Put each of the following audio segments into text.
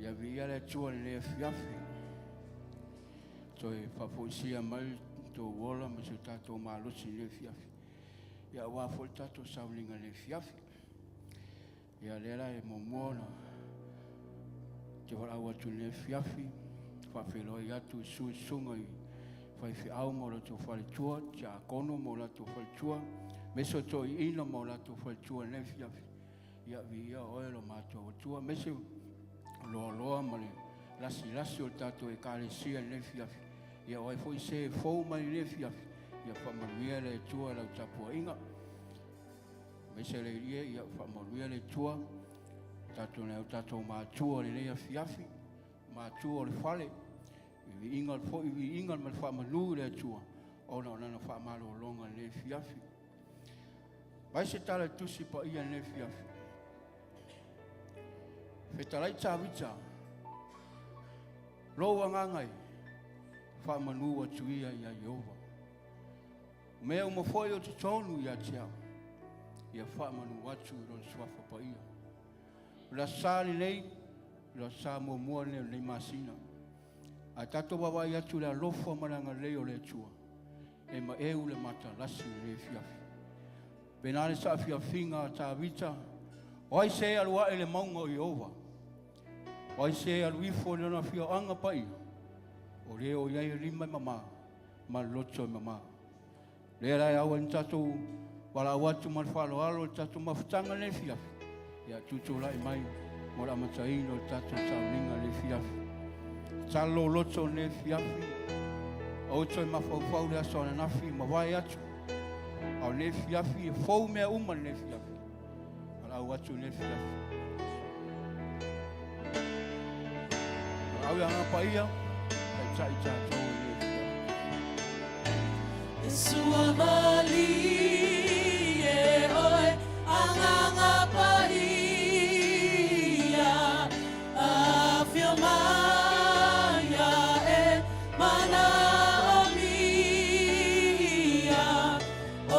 Ia viia le Atua i lenei afiafi. Toe faafoisia mai le tou ola ma si o tatou malosi i lenei afiafi. Ia aua foi le tatou sauniga i lenei afiafi. Ia lea la e muamua ona te valaau atu i lenei afiafi, faafeiloai atu i susu i susuga i faifeau ma o latou faletua, tiakono ma o latou faletua, aemaise o toeaiina ma o latou faletua i lenei afiafi. Ia viia oe lo matou Atua, aemaise o loaloa ma le lasilasi o le tatou Ekalesia i lenei afiafi. Ia o ai foi se e fou mai i lenei afiafi, ia faamanuia le Atua i lau tapuaiga. Aemaise le ia, ia faamanuia le Atua tatou nai o tatou matua i lenei afiafi, matua o le fale, i viiga foi viiga ma le faamanu i le Atua ona o lana faamalologa i lenei afiafi. Vai se tala i Tusi Paia i lenei afiafi. Fetalai Tavita, lou agaga e faamanu atu ia ia Ieova. Mea uma foi o totonu ia te au, ia faamanu atu i lona suafa paia. O le aso Sa lenei, o le aso Sa muamua lenei o lenei masina. Ae tatou vaavaai atu i le alofa ma le agalelei o le Atua, e maeu le matalasi i lenei afiafi. Pena le saafiafiga a Tavita, o ai se alu ae i le mauga o Ieova? O ai se alu ifo i lona afioaga paia? O le o i ai e lima e mama ma le loto e mama. Lea la e au ai na tatou valaau atu ma le faaaloalo i le tatou mafutaga i lenei afiafi. Ia tutulai mai mo le amataina o le tatou sauniga i lenei afiafi. Tatalo lou loto i lenei afiafi, aua e toe mafaufau i le aso ananafi mavae atu. A o lenei afiafi e fou mea uma i lenei afiafi. Valaau atu i lenei afiafi. Valaau i Agaga Paia, taitai tatou i lenei afiafi. Sua malie oe Agaga Paia, afio mai e manaomia, o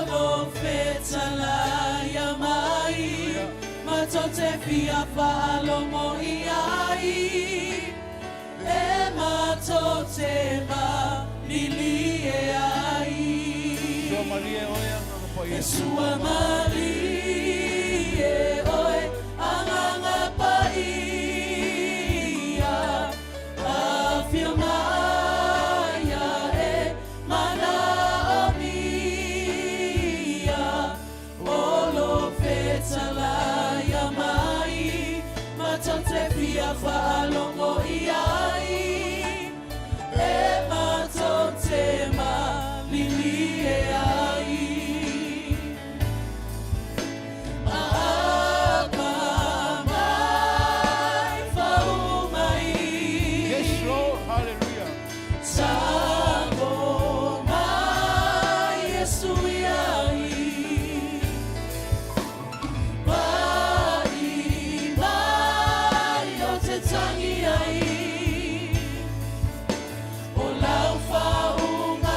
lo fetalaia mai, matou te fia faalogo i ai, e matou te malilie ai. Sua malie oe Agaga Paia. E sua malie oe Agaga Paia, afio mai e manaomia, o lo fetalaia mai, matou te fia faalogo i ai, e matou te malilie ai. Aapa mai fau mai. Yes, Lord. Hallelujah. Tago mai Iesu iai. Pai mai o te tangi ai. O lau faunga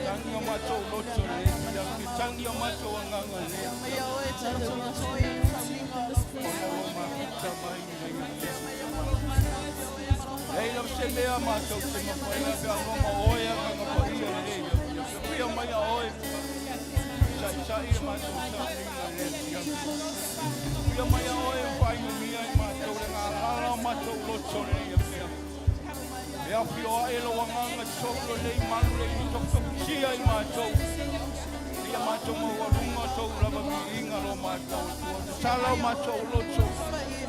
Tangi o matou loto le fiafi. Tangi o matou agaga le fiafi. Ona ua mafuta mai i le fiafi. Lei lava se mea matou te mafaia pe a noma oe agaga paia le fiafi. Fia mai a oe. Saisai le matou sauniga le fiafi. Fia mai a oe whainumia i matou le ngā o matou loto le fiafi. E afio ae lo agaga tolu le malu le i tokutokusia i matou. Ia matou maualuga tou lava viiga lo matou Atua. Tatala o matou loto.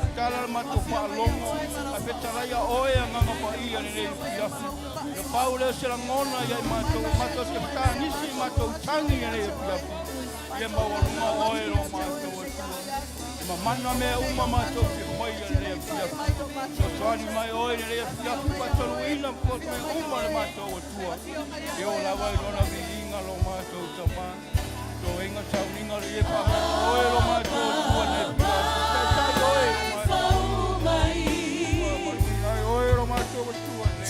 Tatala le matou faalogo. Ae fetalaia oe agaga paia lenei fiafi. Na pau lea se lagona ia i matou. Matou te fetanisi i matou tagi lenei fiafi. Ia maualuga oe lo matou Atua. E mamana mea uma matou te faia lenei fiafi. Sosoani mai oe lenei fiafi faataluina po mea uma le matou Atua. E o lava i lona viiga lo matou Tamā. Toega sauniga le ie whahanau oe lo matou Atua nei fiafi. Taitai oe lo matou. Ai oe lo matou Atua nei.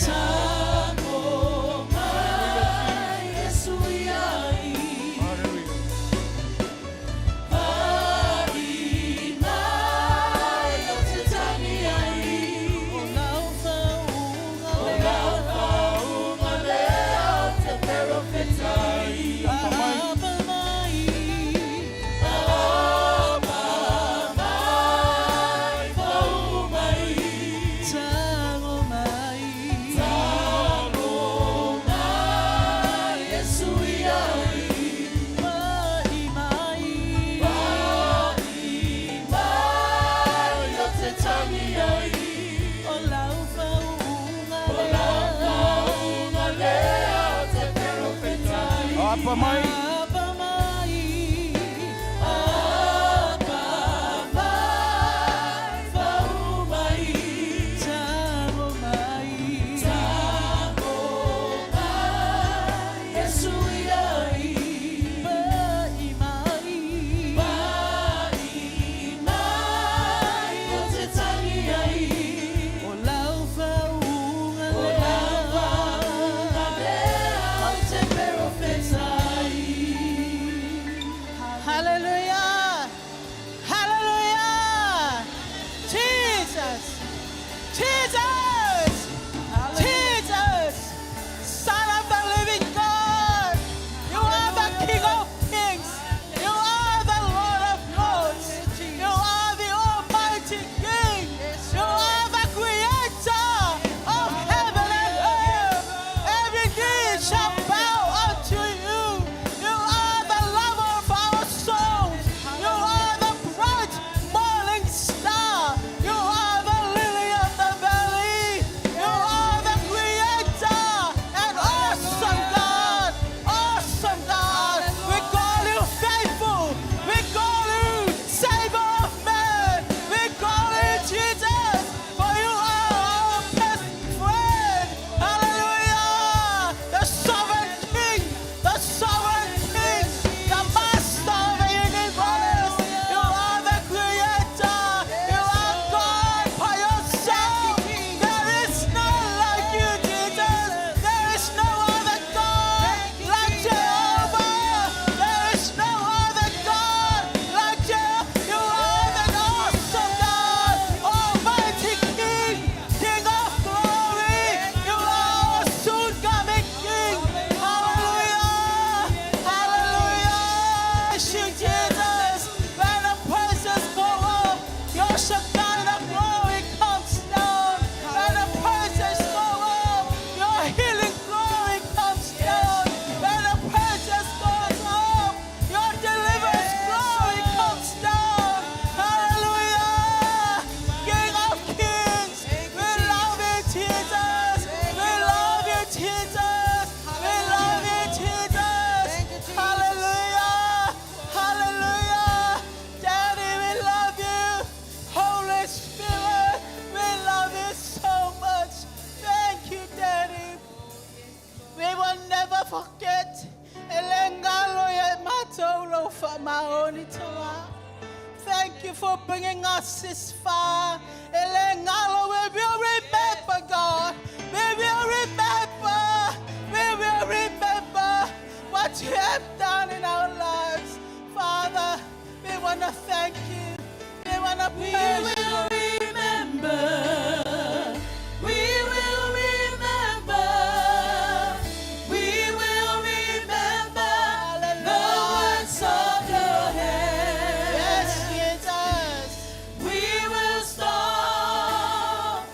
Hallelujah, Jesus. Hallelujah. Apa mai. Apa mai. Apa mai, apa mai, fau mai, tago mai, tago mai, Yesu iai, pai mai, pai mai, o te tangi ai, o lau faauuga o lau faauuga lea, o te perofetai. Hallelujah. Hallelujah. Jesus. Jesus. Jesus. Son of the living God. You are the King of kings. You are the Lord of lords. You are the Almighty King. You are the creator of heaven and earth. Every knee shall bow unto you. You are the lover of our souls. You are the bright morning star. You are the lily of the valley. You are the creator and awesome God. Awesome God. We call you faithful. We call you Savior of man. We call you Jesus, for you are our best friend. Hallelujah. The sovereign King, the sovereign King, the master of the universe. You are the creator. You are God by yourself. There is none like you, Jesus. There is no other God like Jehovah. There is no other God like Jehovah. You are the awesome God, Almighty King, King of glory. You are our soon coming King. Hallelujah. Hallelujah. Bless you, Jesus. When the praises go up, your Shekinah glory comes down. When the praises go up, your healing glory comes down. When the praises goes up, your deliverance glory comes down. Hallelujah. King of kings, we love you, Jesus. We love you, Jesus. We love you, Jesus. Hallelujah. Hallelujah. Daddy, we love you. Holy Spirit, we love you so much. Thank you, Daddy. We will never forget. Elengalo ye matolo fa maoni toa. Thank you for bringing us this far. Elengalo, we will remember, God. We will remember. you have done in our lives. Father, we want to thank you. We want to We praise you. will remember. We will remember. We will remember the works of your hand. Yes, Jesus. We will stop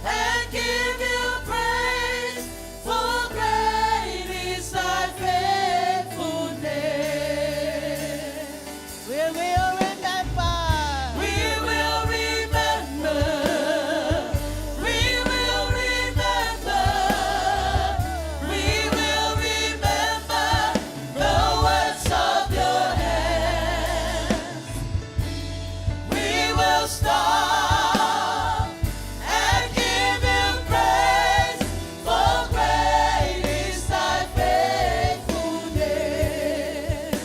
and give you praise, for great is thy faithfulness. We will remember. We will remember. We will remember. We will remember the works of your hands. We will stop and give you praise, for great is thy faithfulness.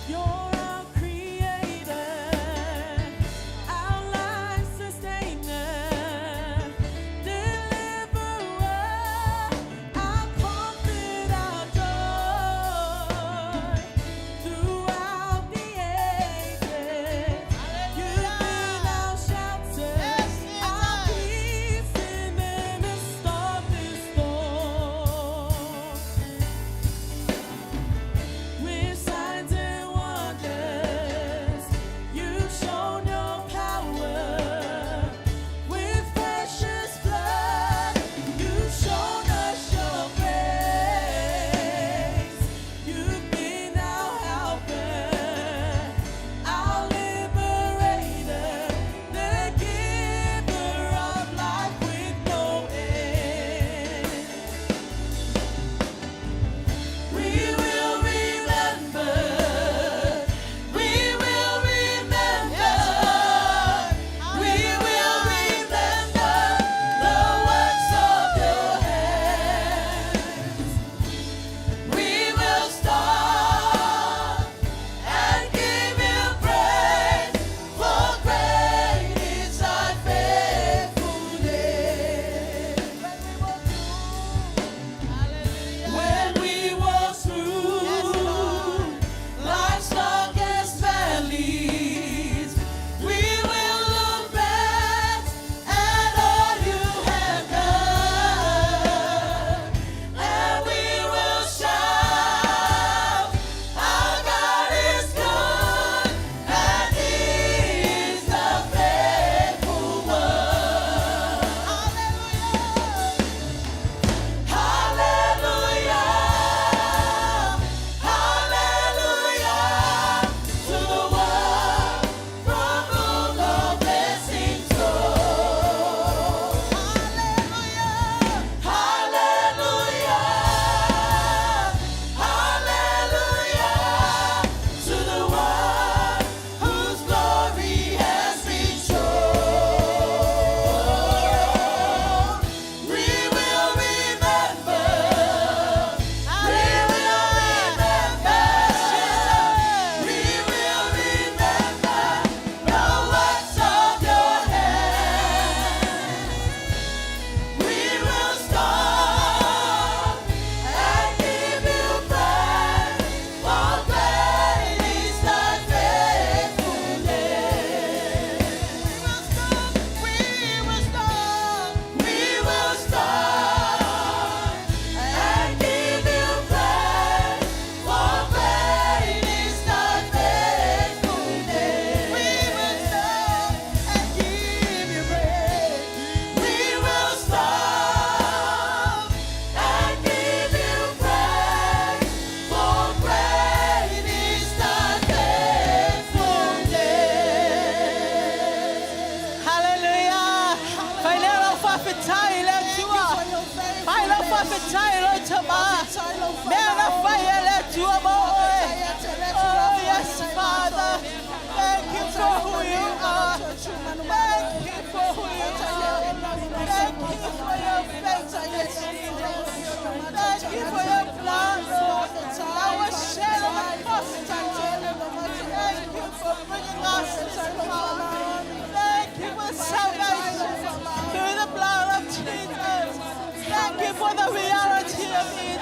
You're our creator, our life sustainer, deliverer, our comfort, our joy. Throughout the ages, you've been our shelter, Yes, our Jesus. peace in the midst of the storm. With signs and wonders, you've shown your power. With precious blood, you've shown us your grace. You've been our helper, our liberator, the giver of life with no end. We will remember. We will remember. We will remember the works of your hands. We will stop and give you praise, for great is thy faithfulness. When we walk through. When we walk through Yes, Lord. life's darkest valleys, we will look back at all you have done, and we will shout, "Our God is good, and He is the faithful one." Hallelujah. Hallelujah, hallelujah, to the one from whom all blessings flow. Hallelujah. Hallelujah, hallelujah, to the one whose glory has been shown. We will remember. We will remember. We will remember the works of your hand. We will stop and give you praise, for great is thy faithfulness. We will stop. We will stop and give you praise, for great is thy faithfulness. We will stop and give you praise. We will stop and give you praise, for great is thy faithfulness. Hallelujah. Failelo fa fitaile tua. Failo fa fitaile tama. Mena faile tua mo oe. Oh yes, Father. Thank you for who you are. Thank you for who you are. Thank you for your faithfulness, Jesus. Thank you for your blood, Lord, that was shed on the cross. Thank you for bringing us this far. Thank you for salvation through the blood of Jesus. Thank you for the reality of it.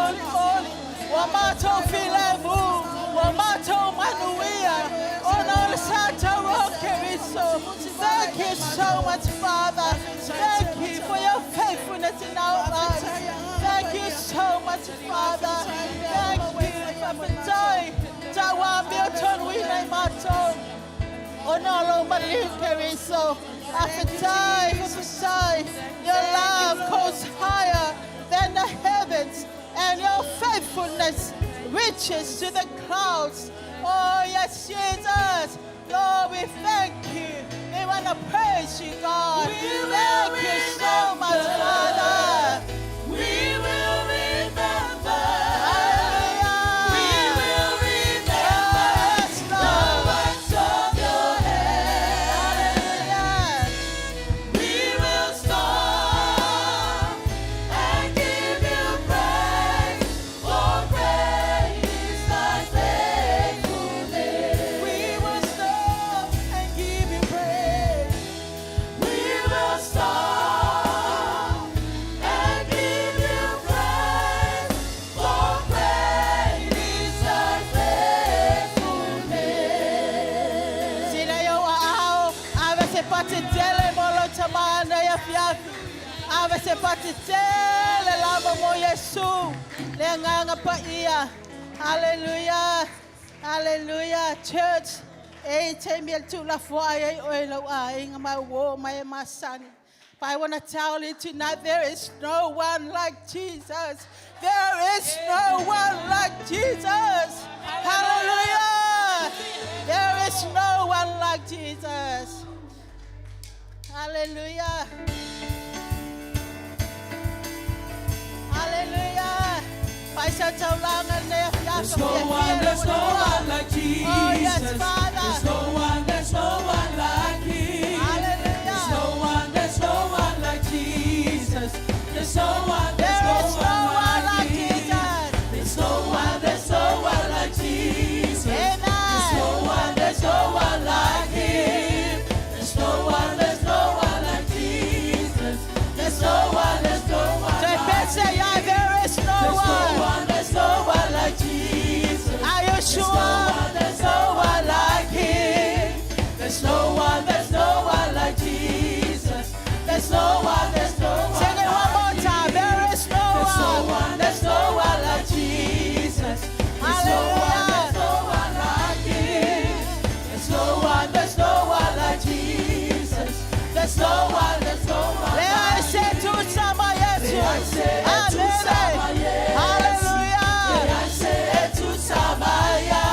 olioli, ua matou filemu, ua matou manuia, ona o le sa taua o Keriso. Thank you so much, Father. Thank you for your faithfulness in our lives. Thank you so much, Father. Thank you. Faafetai. Ua amiotonu ina i matou. Ona o lou maliu Keriso. Faafetai, faafetai. Your love goes higher than the heavens, and your faithfulness reaches to the clouds. Oh, yes, Jesus. Lord, we thank you. We want to praise you, God. Thank you so much, Father. We will remember. Hallelujah. We will remember Yes, the Lord. works of your hand. Hallelujah. We will stop and give you praise, for great is thy faithfulness. We will stop and give you praise. We will stop and give you praise, for great is thy faithfulness. Sila yo ao, ave se pati tele molo tamana ya fiafi. Ave se pati tele lava mo Yesu. Le agaga paia. Hallelujah. Hallelujah. Church. E te mi tu la fua ai oe lau aiga ma uō ma e masani. But I want to tell you tonight, there is no one like Jesus. There is no one like Jesus. Hallelujah. There is no one like Jesus. Hallelujah. Hallelujah. There's no one, there's no one like Jesus. Oh, yes, Father. There's no one, there's no one like Him. There's no one, there's no one like Jesus. There's no one, there's There no is no one like Him. Jesus. There's no one, there's no one like Jesus. Amen. There's no one, there's no one like Him. There's no one, there's no one like Jesus. There's no one, there's no one Te like pese ya, there is no There's no one. one, there's no one like Jesus. Are you There's no sure? one, there's no one like Him. There's no one, there's no one like Jesus. There's no one, there's no one. Sing it one more time. There is no There's no one. one, there's no one like Jesus. There's no one, there's no one like Him. There's no one, there's no one like Jesus. There's no one, there's no one. Le like se tu sama Yesu. Le se tu sama Yesu. Hallelujah. Le se tu samaya.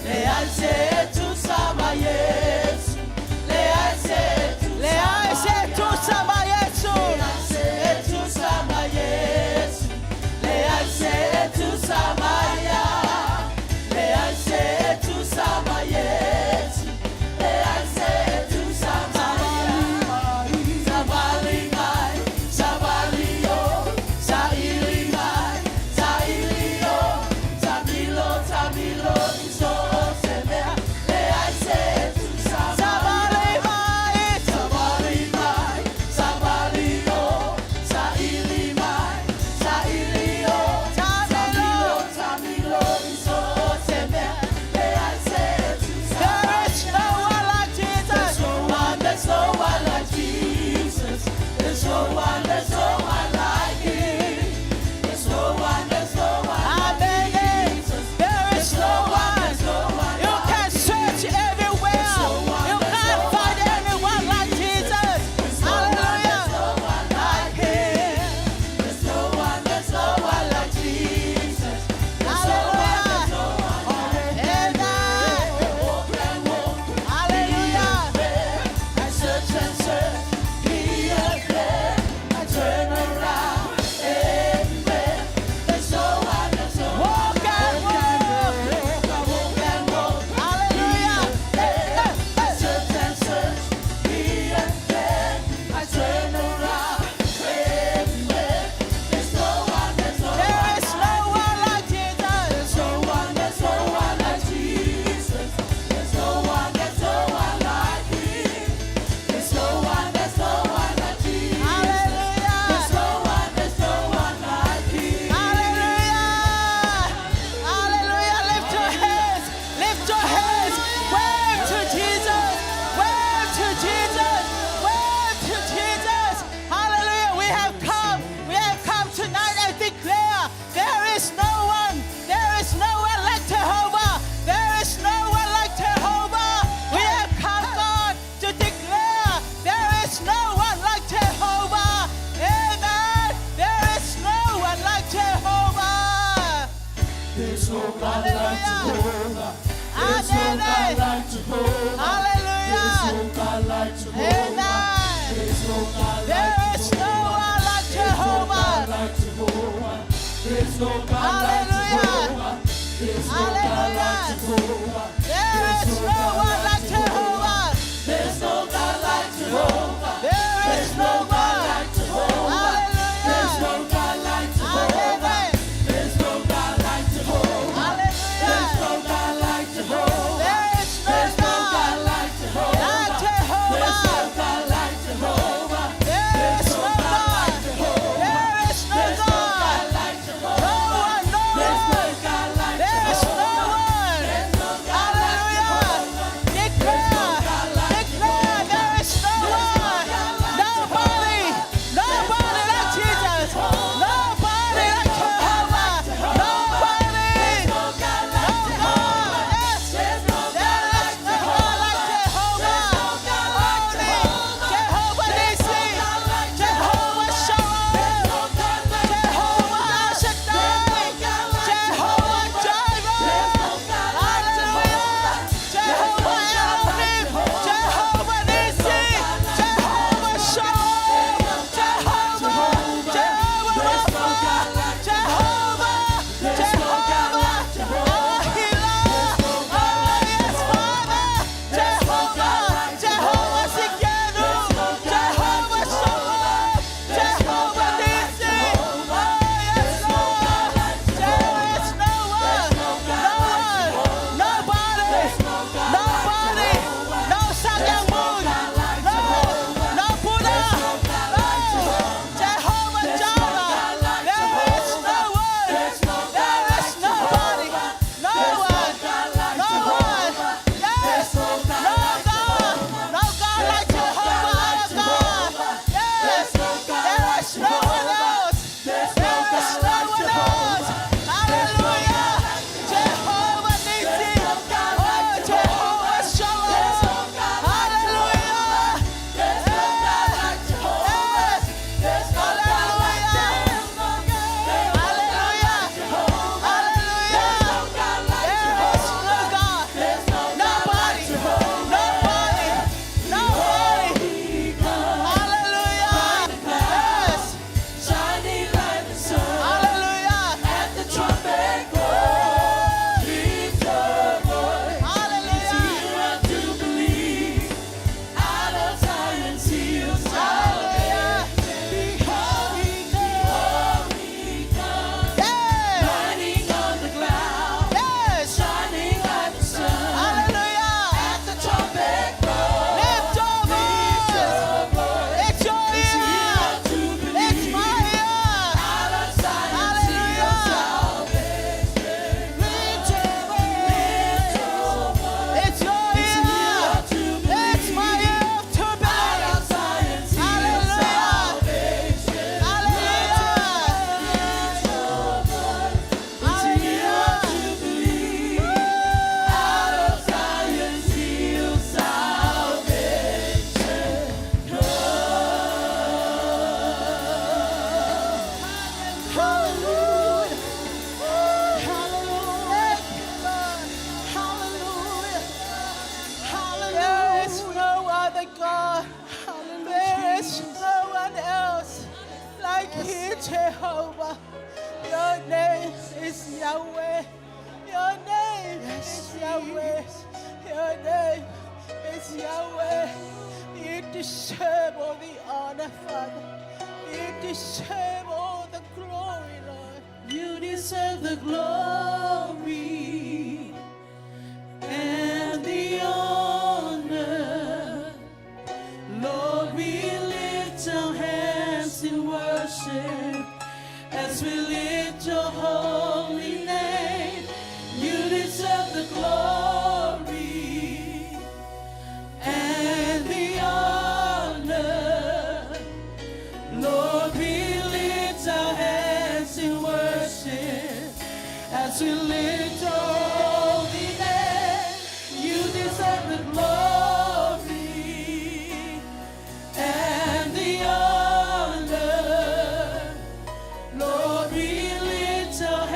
Le se tu sama Yesu. Le se tu Le se tu sama Yesu. There's no God like Jehovah. There's no God Amen. like Jehovah. There's Hallelujah. no God like Jehovah. Amen. There's no God like There is no one like Jehovah. like Jehovah. There's no God like Hallelujah. Jehovah. There's no God like Hallelujah. Jehovah. There is no one like Jehovah. There's no God like Jehovah. There is no God one. like Jehovah. There's Hallelujah. no God like Jehovah. Amen. There's no God like Jehovah. There's Hallelujah. no God like Jehovah. There is no There's no God God like Jehovah. like There's no Jehovah. God like Jehovah. There is no God. There is no There's no God. God like Jehovah. No one, no There's no one. God like There is no Jehovah. one. There's no God like Hallelujah. Declare, declare, there is no one. Nobody, nobody like Jesus. Nobody like Jehovah. Nobody. No God No like God. Yes. There's no There God is like no God like Jehovah. Jehovah. Only Jehovah Nissi. Jehovah Shalom. Jehovah El Shaddai. Jehovah Jireh. Hallelujah. Jehovah Elohim. Jehovah Nissi. Jehovah Shalom. Jehovah. Jehovah Rapha. Jehovah. Jehovah. Our healer. Oh, yes, Father. Jehovah. Jehovah Tsidkenu. Jehovah Shalom. Jehovah Nissi. Oh, yes, Lord. There is no one. No one. Nobody. Nobody. No Sakyamuni. No. No Buddha. No. Jehovah Jireh. There is no one. There is nobody. No one. No one. Yes. No God. No God like Jehovah our God. Yes. There is no one else. There is no one else. Hallelujah. Jehovah Nissi. Oh, Jehovah Shalom. Hallelujah. Yes. Hallelujah. Hallelujah. Hallelujah. There is no God. Nobody. Nobody. Nobody. Hallelujah. Yes. Shining like the sun Hallelujah. at the trumpet call. Lift your voice. Hallelujah. Here to believe. Out of Zion's hill Hallelujah. Behold, he comes. He comes. Yes. Riding on the cloud. Yes. Shining like the sun. Hallelujah. At the trumpet call. Lift your voice. It's your year. To believe. It's my year. Out of Zion's hill Hallelujah. Lift your voice. It's your year. To believe. It's my year to Out believe. of Zion's hill Hallelujah. salvation. Hallelujah. Hallelujah. To believe. Out of Zion's hill salvation Hallelujah. Hallelujah. Hallelujah. There is no other God. There is no one else like you, Jehovah. Your name is Yahweh. Your name is Yahweh. Your name is Yahweh. You deserve all the honor, Father. You deserve all the glory, Lord. You deserve the glory and the honor. Lord, we lift our hands in worship as we lift your holy name. You deserve the glory and the honor. Lord, we lift our hands in worship as we lift your holy name. You deserve the glory and the honor. Lord, we lift our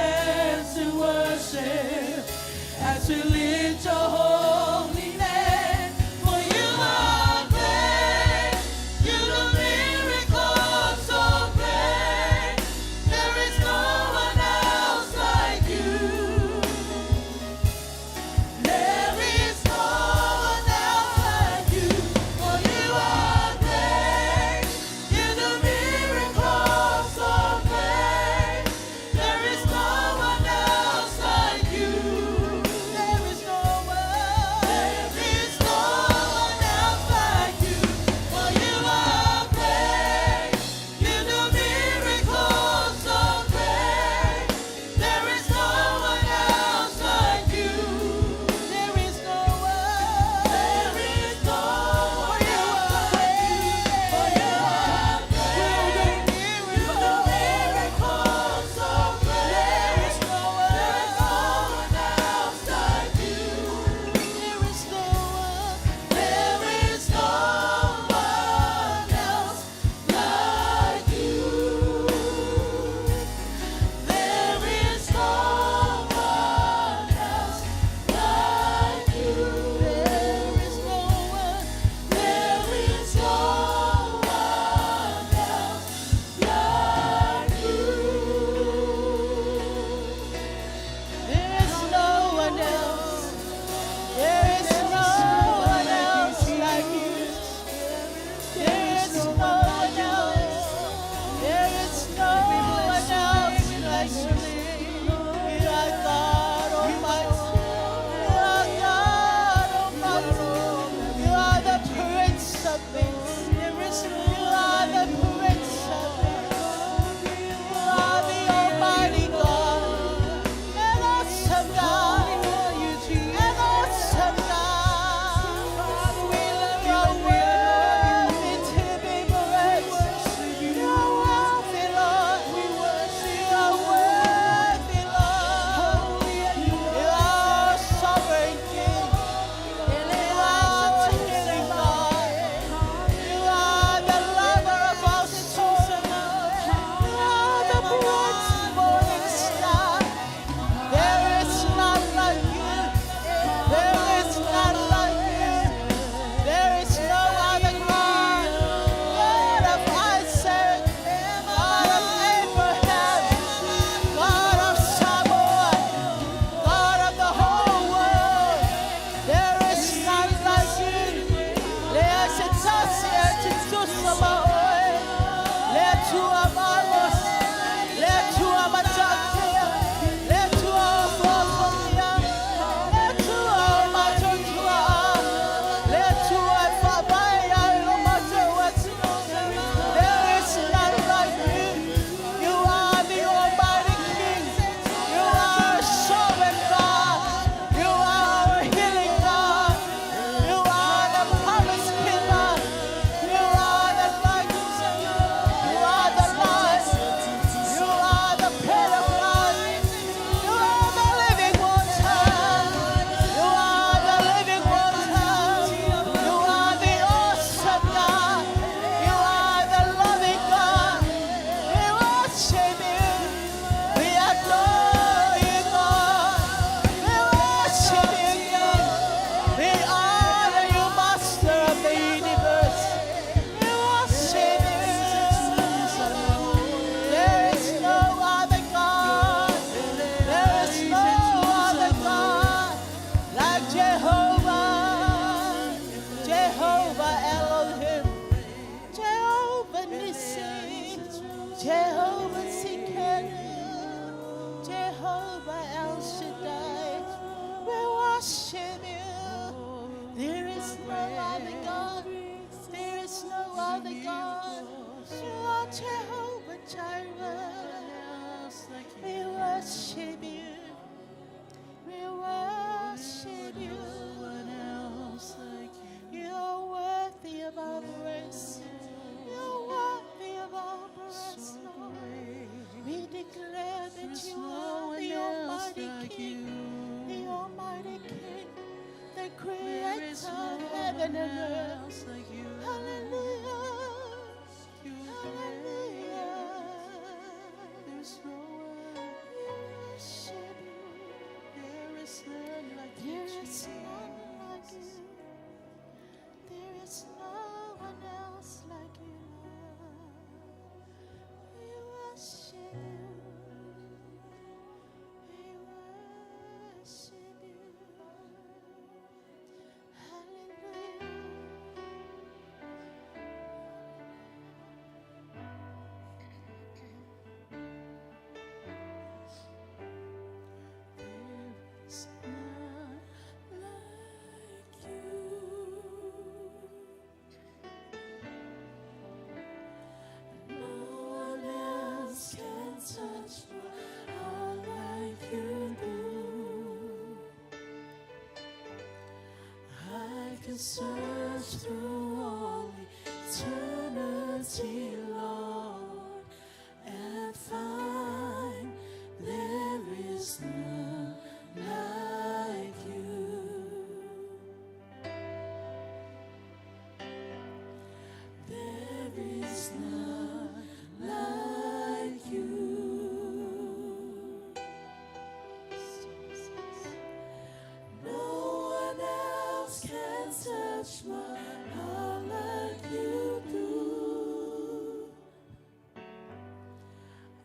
Jehovah Tsidkenu, Jehovah El Shaddai. We worship you. There is no other God. There is no other God. You are Jehovah Jireh. We worship you. We worship you. You are worthy of our praise. You are worthy of our praise, Lord. We declare that you are the Almighty King, the Almighty King, the Creator of heaven and earth. Hallelujah. Hallelujah. There's no one, We worship you. there is none like you, There is none like Jesus. you. There is no one else like you, Lord. We worship you. We worship you. Hallelujah. There is none like you. No one else can touch my heart like you do. I can search through all eternity, Lord, and find there is none like you. There is none like you. No one else can touch my heart like you do.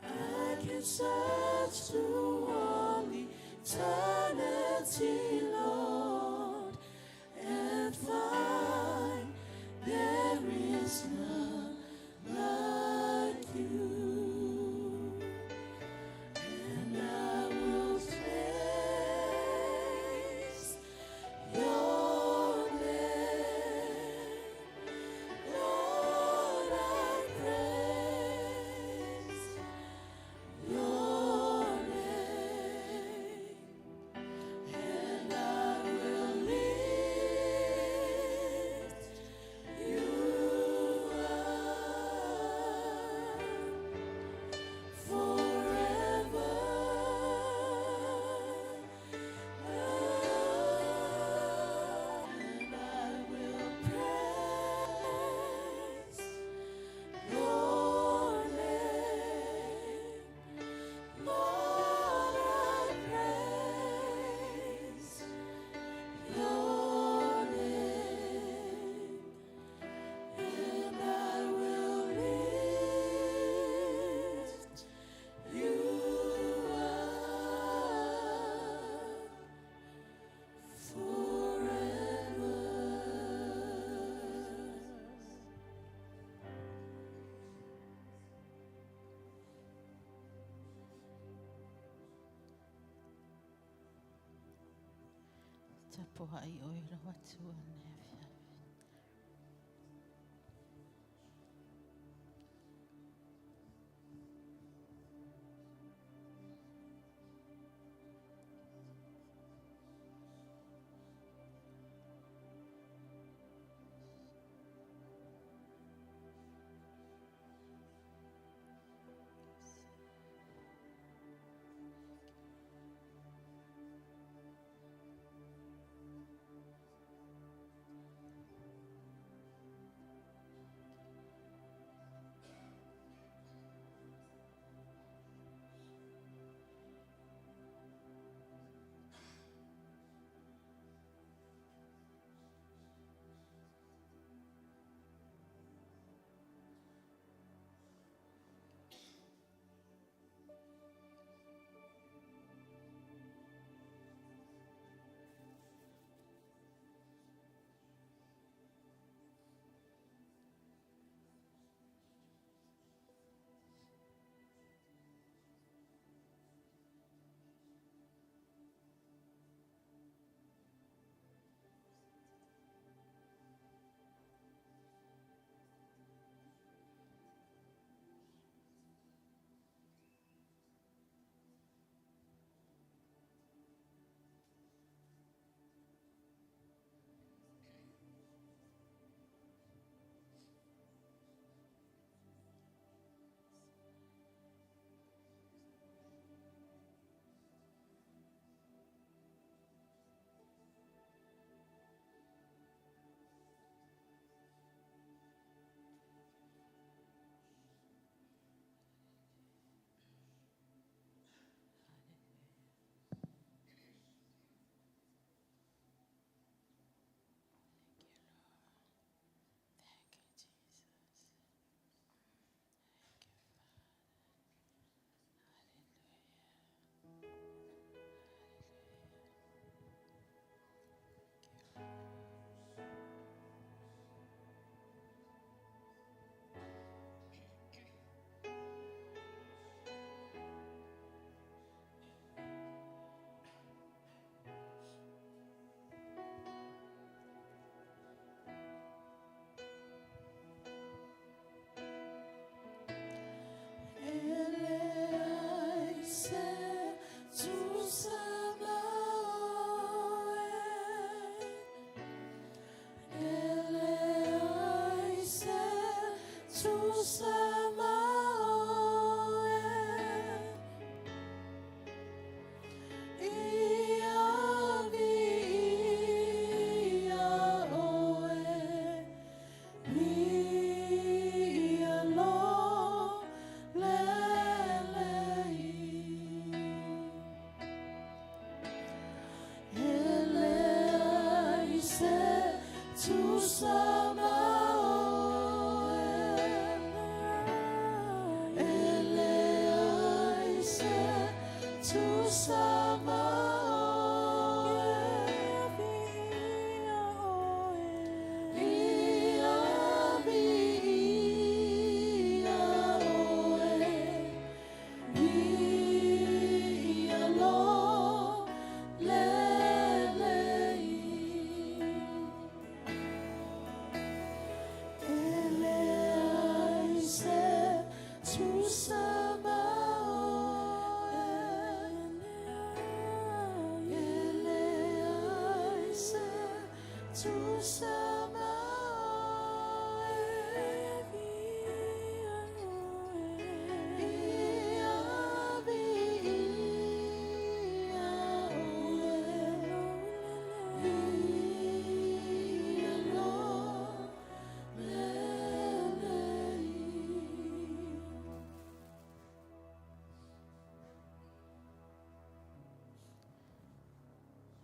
I can search through all eternity, Lord, and find there is none like you. And I will praise your name. Lord, I praise your name. And I will lift you up forever. And I will praise your name. Lord, I praise your name. And I will lift you up forever. Tapuai oi rawa tua nefia.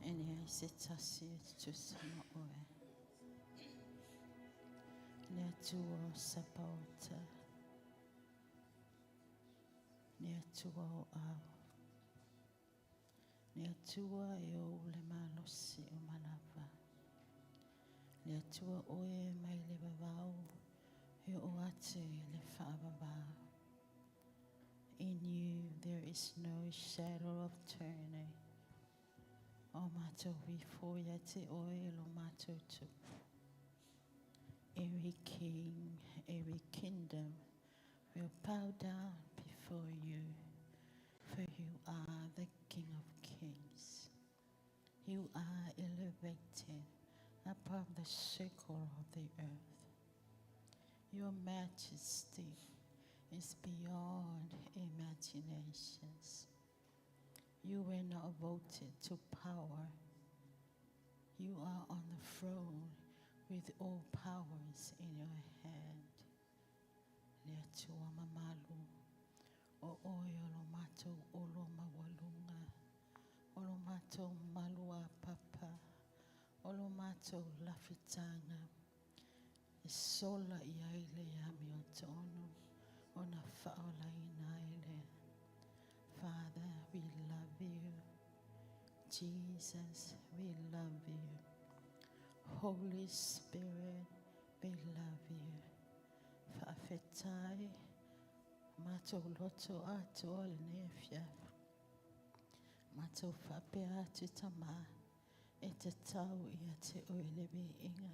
E leai se tasi e tutusa ma oe. Le Atua o Sapaota, le Atua o Au, le Atua e ou le malosi uma lava. Le Atua oe mai le vavau e oo atu i le faavavau. In you there is no shadow of turning. O matou ifo ia te oe lo matou tupu. Every king, every kingdom will bow down before you, for you are the King of kings. You are elevated above the circle of the earth. Your majesty is beyond imaginations. You were not voted to power. You are on the throne with all powers in your hand. Le Atua mamalu, o oe o lo matou olo maualuga, o lo matou maluapapa, o lo matou lafitaga, e sola i ai le amiotonu, ona faaolaina ai lea. Father, we love you. Jesus, we love you. Holy Spirit, we love you. Faafetai matou loto atoa lenei afiafi. Matou faapea atu Tamā e tatau ia te oe le viiga.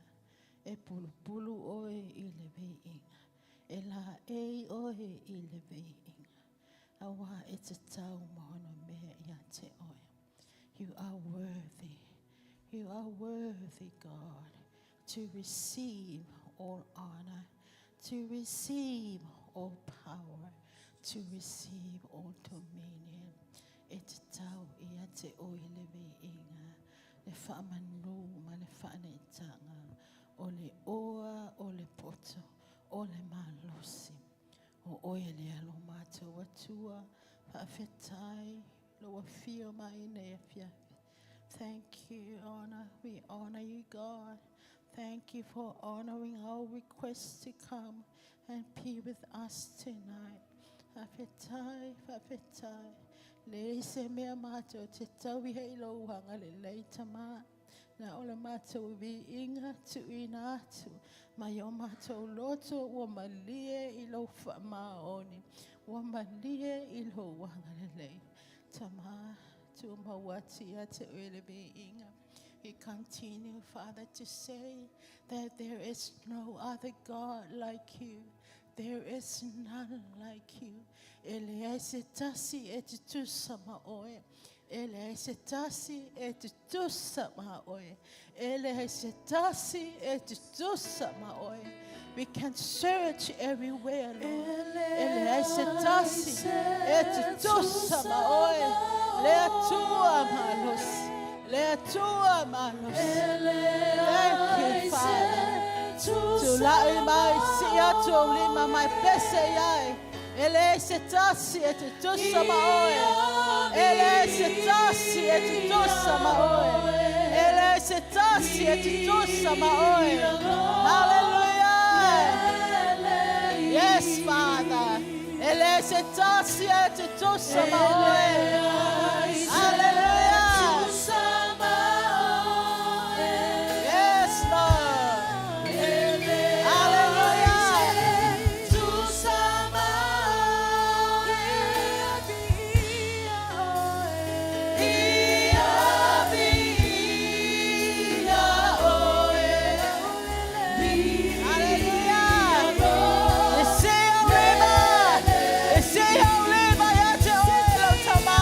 E pulupulu oe i le viiga. E laei oe i le viiga. Auā e tatau ma onomea ia te oe. You are worthy. You are worthy, God, to receive all honor, to receive all power, to receive all dominion. E tatau ia te oe le viiga, le faamanu ma le faaneetaga, o le oa o le poto, o le malosi. O oe lea lo matou Atua, faafetai lou afio mai nei afiafi. Thank you, honor. We honor you, God. Thank you for honoring our request to come and be with us tonight. Faafetai, faafetai. Leai se mea matou te tau i ai i lou agalelei Tamā. Na o le matou viiga tuuina atu mai o matou loto ua malie i lou faamaoni. Ua malie i lou agalelei. Tamā, tumau atu ia te oe le viiga. We continue, Father, to say that there is no other God like you. There is none like you. E leai se tasi e tutusa ma oe. E leai se tasi e tutusa ma oe. E leai se tasi e tutusa ma oe. We can search everywhere, Lord. E leai se tasi e tutusa ma oe. Le Atua malosi. Le Atua malosi. Thank you, Father. Tulai mai sii atu ou lima ma e pese i ai. E leai se tasi e tutusa ma oe. E leai se tasi e tutusa ma oe. E leai se tasi e tutusa ma oe. Hallelujah. Yes, Father. E leai se tasi e tutusa ma oe. Hallelujah. Yes, Lord. Hallelujah. Ia viiia oe. Hallelujah. E sii ou lima. E sii ou lima ia te oe lau Tamā.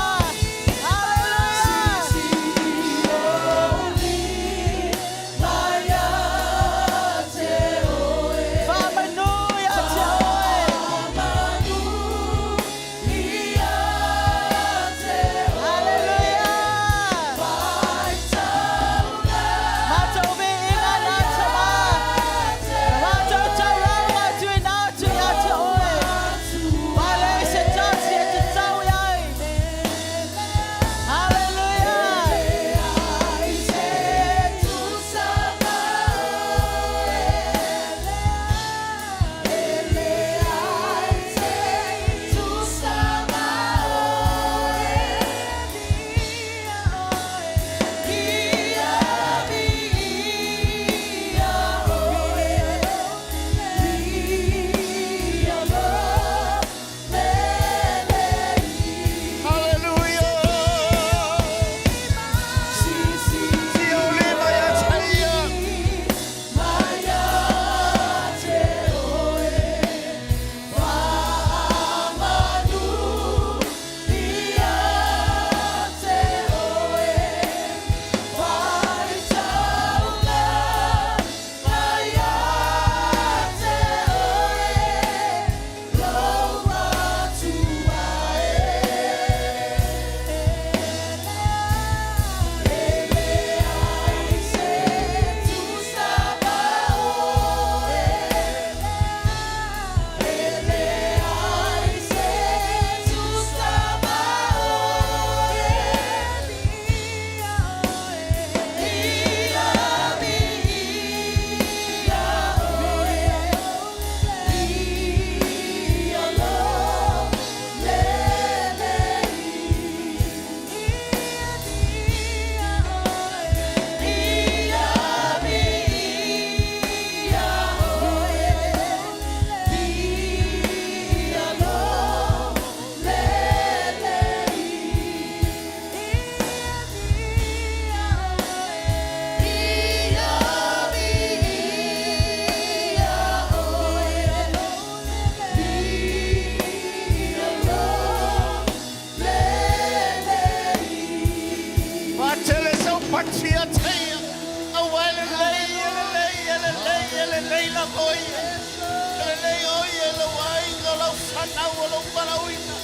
fanau o lou valaauina.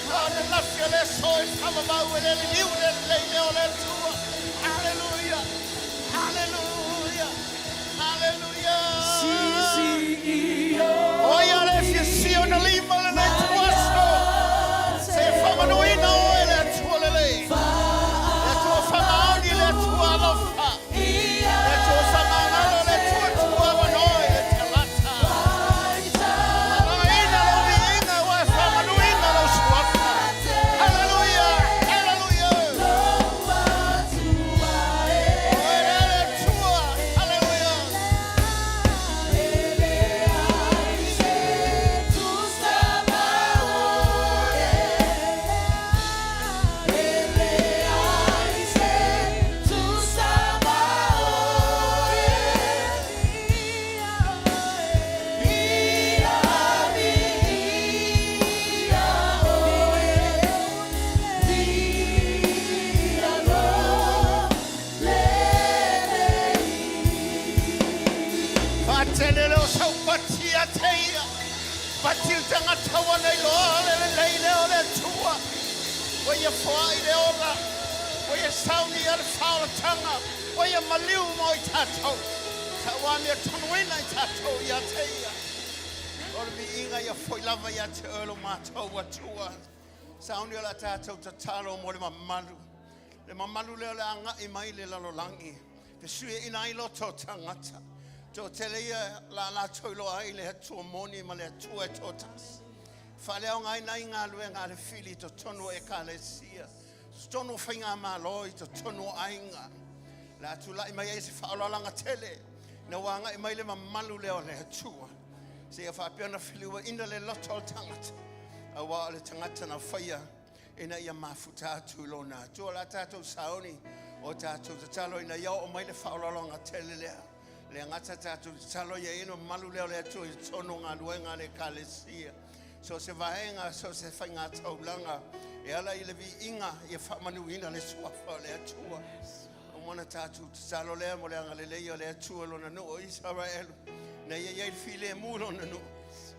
A o le lafi o le aso e faavavau e le liliu le lelei lea o le Atua. Haleluia! Haleluia! Haleluia! O ai a le fia sio na lima lenei tuaso. Se faamanuina oe le Atua lelei. Le Atua faamaoni, le Atua alofa. Le Atua faamagalo, le Atua tuavanoa i le talata. Faamagaina lou viiga ua e faamanuina lou suafa. Haleluia! Haleluia! Oe lea le Atua. Haleluia! Faatele lea o sau pati ia te ia. Pati le tagata ua na iloa le lelei lea o le Atua. Ua ia foai le ola, ua ia sauni ia le faaolataga, ua ia maliu mo i tatou. Sa ua amiatonuina i tatou ia te ia. O le viiga ia foi lava ia te oe lo matou Atua. Sauni o le a tatou tatalo mo le mamalu. Le mamalu lea o le a agai mai le lalolagi. Fesuiaina ai loto o tagata. Toatele ia la latou iloa ai le Atua moni ma le Atua e toatasi. Faaleaogaina ai galuega a le fili i totonu o Ekalesia, totonu o faigamalo, i totonu o aiga. Le a tulai mai ai se faaaloaloga tele ina ua agai mai le mamalu lea o le Atua. Seia faapea ona feliuaina le loto o le tagata, aua o le tagata na faia ina ia mafuta atu i lona Atua. O le a tatou sauni o tatou tatalo ina ia oo mai le faaaloaloga tele lea. Le gata tatou tatalo ia i le mamalu lea o le Atua i totonu o galuega a le Ekalesia. So o se vaega, so o se faigataulaga e ala i le viiga ia faamanuina le suafa o le Atua. Uma ona tatou tatalo lea mo le agalelei o le Atua lona nuu o Isaraelu, ina ia i ai le filemu i lona nuu.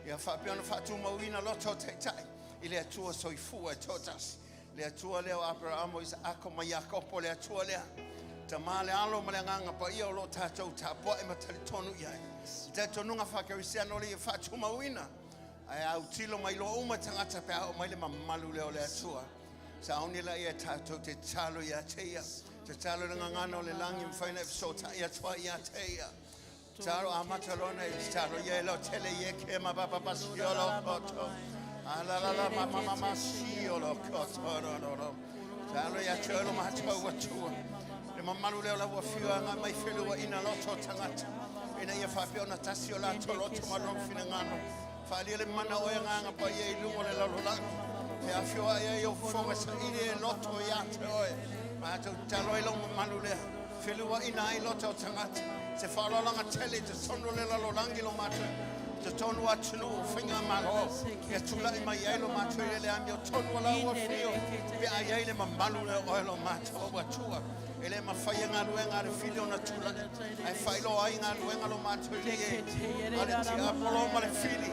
Ia faapea ona faatumauina loto o taitai i le Atua soifua e toatasi. Le Atua lea o Aperahama, o Isaako ma Iakopo, le Atua lea, Tama le Alo ma le Agaga Paia o lo o tatou tapuai ma talitonu i ai. I talitonuga faakerisiano le ia faatumauina, ae autilo ma iloa uma tagata pe a oo mai le mamalu lea o le Atua. Sauni laia e tatou te tatalo ia te ia. Tatalo i le gagana o le lagi mafai ona e fesootai atu ai ia te ia. Tatalo amata loa ona e tatalo ia e lautele i e ke ma papa pa siolo koto. Ala la la ma ma ma ma siolo koto ro ro ro. Tatalo ia te olo matou Atua. Le mamalu lea o lau afioaga mai feluaina loto o tagata. Ina ia faapea ona tasi o latou loto ma lou finagalo. Faaalia le mana o e agaga paia i luga o le lalolagi. E afioai ai ou fofoga saili e loto ia te oe. Matou tatalo ai lou mamalu lea. Feluaina ai loto o tagata. Se faaaloaloga tele i totonu o le lalolagi lo matou totonu o atunuu o faigamalo. Ia tulai mai ai lo matou i le amiotonu o lau afio pe a i ai le mamalu lea o oe lo matou Atua. E le mafai e galuega a le fili ona tulai, ae faailoa ai galuega lo matou alii e, a le tiapolo ma le fili,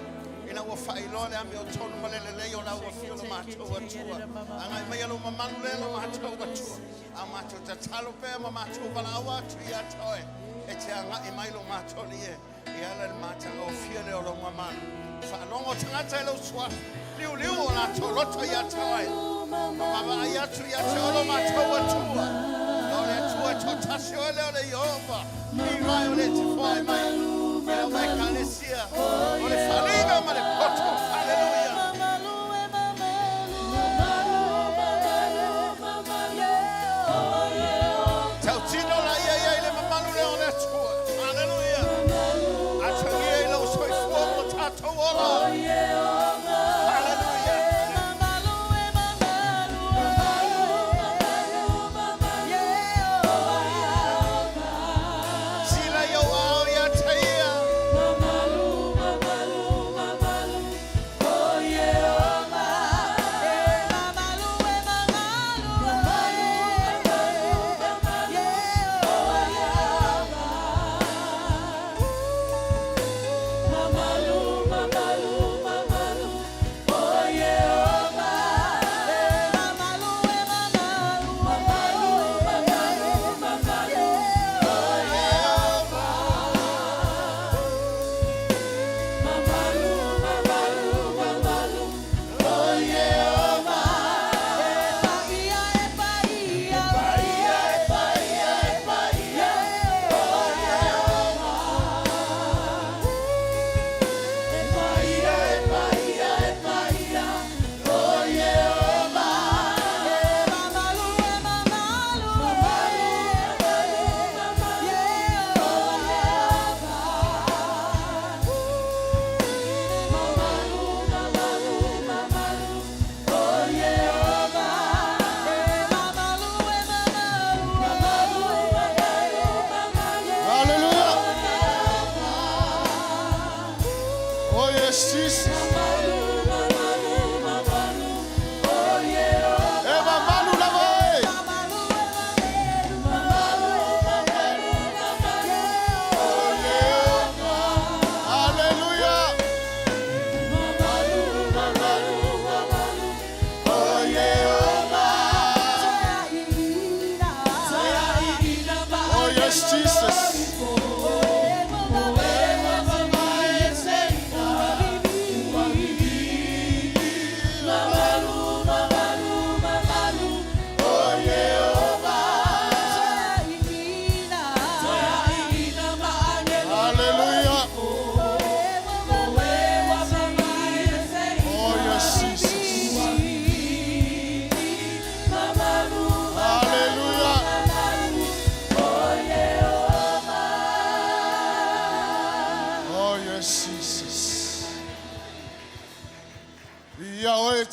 ina ua faailoa le amiotonu ma le lelei o lau afio lo matou Atua. Agai maia lou mamalu lea lo matou Atua, a matou tatalo pea ma matou valaau atu ia te oe, e te agai mai lo matou alii e, e ala i le matagofie lea o lou mamalu. Faalogo tagata i lou suafa, liuliu o latou loto ia te oe, ma vaavaai atu ia te oe lo matou Atua. O le Atua e toatasi oe lea o le Ieova, i mai o le te foai mai, i lau Ekalesia, o le faliga ma le poto. Haleluia! Tautino la ia ia i le mamalu lea o le Atua. Haleluia! Atagia i lou soifua mo tatou ola. Haleluia! Sila i ou ao ia te ia.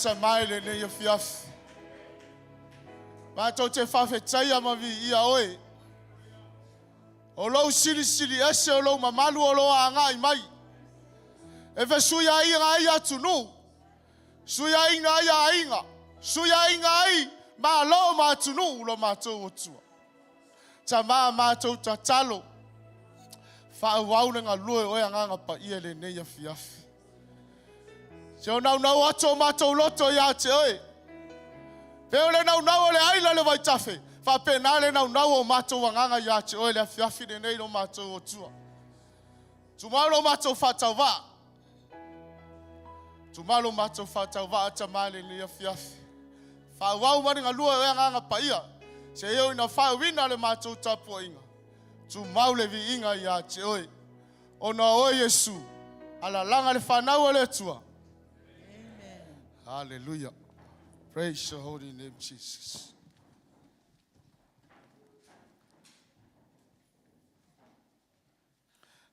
Tamā i lenei afiafi. Matou te faafetaia ma viia Oe. O Lou silisili ese o Lou mamalu o lo o agai mai. E fesuiaiga ai atunuu, suiaiga ai aiga, suiaiga ai Malo ma atunuu lo matou Atua. Tama a matou tatalo, faaauau le galue o Oe Agaga Paia i lenei afiafi. Se o naunau atu o matou loto ia te Oe. Pei o le naunau o le aila i le vaitafe, faapena le naunau o matou agaga ia te Oe i le afiafi lenei lo matou Atua. Tumau lo matou faatauvaa. Tumau lo matou faatauvaa Tama i lenei afiafi. Faaauau ma le galue o Oe Agaga Paia, seia oo ina faauuina le matou tapuaiga. Tumau le viiga ia te Oe. Ona o Oe Iesu, alalaga le fanau a le Atua. Hallelujah. Praise your holy name, Jesus.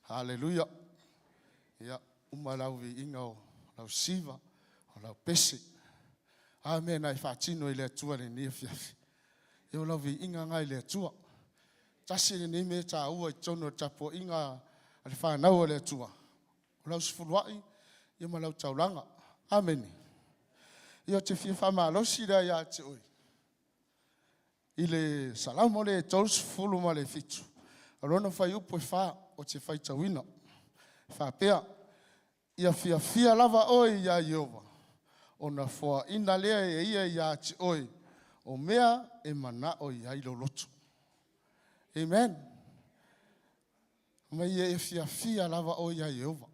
Hallelujah. Ia, uma lau viiga o lau siva, o lau pese. A mea na e faatino i le Atua lenei afiafi. Ia o lau viiga na i le Atua. Tasi lenei mea taua i totonu o le tapuaiga a le fanau a le Atua, o lau sefuluai ia ma lau taulaga. Amene. Ia ou te fia faamalosi lea ia te oe i le Salamo le 37, o lona fuaiupu e 4 ou te faitauina. E faapea, Ia fiafia lava oe iā Ieova, ona foaina lea e ia iā te oe o mea e manao i ai lou loto. Amen. Mai ia e fiafia lava oe iā Ieova.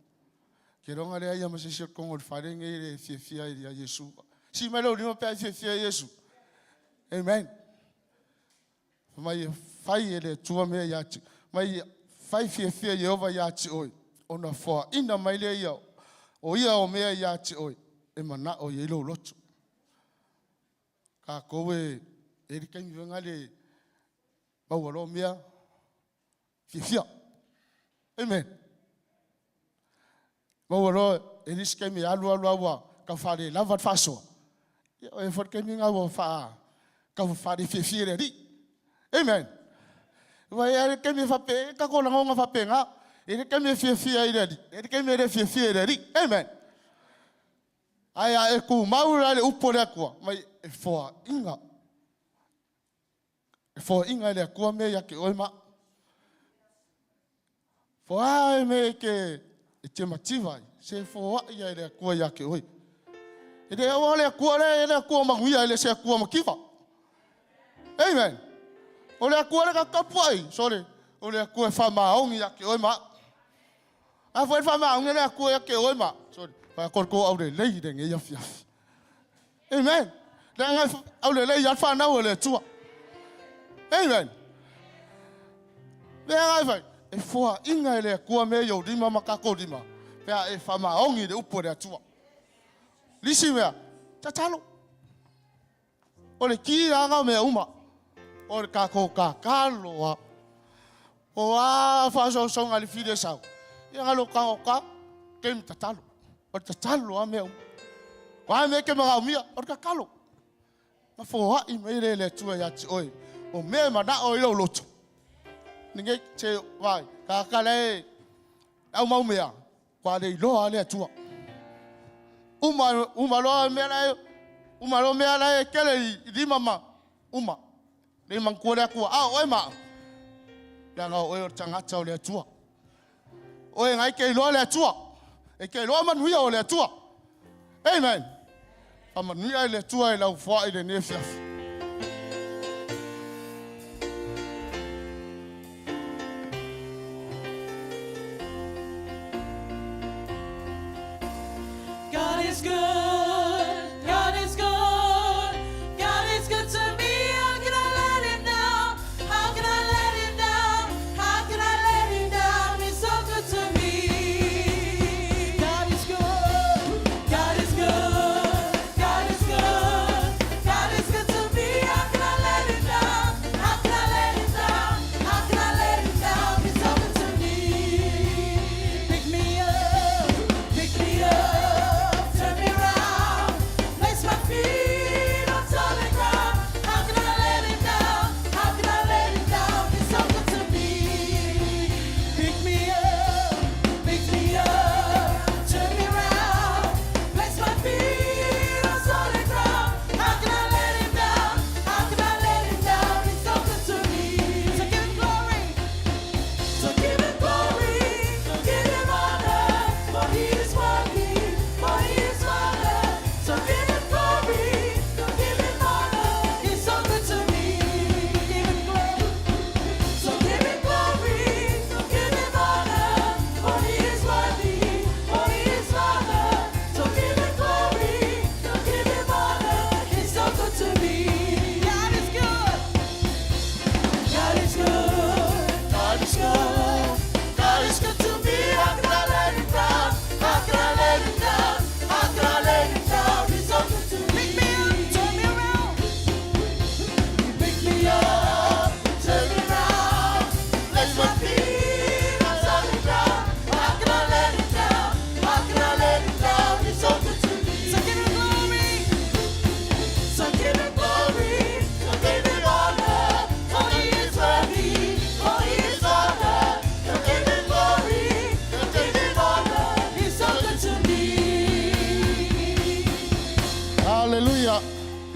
Ke loga lea ia ma se isi o totonu o le fale nei e le fiafia ia Iesu. Sii mai lou lima pe a e fiafia i Iesu. Amen. Mai e fai e le Atua mea ia te, mai fai fiafia Ieova ia te oe, ona foaina mai lea ia o ia o mea ia te oe e manao i ai lou loto. Tatou e e le taimi foi le maua loa mea fiafia. Amen. Maua loa e le isi taimi e alu alu lava ua tau faalelava le faasoa. Ia o e foi le taimi lena ua faa tau faalefiafia i le Alii. Amen. Ua i ai le taimi e faapea, e tatou lagona faapena. E i ai le taimi e fiafia ai i le Alii, e i ai le taimi e le fiafia i le Alii. Amen. Ae a e tumau la i le upu a le Atua, mai e foaiina. E foaiina e le Atua mea ia te oe ma au. Foa e mea e te, e te mativa ai, se foai ia e le Atua ia te oe. E le aua le Atua le, e le Atua manuia, e le se Atua mativa. Amen. O le Atua le tapu ai, sorry, o le Atua e faamaoni ia te oe ma au. A foi le faamaoni le Atua ia te oe ma au, sorry, whaakol ko au le lei le ngei afiafi. Amen. Leaga au lelei ia le fanau a le Atua. Amen. Leaga e fai, e foaina e le Atua mea i ou lima ma tatou lima, pe a e faamaoni i le upu a le Atua. Lisi mea, tatalo. O le ki aga o mea uma, o le tatou tatalo a. O a faasoasoaga a le fili e sau, ia galo tago ka, taimi tatalo. O le tatalo a mea uma. O a mea e te manaomia, o le tatalo. Na foai mai lea e le Atua ia te oe, o mea e manao ai lou loto. Lenei te vai, tagata la e aumau mea, ua le iloa a le Atua. Uma, uma loa mea la e, uma loa mea la e kele i lima ma uma. Le manatua le Atua, a o oe ma au, leaga o oe o le tagata o le Atua. Oe na e te iloa le Atua, e te iloa manuia o le Atua. Amen. Faamanuia e le Atua i lau foai i lenei afiafi. God is good, God is good, God is good to me. How can I let him down? How can I let him down? How can I let him down? He's so good to me. God is good, God is good, God is good, God is good to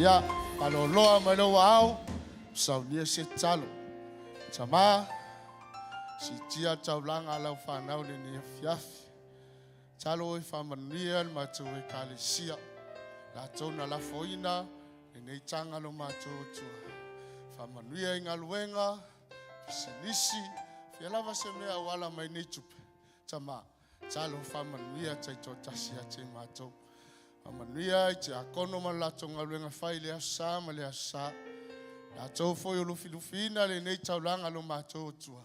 Ia, faaloaloa mai lou aao, saunia se tatalo. Tama, siitia le taulaga a lau fanau i lenei afiafi. Tatalo oe faamanuia le matou ekalesia. Latou na lafoina lenei taga lo matou Atua. Faamanuia i galuega, pisinisi, fia lava se mea auala mai nei tupe. Tama, talo faamanuia taitoatasi ia te matou. Faamanuia i tiakono ma le latou galuega fai i le aso Sa ma le aso Sa. Latou foi o lufilufiina lenei taulaga lo matou Atua.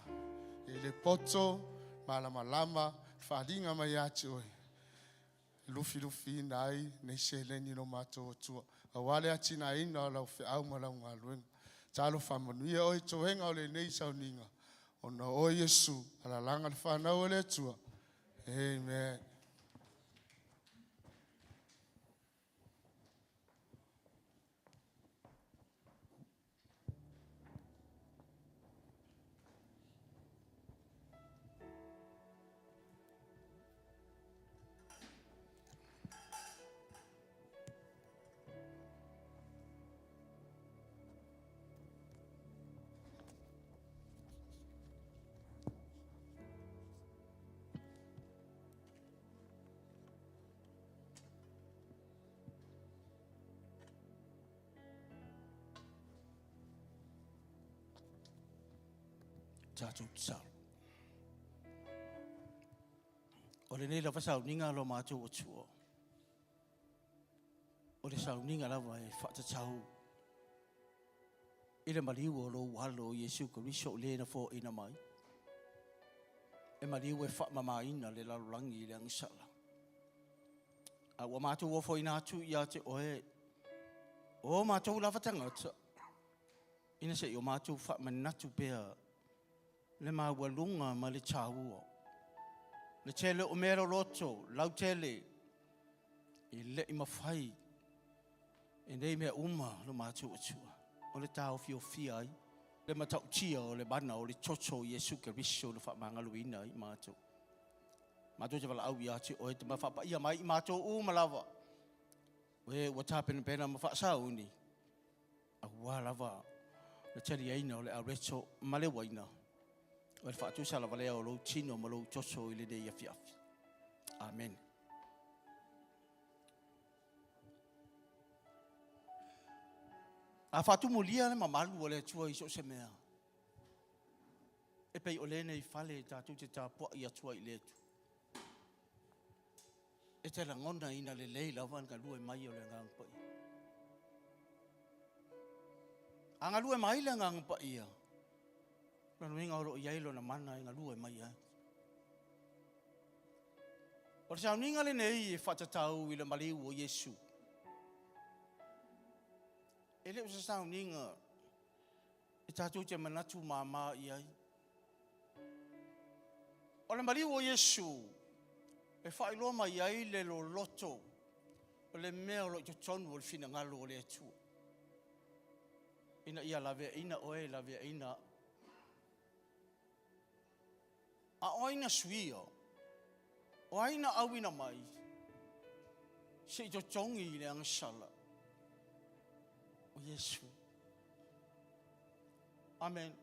E le poto, malamalama, faaliga mai ia te oe, lufilufiina ai nei seleni lo matou Atua. Aua le atinaeina o lau feau ma lau galuega. Talo faamanuia oe i toega o lenei sauniga, ona o oe Iesu, alalaga le fanau a le Atua. Amen. Tatou tatalo. O lenei lava sauniga lo matou Atua, o le sauniga lava e faatatau i le maliu o lou alo o Iesu Keriso o le na foaiina mai, e maliu e faamamaina le lalolagi i le agasala. A ua matou ofoina atu ia te oe, o matou lava tagata, ina se i o matou faamanatu pea le maualuga ma le taua, le tele o mea loloto lautele e le i mafai e nei mea uma lo matou Atua o le taofiofia ai le matautia o le mana o le toto o Iesu Keriso na faamagaloina ai matou. Matou te valaau ia te oe te ma faapaia mai i matou uma lava, oe ua tapenapena ma faasauni, aua lava le taliaina o le areto ma le uaina, o le faatusa lava lea o lou tino ma lou toto i lenei afiafi. Amen. A faatumulia le mamalu o le Atua i so o se mea, e pei o lenei fale tatou te tapuai atu ai i le Atua, e te lagona ina lelei lava le galue mai o le Agaga Paia. A galue mai le Agaga Paia, lona uiga o lo o i ai lona mana e galue mai ai. O le sauniga lenei e faatatau i le maliu o Iesu. E le o se sauniga e tatou te manatu māmā i ai. O le maliu o Iesu e faailoa mai ai le loloto o le mea o lo o i totonu o le finagalo o le Atua, ina ia laveaina oe, laveaina au. A o ai na suia? O ai na auina mai se i totogi i le agasala? O Iesu. Amen.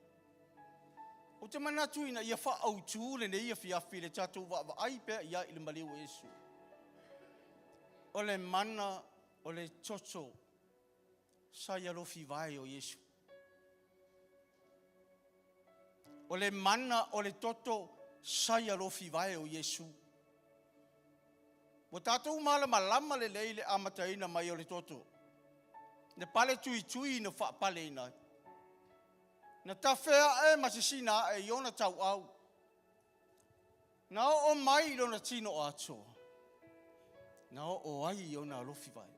Ou te manatu ina ia faaautu lenei afiafi le tatou vaavaai pea i ai i le maliu o Iesu. O le mana o le toto sa i alofi vae o Iesu. O le mana o le toto sa i alofi vae o Iesu. Ua tatou malamalama lelei i le amataina mai o le toto. Na pale tuitui na faapaleina ai. Na tafe ae ma sisina ae i ona tauau. Na oo mai i lona tino atoa. Na oo ai i ona alofi vae.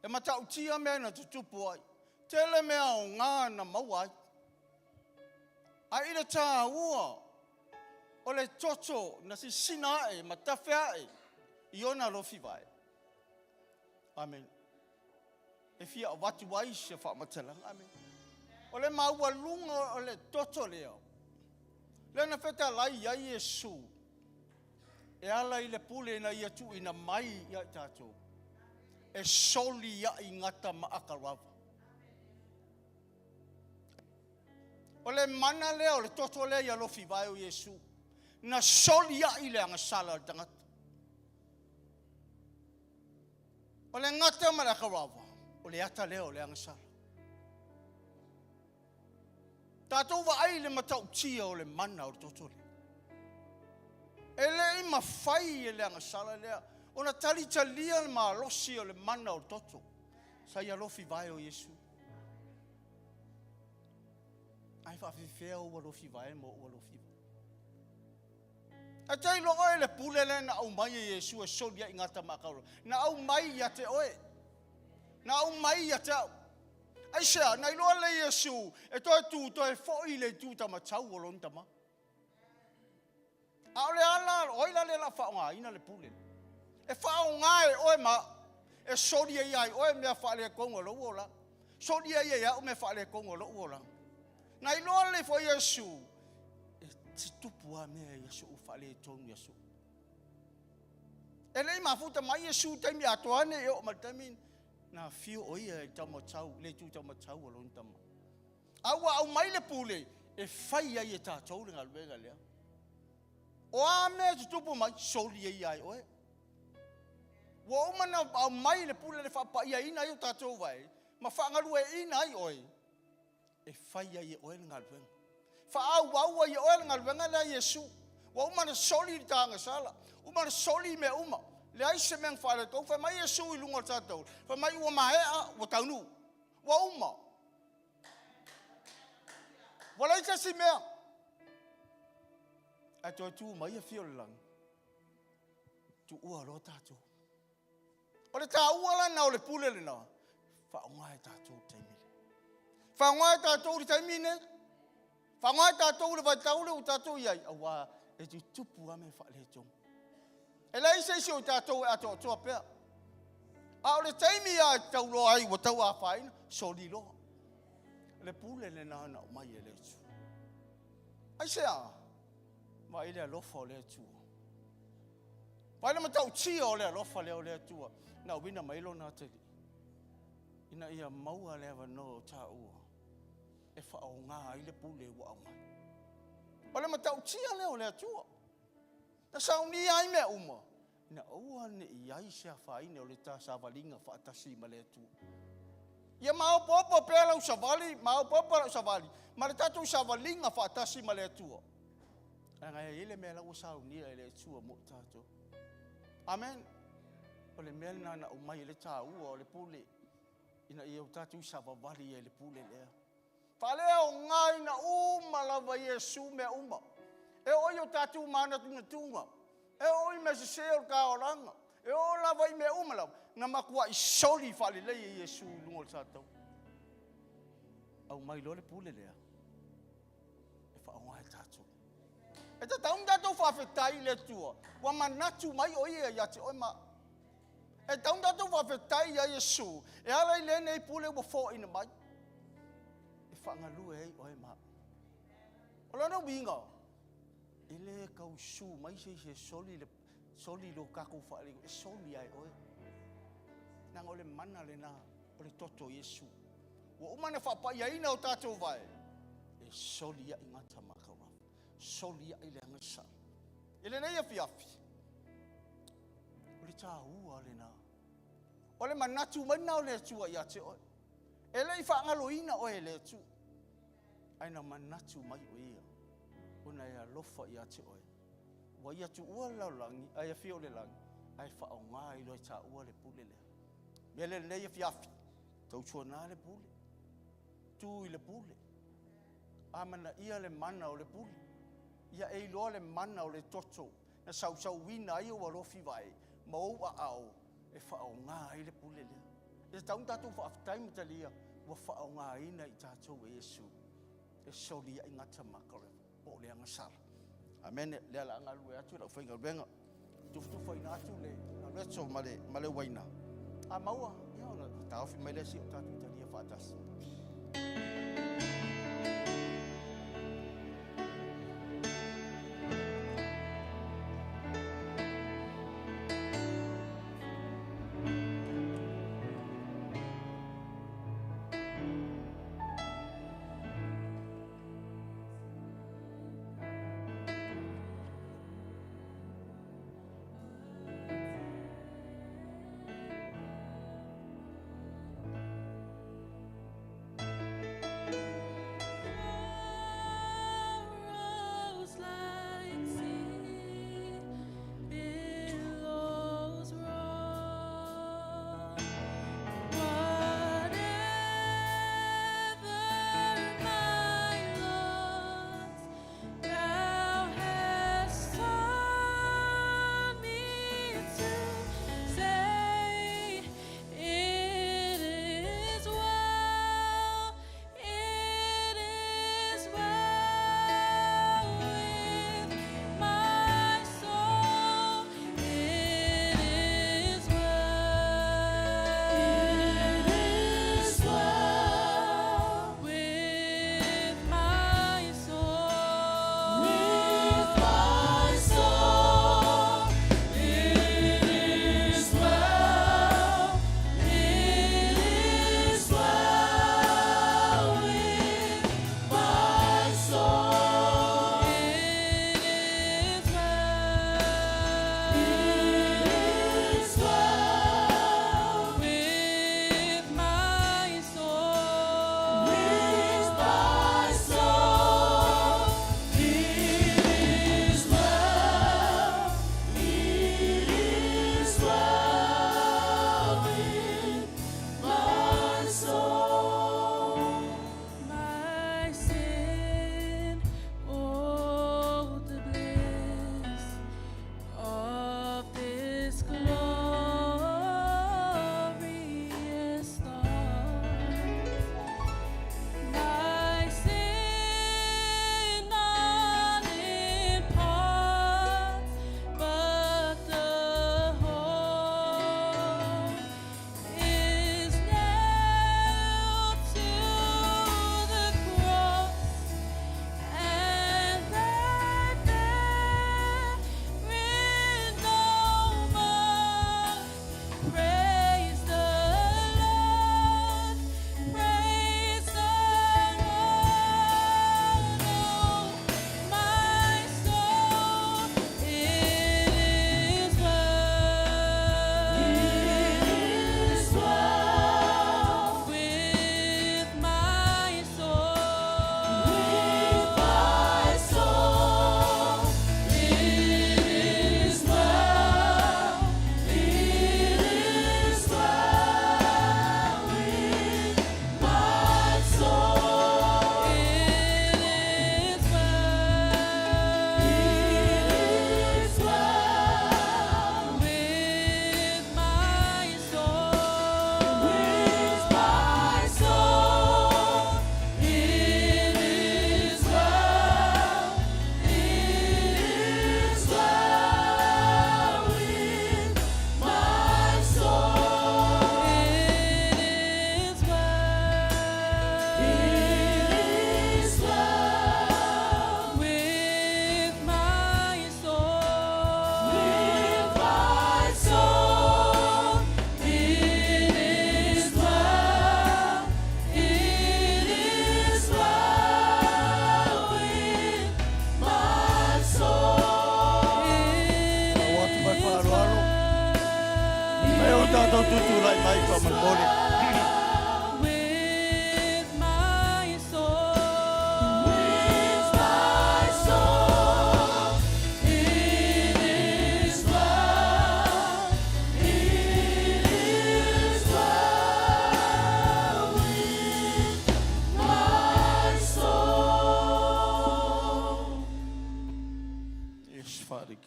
E matautia mea na tutupu ai. Tele mea aoga na maua ai. Ae i le taua o le toto na sisina ae ma tafe ae i ona alofi vae. Amen. E fia avatu ai se faamatalaga. Amen. O le maualuga o le toto lea, lea na fetalai ai Iesu e ala i le pule na ia tuuina mai ia i tatou. E solia'i gata ma akalava. O le mana lea o le toto lea i alofi vae o Iesu, na solia'i le agasala o le tagata. O le gata ma le akalava, o le ata lea o le agasala. Tatou vaai i le matautia o le mana o le toto lea. E le i mafai e le agasala lea ona talitalia le malosi o le mana o le toto sa i alofi vae o Iesu. Ae faafefea ou alofi vae ma ou alofi vae? Ae te iloa oe le pule lea na aumai e Iesu e soli ai i gata ma akaula. Na aumai ia te oe. Na aumai ia te au. Aisea, na iloa lelei e Iesu e toe tu, toe foi i le itu taumatau o lona tama. A o le ala, o ai la lea o le a faaaogaina le pule lea? E faaaoga e oe ma au, e soli ai ia oe mea faaletonu o lou olaga, soli ai e au mea faaletonu o lou olaga. Na iloa lelei foi e Iesu, e tutupu lava mea i aso uma, faaletonu i aso uma. E le i mafuta mai Iesu i taimi atoa nei e oo mai i le taimi na afio o ia i le taumatau, le itu taumatau o lona tama. A ua aumai le pule e fai ai e tatou le galuega lea. O a mea e tutupu mai, soli ai ia oe. Ua uma ona aumai le pule le faapaiaina ai o tatou vae ma faagalueaiina ai oe e fai ai e oe le galuega. Faaauau ai e oe le galuega lea a Iesu. Ua uma ona soli le tagasala, uma ona soli mea uma, leai se mea na faaletonu. Fai mai Iesu i luga o le satauro, fai mai ua maea, ua taunuu, ua uma. Ua leai se isi mea. Ae toe tu mai afio o le lagi, tuua loa tatou. O le taua lana o le pule lena, faaaoga e tatou le taimi lea. Faaaoga e tatou le taimi nei. Faaaoga e tatou le vaitau lea ua tatou i ai, aua e tutupu lava mea faaletonu. E leai se isi o i tatou e atoatoa pea. A o le taimi lava e tauloa ai ua tau afaina, soli loa. Le pule lena na aumai e le Atua. Aisea? Vaai le alofa o le Atua. Vaai le matautia o le alofa lea o le Atua na auina mai lona atalii ina ia maua le avanoa o taua e faaaoga ai le pule ua aumai. O le matautia lea o le Atua. Na saunia ai mea uma, ina aua ne i i ai se afaina o le ta savaliga faatasi ma le Atua. Ia maopoopo pea lau savali, maopoopo lau savali, ma le tatou savaliga faatasi ma le Atua. Leaga e i ai le mea la ua saunia e le Atua mo i tatou. Amen. O le mea lena na aumai ai le taua o le pule, ina ia o tatou savavali ai i le pule lea. Faaleaogaina uma lava Iesu mea uma. E oo i o tatou manatunatuga, e oo i mea sese o le taolaga, e oo lava i mea uma lava, na matuai soli faalelei e Iesu i luga o le sataua. Aumai loa le pule lea e faaaoga e tatou. E tatau ona tatou faafetai i le Atua ua manatu mai o Ia ia te oe ma au. E tatau ona tatou faafetai ia Iesu e ala i lenei pule ua foaina mai e faagalue ai oe ma au. O lona uiga, e le tau su mai se isi e soli le soli lo tatou faaleu, e soli lava e oe. Leaga o le mana lena o le toto o Iesu. Ua uma ona faapaiaina o tatou vae, e soli ai gata ma taulaga, soli ai le agasala. I lenei afiafi, o le taua lena. O le manatu mai lena o le Atua ia te oe. E le i faagaloina oe e le Atua, ae na manatu mai o Ia, ona e alofa ia te oe. Ua Ia tuua le lalolagi, ae afio o le lagi, ae faaaoga ai loa e taua le pule lea. Mea lea lenei afiafi, tautuana le pule, tu i le pule, amanaia le mana o le pule, ia e iloa le mana o le toto na sausauina ai ou alofi vae ma ou aao e faaaoga ai le pule lea. E tatau ona tatou faafetai ma talia ua faaaogaina i tatou e Iesu e soli ai gata ma po o le agasala. Amene. Lea o le a galulue atu le aufaigaluega, tufatufaina atu le alueto ma le, ma le uaina. A maua, ia ona taofi mai lea si o tatou talia faatasi.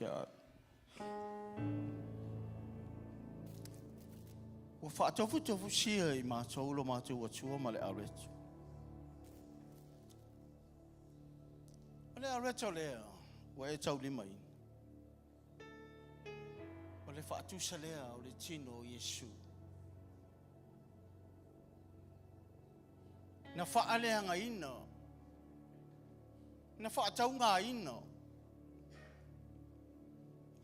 tea ai. Ua faatofutofusia i matou lo matou Atua ma le areto. O le areto lea ua e taulimaina, o le faatusa lea o le tino o Iesu. Na faaleagaina, na faataugaina,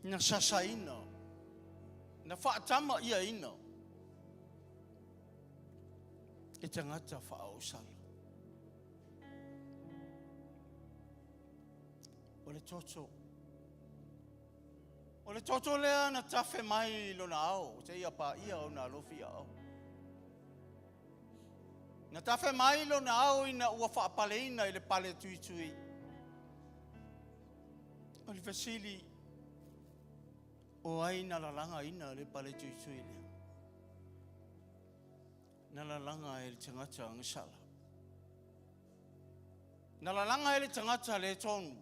na sasaina, na faatama'iaina e tagata faaoosala. O le toto, o le toto lea na tafe mai lona ao seia paia ona alofi aao. Na tafe mai lona ao ina ua faapaleina i le pale tuitui. O le fesili, o ai na lalagaina le pale tuitui lea? Na lalaga e le tagata agasala. Na lalaga e le tagata le tonu.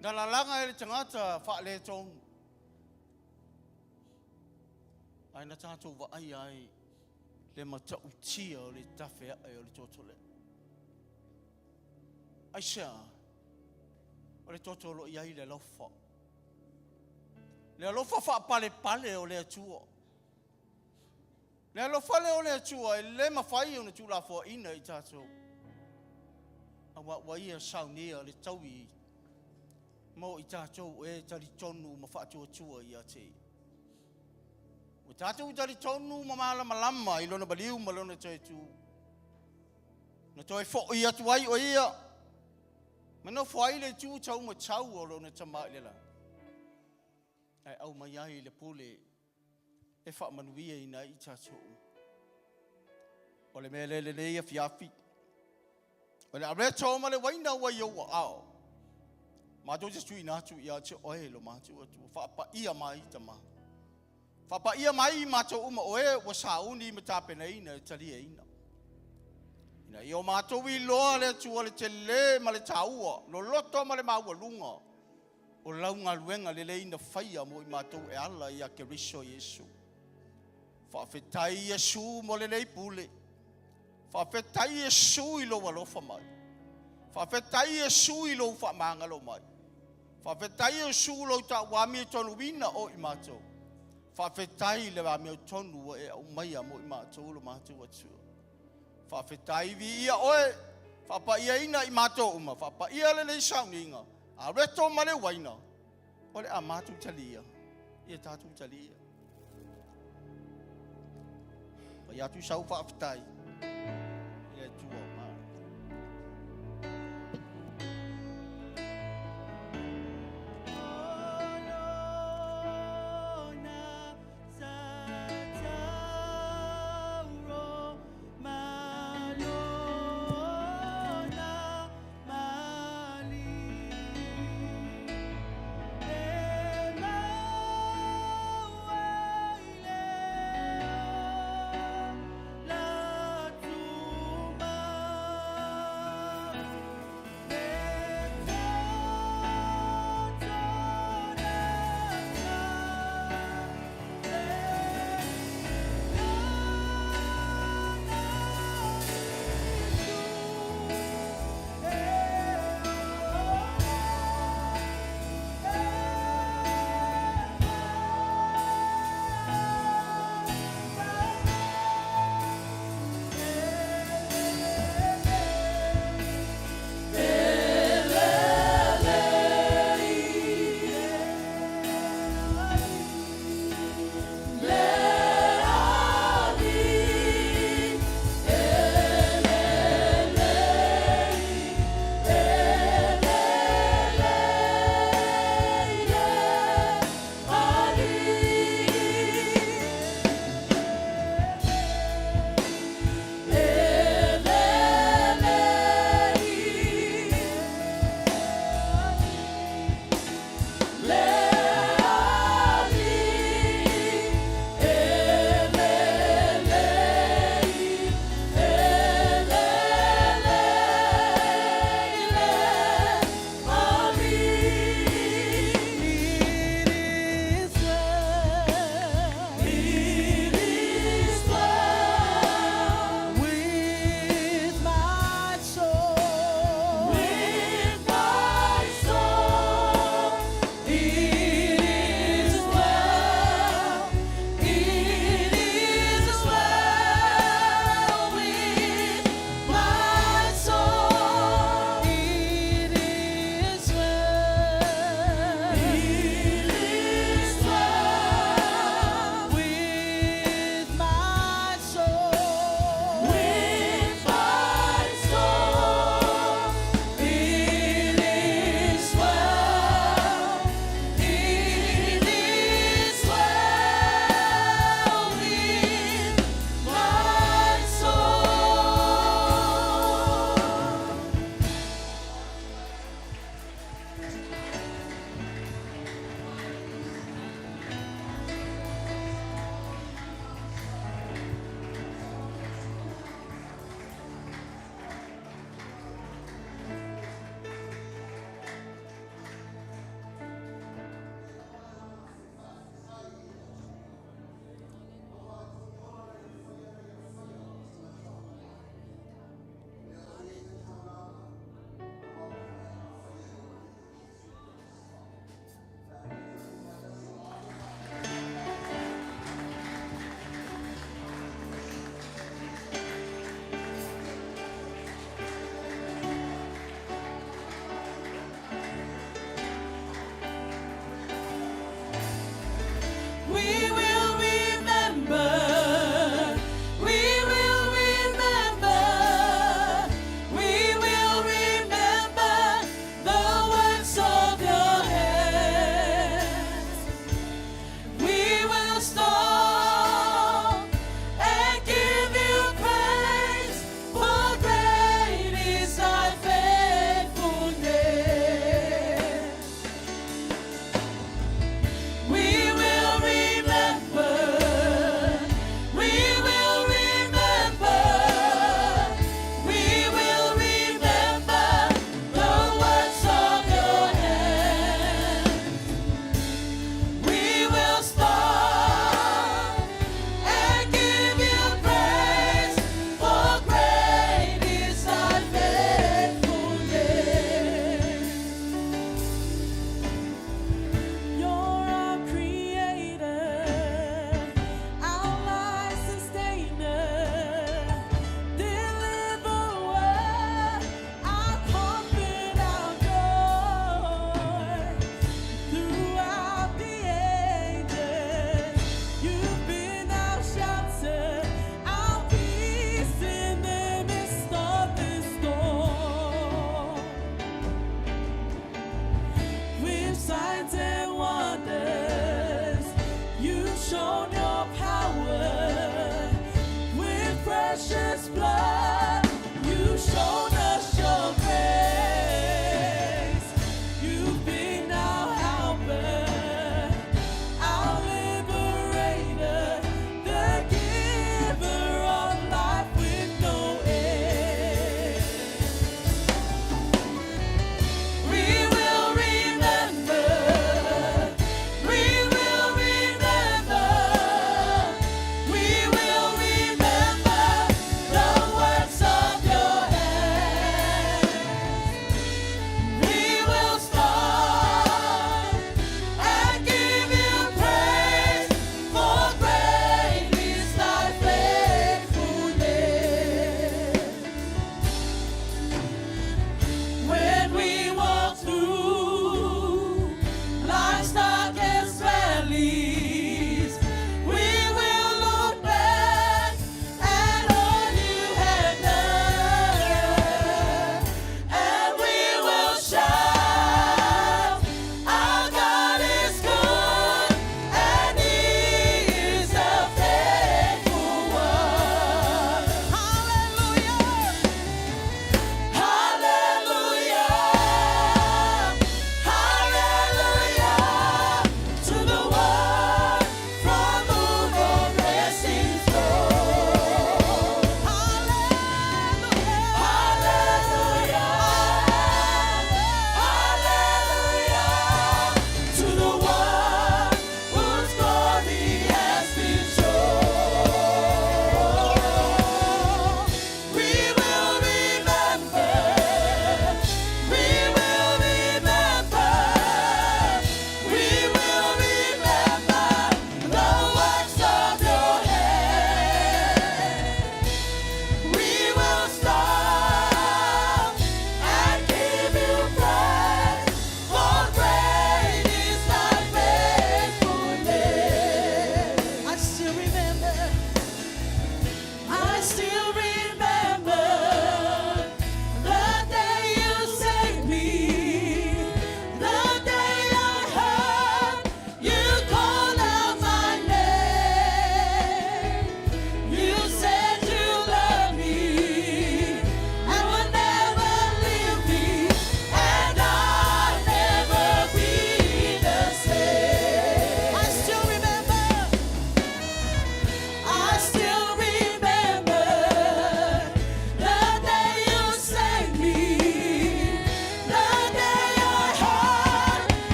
Na lalaga e le tagata faaletonu. Ae na tatou vaaia ai le matautia o le tafe ae o le toto lea. Aisea? O le toto o lo o i ai le alofa. Le alofa faapalepale o le Atua. Le alofa lea o le Atua e le mafai ona tuulafoaina i tatou. Aua ua ia saunia le taui mo i tatou o e talitonu ma faatuatua ia te Ia. Ua tatou talitonu ma malamalama i lona maliu ma lona toe tu. Na toe foi atu ai o ia ma nofo ai le itu taumatau o lona Tama i le lagi. Ae aumai ai le pule e faamanuiaina ai i tatou uma. O le mea lea i lenei afiafi, o le areto ma le uaina ua i ou aao, matou te tuuina atu ia te oe lo matou Atua, faapaia mai Tama. Faapaia mai matou uma o e ua sauni ma tapenaina e taliaina. Ina ia o matou iloa le Atua le telē ma le taua, loloto ma le maualuga o lau galuega lelei na faia mo i matou e ala ia Keriso Iesu. Faafetai Iesu mo lenei pule. Faafetai Iesu i lou alofa mai. Faafetai Iesu i lou faamagalo mai. Faafetai Iesu lou tauamiotonuina o i matou. Faafetai i le amiotonu ua e aumaia mo i matou lo matou Atua. Faafetai, viia oe, faapaiaina i matou uma, faapaia lenei sauniga, areto ma le uaina, o le a matou talia, ia tatou talia. Fai atu sau faafetai i le Atua o Malo.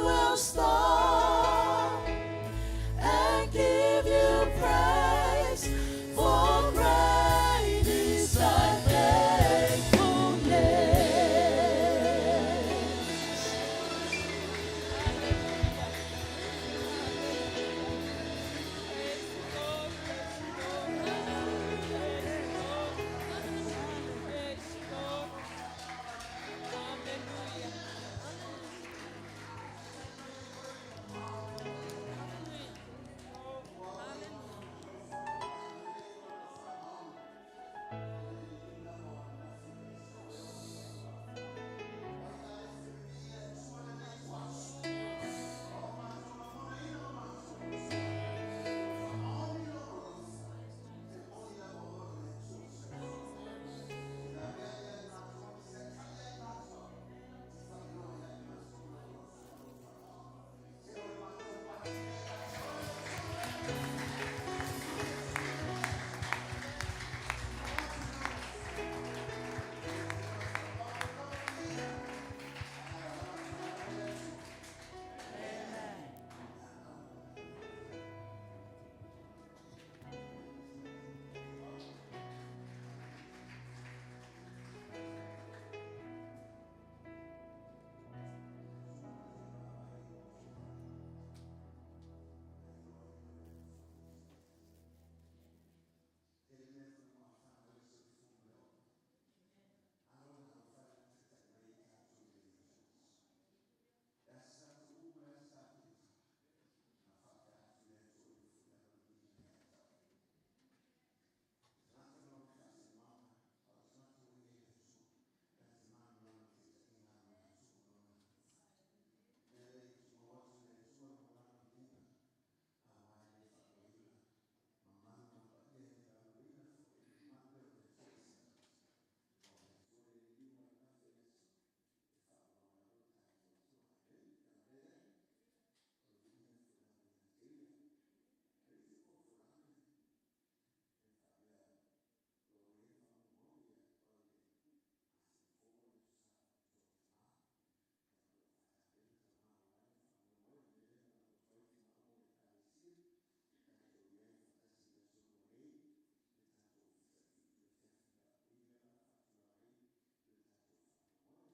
will stop and give you praise, for great is thy faithfulness. Praise God.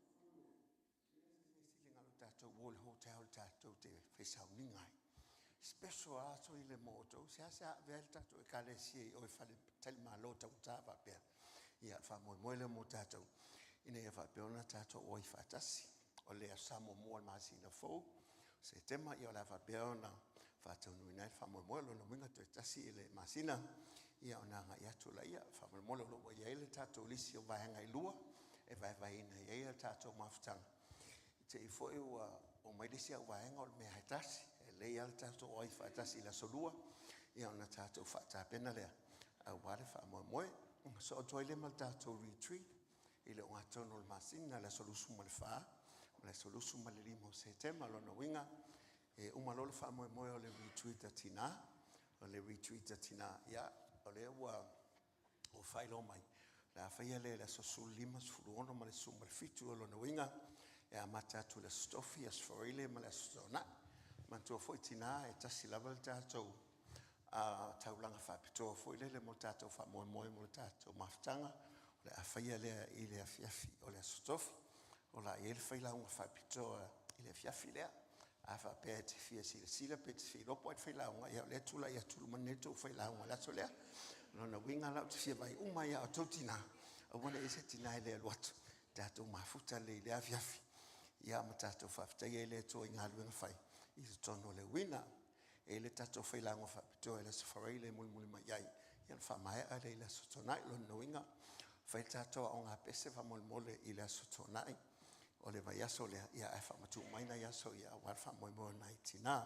Hallelujah. Siliga lo tatou uō i le hotel tatou te fesauniga ai. Special lava aso ia mo outou, seasea avea ai le tatou Ekalesia i o i faletalimalo taugata faapea. Ia, faamoemoe lea mo tatou ina ia faapea ona tatou auai faatasi. O le Aso Sa muamua o le masina fou, Setema, ia o le a faapea ona faataunuuina ai le faamoemoe. O lona uiga toe tasi le masina ia ona agai atu laia. Faamolemole o lo o ua i ai le tatou lisi o vaega e lua e vaevaeina i ai a tatou mafutaga. I te i foi ua omai le isi au vaega o le mea lava e tasi. E lelei lava le tatou auai faatasi i le aso Lua ia ona tatou faatapena lea aua le faamoemoe. Ona sosoo atu ai lea ma le tatou retreat i le ogatotonu o le masina, le aso 24 ma le aso 25 o Setema. O lona uiga, e uma loa le faamoemoe o le retreat a tina, o le retreat a tina, ia, o lea ua faailoa mai, o le a faia lea i le aso 15, 16 ma le 17. O lona uiga, e amata atu i le Aso Tofi, Aso Faraile ma le Aso Toonai. Manatua foi tina, e tasi lava le tatou taulaga faapitoa foi lele mo le tatou faamoemoe mo le tatou mafutaga. O le a faia lea i le afiafi o le Aso Tofi. O le a i ai le failauga faapitoa i le afiafi lea. A faapea e te fia silasila pe te fia iloa po o ai le failauga, ia o lea e tulai atu i luma nei le tou failauga i le aso lea. O lona uiga la, ou te fia vaai uma ai lava ia outou tina, aua ne i i ai se tina e le alu atu. Tatou mafuta lelei i lea afiafi, ia ma tatou faafetaia ai le Atua i galuega fai i totonu o le uiga. E i ai le tatou failauga faapitoa i le Aso Faraile e mulimuli mai ai, ia ona faamaea lea i le Aso Toonai. O lona uiga, fai le tatou aoga pese faamolemole i le Aso Toonai o le vaiaso lea, ia ae faamatuu mai nai aso ia aua le faamoemoe o nai tina.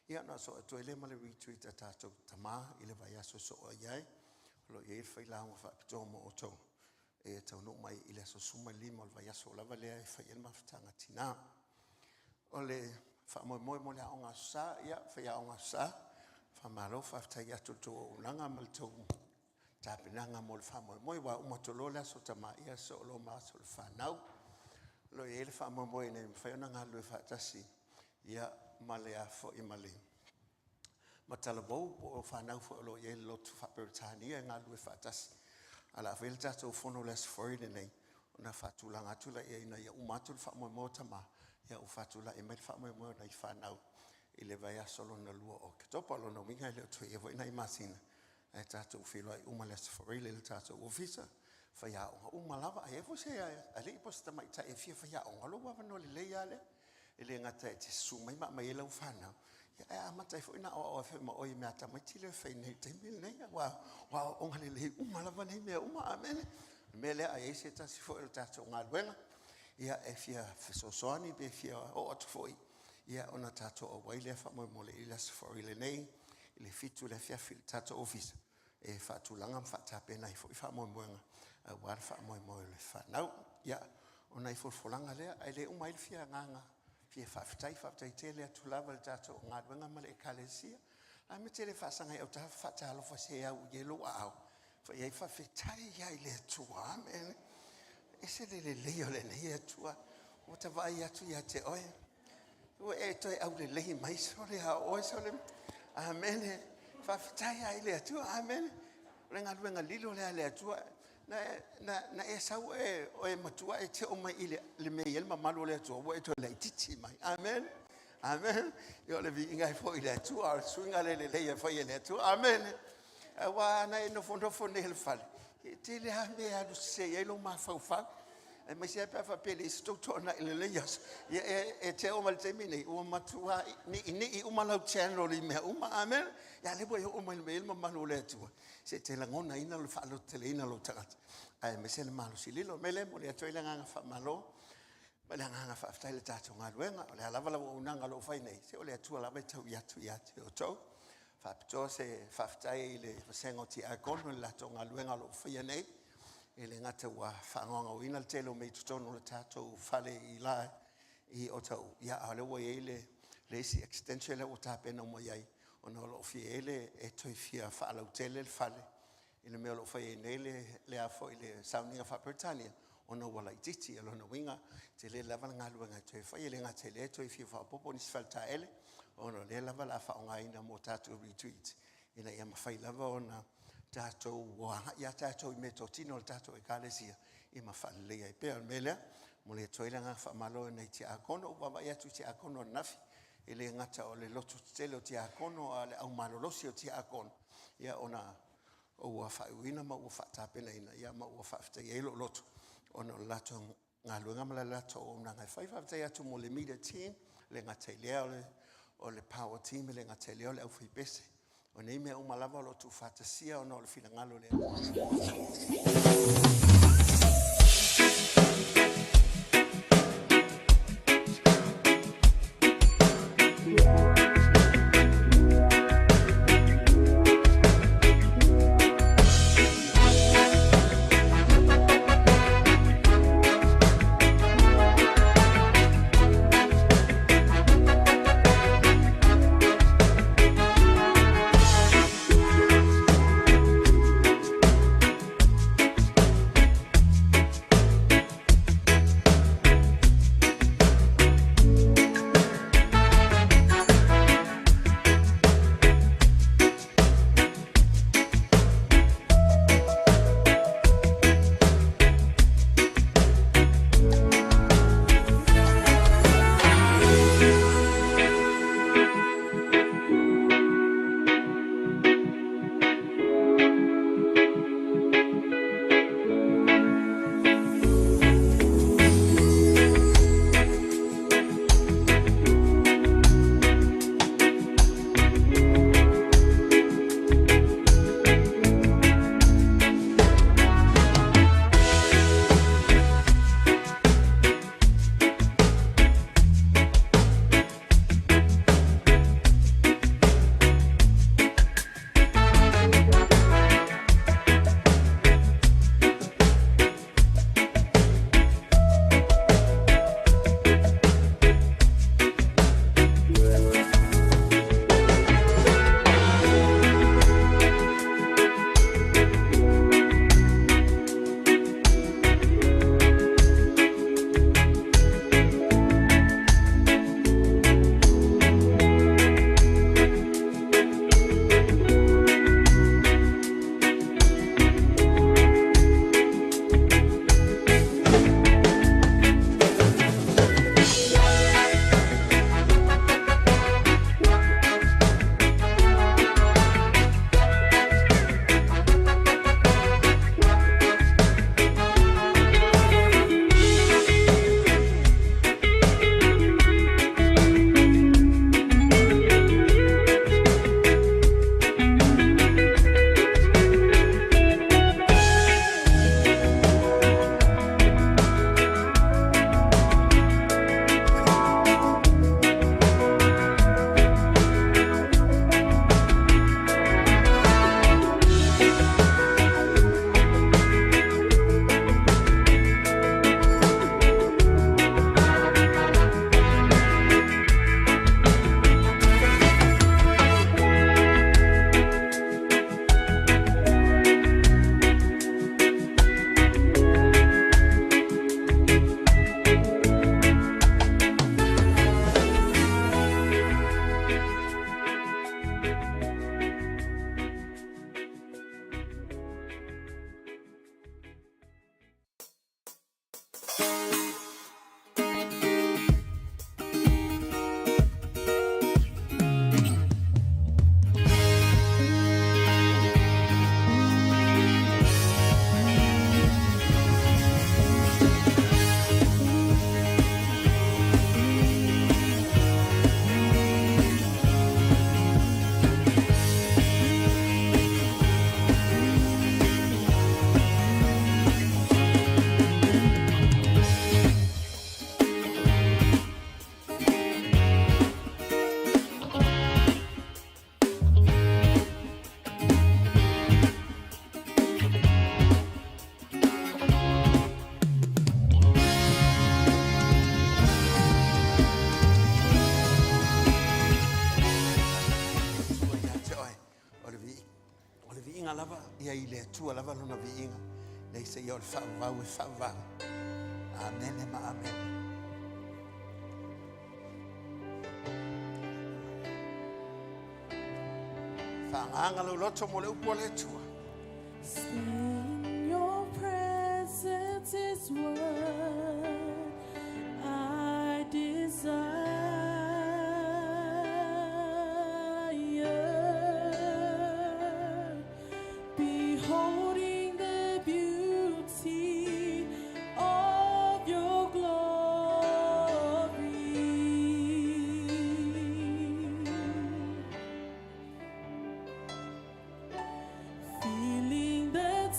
Ia ona sosoo atu ai lea ma le retreat a tatou tama i le vaiaso e sosoo i ai. O lo o i ai le failauga faapitoa mo outou e taunuu mai i le aso 15 o le vaiaso lava lea e fai ai le mafutaga a tina. O le faamoemoe mo le Aoga Aso Sa, ia, faiaoga Aso Sa, faamalo faafetai atu i le tou auaunaga ma le tou tapenaga mo le faamoemoe. Aua a uma atu loa le Aso Tama, ia sosoo loa ma Aso o le Fanau. O lo o i ai le faamoemoe ina ia mafai ona galulue faatasi. Ia, ma le a foi ma le ma talavou po o fanau foi o lo o i ai le lotu faa-Peretania e galulue faatasi. Ae o le a faia le tatou fono i le Aso Faraile lenei, ona faatulaga atu lea ina ia uma atu le faamoemoe o tama, ia ua faatulai mai le faamoemoe o nai fanau i le vaiaso lona lua o Oketopa. O lona uiga e le o toe i ai foi nai masina, ae tatou feiloai uma i le Aso Faraile i le tatou ofisa, faiaoga uma lava. A i ai foi se alii po o se tamaitai e fia faiaoga, o lou avanoa lelei lava lea. E le gata e te susu mai ma aumai ai lau fanau, ae amata ai foi ona aoao ai foi ma oe i mea a tamaiti lea e fai nei i le taimi lenei, aua o aoaoga lelei uma lava nei mea uma. Amene. O le mea lea, a i ai se tasi foi o le tatou galuega e fia fesoasoani pe fia oo atu foi, ia ona tatou auai lea faamolemole i le Aso Faraile nei i le 7:00 i le afiafi i le tatou ofisa e faatulaga ma faatapena ai foi faamoemoega aua le faamoemoe o le fanau. Ia, o nai folafolaga lea, ae le uma ai le agaga fia faafetai. Faafetai tele atu lava i le tatou galuega ma le Ekalesia. A mea e te le faasaga i autafa faatalofa se i au i ai lou aao? Fai i ai, faafetai lava i le Atua. Amene. E ese le lelei o lenei Atua. Ua ta vaai atu ia te oe, ua e toe aulelei mai sole a oe sole. Amene. Faafetai lava i le Atua. Amene. O le galuega lilo lea a le Atua. Na e sau e, o e matua e te oo mai i le mea e i ai le mamalu o le Atua, ua e toe laitiiti mai. Amene. Amene. Ia o le viiga e foi i le Atua, o le suiga le lelei e fai e le Atua. Amene. Aua ana e nofonofo nei i le fale, e tele lava mea e alu sese i ai lou mafaufau. Aemaise lava pe a faapea e leai se tou toanai i lenei aso, ia e te oo mai i le taimi lenei, ua matua niinii uma lau channel i mea uma. Amene. Ia a o lea ua e oo mai i le mea e i ai le mamalu o le Atua, se e te lagonaina le faalototeleina o lou tagata, aemaise le malosi lilo. O le mea lea e momoli atu ai le agaga faamalo ma le agaga faafetai i le tatou galuega. O le a lava le auaunaga o lo o fai nei, se o le Atua lava e taui atu ia te outou. E faapitoa se faafetai i le vasega o Tiakono i le latou galuega o lo o faia nei, e le gata ua faagaogaoina le tele o mea i totonu o le tatou fale i le i Otahuhu, a o lea ua i ai le isi extension lea ua tapena uma i ai, ona o lo o fia i ai le e toe fia faalautele le fale i le mea o lo o fai ai nei le sauniga faa-Peretania ona ua laitiiti. O lona uiga, e tele lava le galuega e toe fai. E le gata i lea e toe fia faaopoopo nisi faletaele ona o lea lava o le a faaaogaina mo tatou retreats ina ia mafai lava ona tatou agai lava tatou i meatotino a le tatou Ekalesia ma faaleleia ai pea. O le mea lea, e momoli atu ai le agaga faamalo i nai tiakono. Ua vaavaai atu i tiakono ananafi, e le gata o le lototetele o tiakono, a o le au malolosi o tiakono, ona ua faaiuina ma ua faatapenaina ma ua faafetaia ai lou loto ona o le latou galuega ma le latou auaunaga e fai. Faafetai atu mo le media team, e le gata i lea o le power team, e le gata i lea o le aufaipese. O nei mea uma lava o lo o tuufaatasia ona o le finagalo o le lava Lona viiga, nei seia o le faavavau e faavavau. Amene ma amene. Faaagaaga lou loto mo le upu a le Atua. Stay in your presence is what I desire. Beholding the beauty of your glory. Feeling the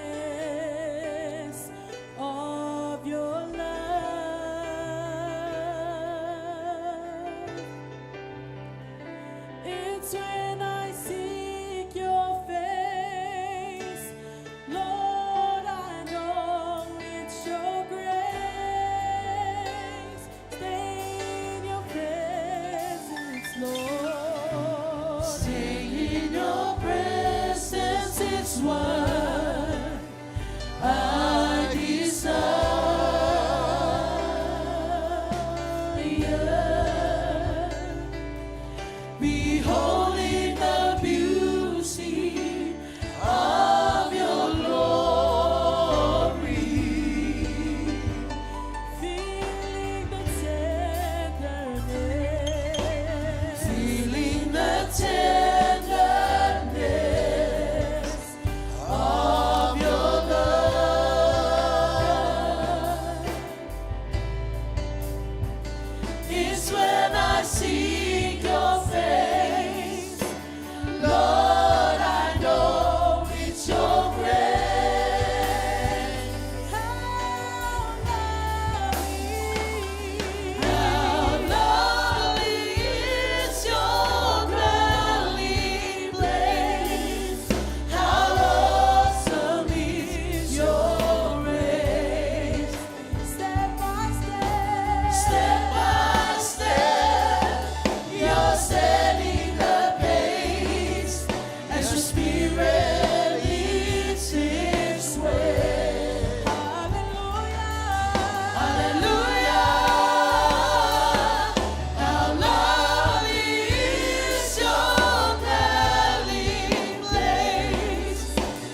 tenderness of your love. It's when I seek your face, Lord, I know it's your grace. Stay in your presence, Lord. Stay in your presence is what I desire. Beholding the beauty of your glory, feeling the tenderness, feeling the tenderness of your love. It's when I seek your face, Lord, I know it's your grace. How lovely, how lovely is your dwelling place. How awesome is your grace. Step by step, step by step, you're setting the pace as your spirit leads its way. Hallelujah, hallelujah. How lovely is your dwelling place.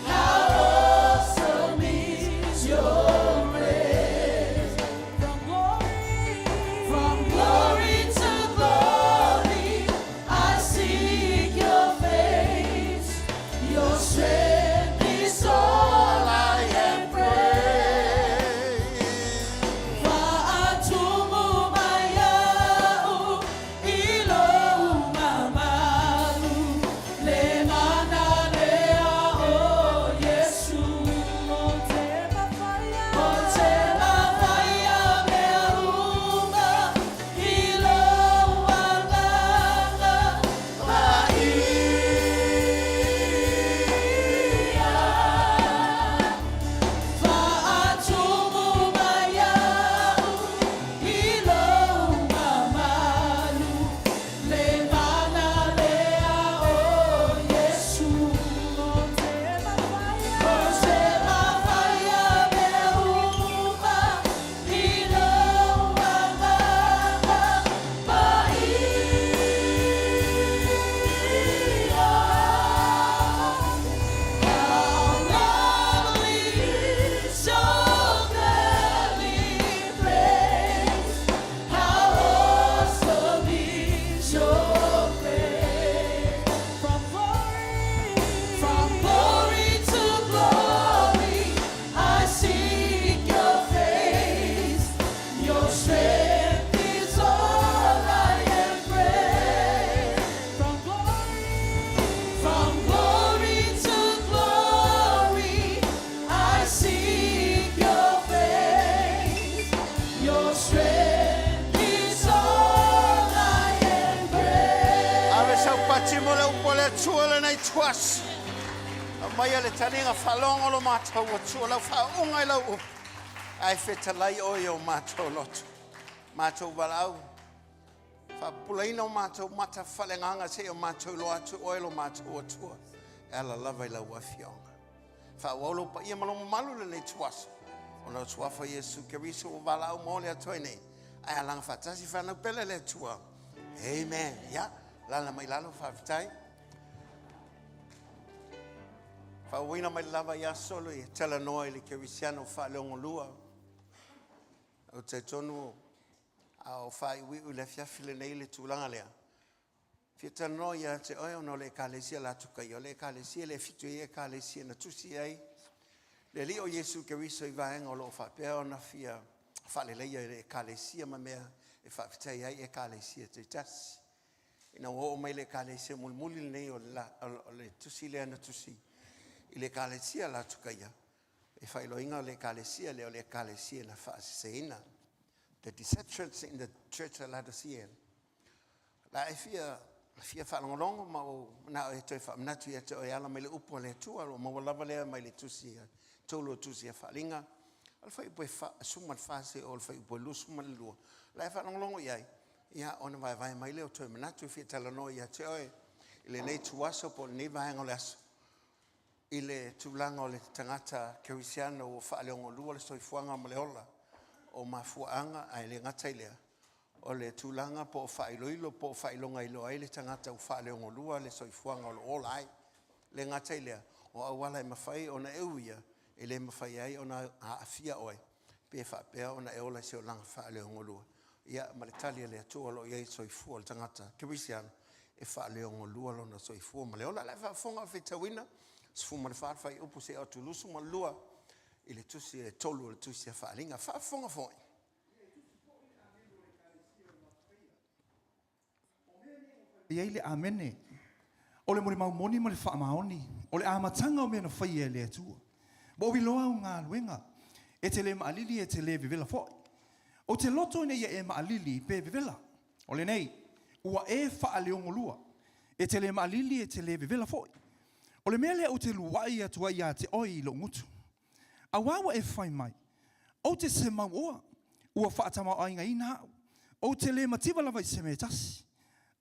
How awesome is your grace. From glory, from glory to glory, I seek your face. Your strength is all I am Faatumu mayau ilo umamalu le mana lea o Yesu. O te mawhaya mea uma ilo uanganga maia. Faatumu mayau ilo umamalu le mana lea o Yesu. O te mawhaya mea uma ilo uanganga maia. How lovely is your dwelling place. How awesome is your grace. From glory, from glory to glory, I seek your face. Your strength is all I embrace. From glory, from glory to glory, I seek your face. Your strength is all I embrace. Ave sau pati mo le upu a le Atua lenei tuasi. Aumaia le taliga faalogo lo matou Atua lau faauuga i lau upu. Ae fetalai oe i o matou loto. Matou valaau. Faapupulaina o matou mata faaleagaga seia o matou iloa atu oe lo matou Atua. e ala lava i lau Afioga. Faaauau lou paia ma lou mamalu i lenei ituaso, ona o le Suafa o Iesu Keriso ua valaau ma oli atu ai nei, ae alaga faatasi fanau pele a le Atua. Amen. Ia, alaala mai i lalo, faafetai. Faauauina mai lava ia solo e talanoa i le kerisiano faaleogolua. Ou te talitonu a o faaiuiu i le afiafi lenei le tulaga lea, fia talanoa ia te oe ona o le Ekalesia Latukaia, o le Ekalesia lea e fitu i ai Ekalesia na tusi ai le Alii o Iesu Keriso i vaega o lo o faapea ona fia faaleleia i le Ekalesia ma mea e faafetai ai Ekalesia taitasi. Ina ua oo mai le Ekalesia mulimuli lenei o le tusi lea na tusi i le Ekalesia Latukaia, e faailoaina le Ekalesia lea o le Ekalesia na faaseseina. The deceptions in the church of Laodicea. La e fia fia faalogologo ma ou manao e toe faamanatu ia te oe e ala mai le upu a le Atua, o lo o maua lava lea mai le tusi a tolu o tusi a Faaaliga, o le fuaiupu e 14 seia oo i le fuaiupu e 22. La e faalogologo i ai, ia ona vaevae mai lea o toe manatu e fia talanoa ia te oe i lenei ituaso po o lenei vaega o le aso i le tulaga o le tagata kerisiano ua faaleogolua le soifuaga ma le ola o mafuaaga ae le gata i lea o le tulaga po o faailoilo po o faailoga iloa ai le tagata ua faaleogolua le soifuaga o lo o ola ai. Le gata i lea, o auala e mafai ona e uia e le mafai ai ona aafia oe pe faapea ona e ola i se olaga faaleogolua. Ia, ma le tali a le Atua o lo o i ai le soifua o le tagata kerisiano e faaleogolua lona soifua ma le ola. O le a faafofoga ma faitauina 14 fuaiupu seia oo atu i le 22 i le tusi e tolu o le tusi a Faaaliga. Faafofoga foi. I ai le Amene. O le molimau moni ma le faamaoni, o le amataga o mea na faia e le Atua. Ua ou iloa au galuega, e te le maʻalili e te le vevela foi. Ou te loto ina ia e maʻalili pe vevela. O lenei, ua e faaleogolua, e te le maʻalili e te le vevela foi. O le mea lea ou te luaʻi atu ai ia te oe i lou gutu. Auā ua e fai mai, Ou te semauoa, ua faatamaoaigaina au, ou te le mativa lava i se mea e tasi.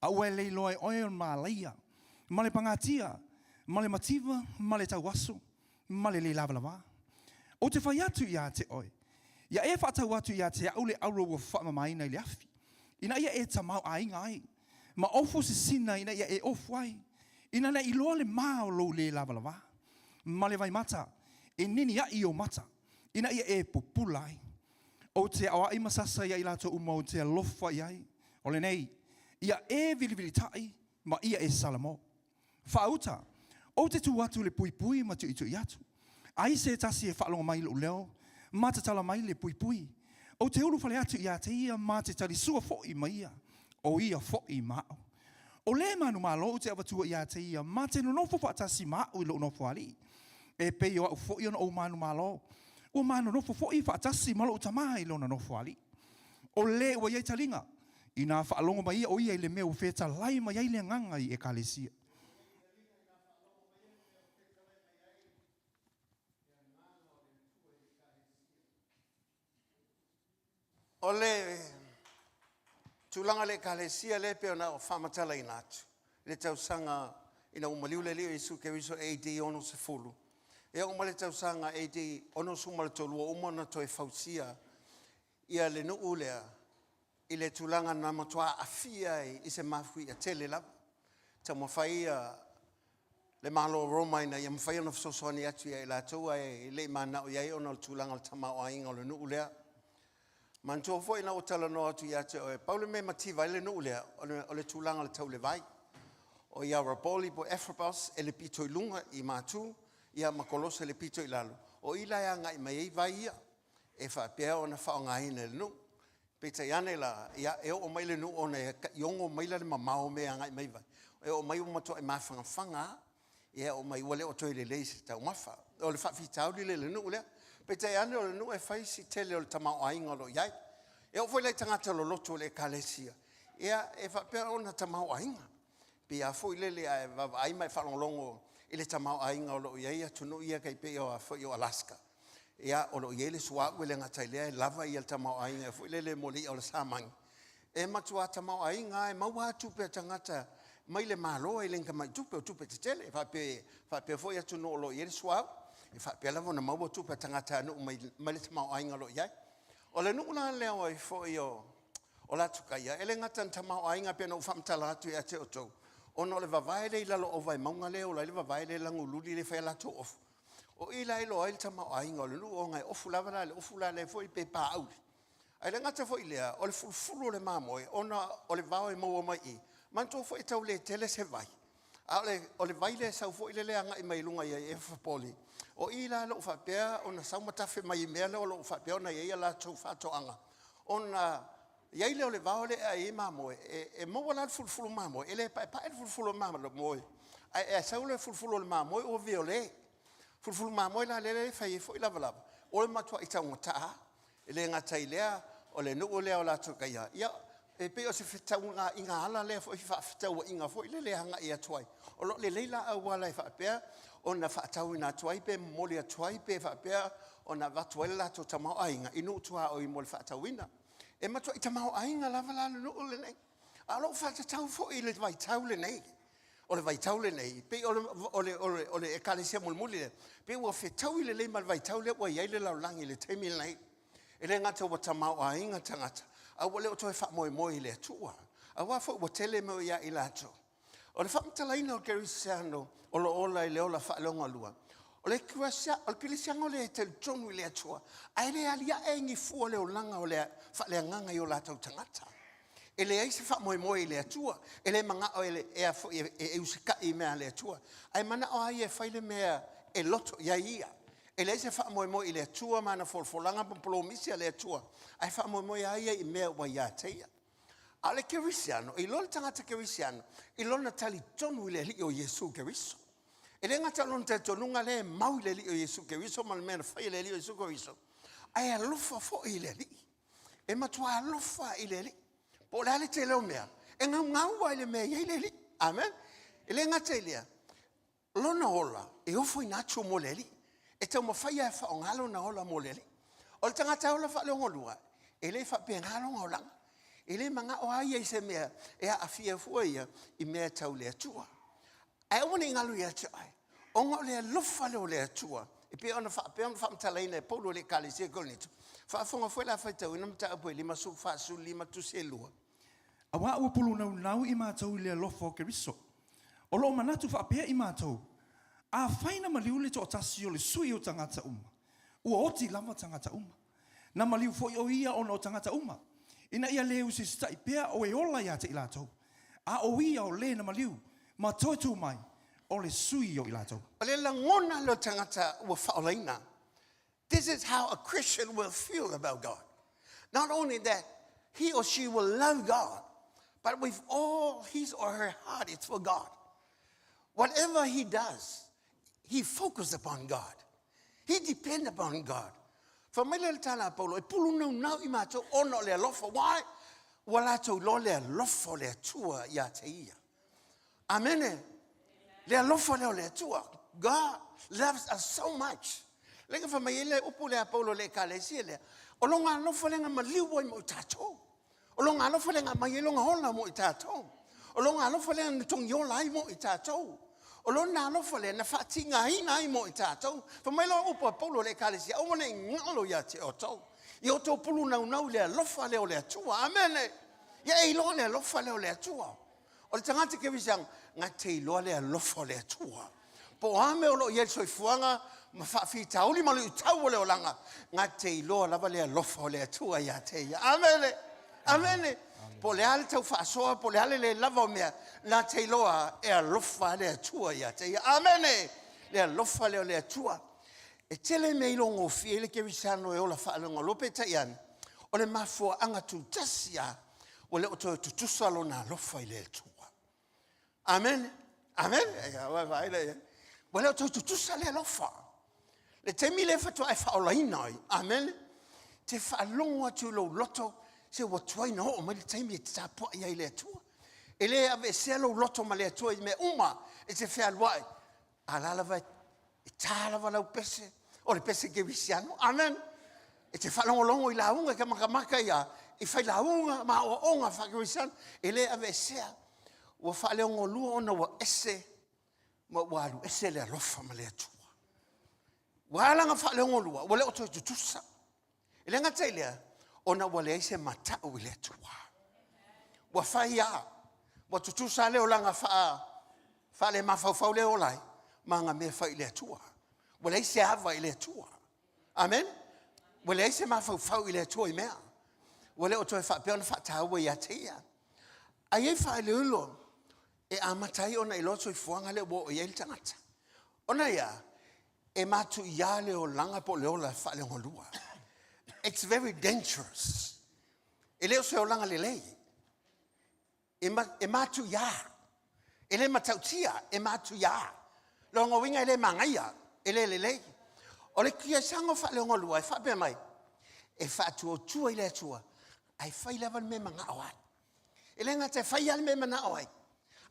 A ua e le iloa e oe o le malaia, ma le pagatia, ma le mativa, ma le tauaso, ma le lē lavalavā. Ou te fai atu ia te oe, ia e faatau atu ia te au le auro ua faamamaina i le afi, ina ia e tamaoaiga ai, ma ofo sisina ina ia e ofo ai, ina ia iloa le ma o lou lē lavalavā, ma le vaimata e nini aʻi i ou mata, ina ia e pupula ai. Ou te aoai ma sasa iā i latou uma ou te alofa i ai, o lenei, ia e vilivilitaʻi ma ia e salamo. Faauta, ou te tu atu i le puipui ma tuitui atu. Ai se tasi e faalogo mai i loʻu leo, ma tatala mai le puipui. Ou te ulufale atu ia te ia ma te talisua foi ma ia, o ia foi ma aʻu. O le manumalo ou te avatua ia te ia ma te nonofo faatasi ma aʻu i loʻu nofoalii, e pei o aʻu foi ona ou manumalo, ua ma nonofo foi faatasi ma loʻu Tamā i lona nofoalii. O le ua i ai taliga, inā faalogo mai ia o ia i le mea ua fetalai mai ai le Agaga i Ekalesia. O le tulaga i le Ekalesia lea e pei ona faamatalaina atu, i le tausaga ina ua maliu le Alii o Iesu Keriso AD 60, e oo mai le tausaga AD 63 ua uma ona toe fausia ia le nuu lea i le tulaga na matua aafia ai i se mafuia tele lava. Taumafai ia le Malo o Roma ina ia mafai ona fesoasoani atu ia i latou ae le i mananao i ai ona o le tulaga o le tamaoaiga o le nuu lea. Manatua foi ina ua talanoa atu ia te oe, pau le mea e mativa ai le nuu lea, o le tulaga o le taulevai. O Iaraboli po o Ephrabos e le pito i luga i Matu, ia ma Kolosa i le pito i lalo, o i la e agai mai ai vai ia e faapea ona faaaogaina e le nuu. Peitai ane la, ia, e oo mai le nuu ona e tai ono maila le mamao o mea e agai mai vai, e oo mai ua matuai mafanafana lava. Ia e oo mai ua le o toe lelei i se taumafa. O le faafitauli lea i le nuu lea. Peitai ane o le nuu e fai si tele o le tamaoaiga o lo o i ai. E oo foi la i tagata loloto o le Ekalesia, ia e faapea ona tamaoaiga. Pei lava foi lele a e vaavaai ma e faalogologo i le tamaoaiga o lo o i ai atunuu ia tai pei o a foi o Alaska, ia o lo o i ai le suauu e le gata i lea e lava le tamaoaiga foi lele mo le i'a o le samani. E matua tamaoaiga lava, e maua lava tupe a tagata mai le Malo e le ni tamai tupe, o tupe tetele. E faapea, faapea foi atunuu o lo o i ai le suauu, e faapea lava ona maua tupe a tagatanuu mai, mai le tamaoaiga o lo o i ai. O le nuu la lea o ai foi o, o Latukaia, e le gata ina tamaoaiga pei ona ou faamatala atu ia te outou, ona o le vavae lea i lalo o Vaimauga lea e ola ai le vavae lea e lagululi lea e fai a latou ofu. O i la e iloa ai le tamaoaiga o le nuu ona e ofu lava la, le ofu la lea foi pe paauli. Ae le gata foi i lea, o le fulufulu o le mamoe ona o le vao e maua mai i i. Manatua foi e tau le tele se vai, a o le, o le vai lea e sau foi lele agai mai luga i Efapoli, o i la o lo o faapea ona sau ma tafe mai i mea lea o lo o faapea ona i ai a latou faatoaga, ona i ai lea o le vao lea e aai ai mamoe. E, e maua la le fulufulu mamoe, e le paepae le fulufulu o le mamoe, ae a sau le fulufulu o le mamoe ua viole. Fulufulu mamoe la lea e fai ai foi lavalava, o le matuai taugata lava. E le gata i lea, o le nuu lea o Latukaia, ia, e pei o se fetuunaiga ala lea foi, fefaafetauaiga foi lele e agai atu ai. O lo o lelei la auala e faapea ona faatauina atu ai pe momoli atu ai pe faapea ona avatu ai le latou tamaoaiga i nuu tuaoi mo le faatauina. E matuai tamaoaiga lava la le nuu lenei. A o lo o faatatau foi i le vaitau lenei. O le vaitau lenei, pei o le, o le, o le, o le ekalesia mulimuli lea, pei ua fetaui lelei ma le vaitau lea ua i ai le lalolagi i le taimi lenei. E le gata ua tamaoaiga tagata, a ua le o toe faamoemoe i le Atua. Aua foi ua tele mea ia i latou. O le faamatalaina o le kerisiano o lo o ola i le ola faaleogalua, o le kerisiano lea e talitonu i le Atua, ae le aliae ni fua o le olaga o le faaleagaga i o latou tagata. E leai se faamoemoe i le Atua, e le manao e, e, e, e usikai i mea a le Atua, ae manao lava ia e fai le mea e loto i ai ia. E leai se faamoemoe i le Atua ma ana folafolaga ma polomisi a le Atua, ae faamoemoe lava ia i mea ua ia te ia. A o le kerisiano, e iloa le tagata kerisiano i lona talitonu i le Alii o Iesu Keriso. E le gata o lona talitonuga lea e mau i le Alii o Iesu Keriso ma le mea na fai e le Alii o Iesu Keriso, ae alofa foi i le Alii. E matua alofa i le Alii. Po o le a le tele o mea, e gaugau lava i le mea e i ai le Alii. Amen. E le gata i lea, lona ola e ofoina atu mo le Alii. E taumafai lava e faaaoga lona ola mo le Alii. O le tagata ola faaleogolua, e le faapena lona olaga. E le manao lava ia i se mea e aafia fua ia i mea tau le Atua. Ae aua ne i galo ia te oe, ona o le alofa lea o le Atua, e pei ona faapea ona faamatalaina e Paulo i le Ekalesia i Korinito. Faafofoga foi la faitauina mataupu e 50, 45, tusi e 2. Auā ua pulunaunau i matou i le alofa o Keriso. O lo o manatu faapea i matou, Afai na maliu le toatasi o le sui o tagata uma, ua oti lava tagata uma. Na maliu foi o ia ona o tagata uma, ina ia le usisitaʻi pea o e ola ia te i latou, a o ia o le na maliu ma toe tu mai, o le sui o i latou. O le lagona lea o le tagata ua faaolaina. This is how a Christian will feel about God. Not only that he or she will love God, but with all his or her heart, it's for God. Whatever he does, he focus upon God. He depend upon God. Fai mai lea le tala a Paulo, e pulunaunau i matou ona o le alofa. Why? Ua latou iloa le alofa o le Atua ia te ia. Amene. Le alofa lea o le Atua. God loves us so much. Lea na fai mai ai le upu lea a Paulo i le ekalesia lea, o lona alofa lea na maliu ai mo i tatou. O lona alofa lea na aumai ai lona ola mo i tatou. O lona alofa lea na togiola ai mo i tatou. O lona alofa lea na faatigaina ai mo i tatou. Fai mai loa upu a Paulo i le ekalesia, aua ne i galo ia te outou. Ia outou pulunaunau i le alofa lea o le Atua. Amene. Ia e iloa le alofa lea o le Atua. O le tagata kerisiano, na te iloa le alofa o le Atua. Po o a mea o lo o i ai le soifuaga ma faafitauli ma luitau o le olaga, na te iloa lava le alofa o le Atua ia te ia. Amene. Amene. Po o le a le tau faasoa, po o le a le le lava o mea, na te iloa e alofa le Atua ia te ia. Amene. Le alofa lea o le Atua. E tele mea iloagofie ai le kerisiano e ola faaleogaloa, peitai ane, o le mafuaaga tutasi lava ua le o toe tutusa lona alofa i le Atua. Amene. Amene. Ua le o toe tutusa le alofa. Le taimi lea faatoa e faaolaina ai. Amene. Te faalogo atu i lou loto, se ua tuai na oo mai le taimi e te tapuai ai i le Atua. E le aveesea lou loto ma le Atua i mea uma e te fealuai. A la lava e ta lava lau pese, o le pese kerisiano. Amen. E te faalogologo i lauga, e te matamata ia, i fai lauga ma aoaoga faakerisiano. E le aveesea. Ua faaleogolua ona ua ese ma ua alu ese le alofa ma le Atua. Ua ala ona faaleogolua, ua le o toe tutusa. E le gata i lea, ona ua leai se matau i le Atua. Ua fai lava, ua tutusa le olaga faalemafaufau lea e ola ai, ma ana mea e fai i le Atua. Ua leai se ava i le Atua. Amen? Ua leai se mafaufau i le Atua i mea. Ua le o toe faapea ona faataua ia te ia. Ae i ai faailoilo e amata ai ona iloa le soifuaga lea ua oo i ai le tagata. Ona ia, e matuia le olaga po o le ola faaleogolua. It's very dangerous. E le o se olaga lelei. E, ma, e matuia. E le matautia, e matuia. Lona uiga e le magaia, e le lelei. O le kiasaga o faaleogolua e faapea mai, e faatuatua i le Atua, ae fai lava le mea e manao ai. E le gata e fai lava le mea e manao ai,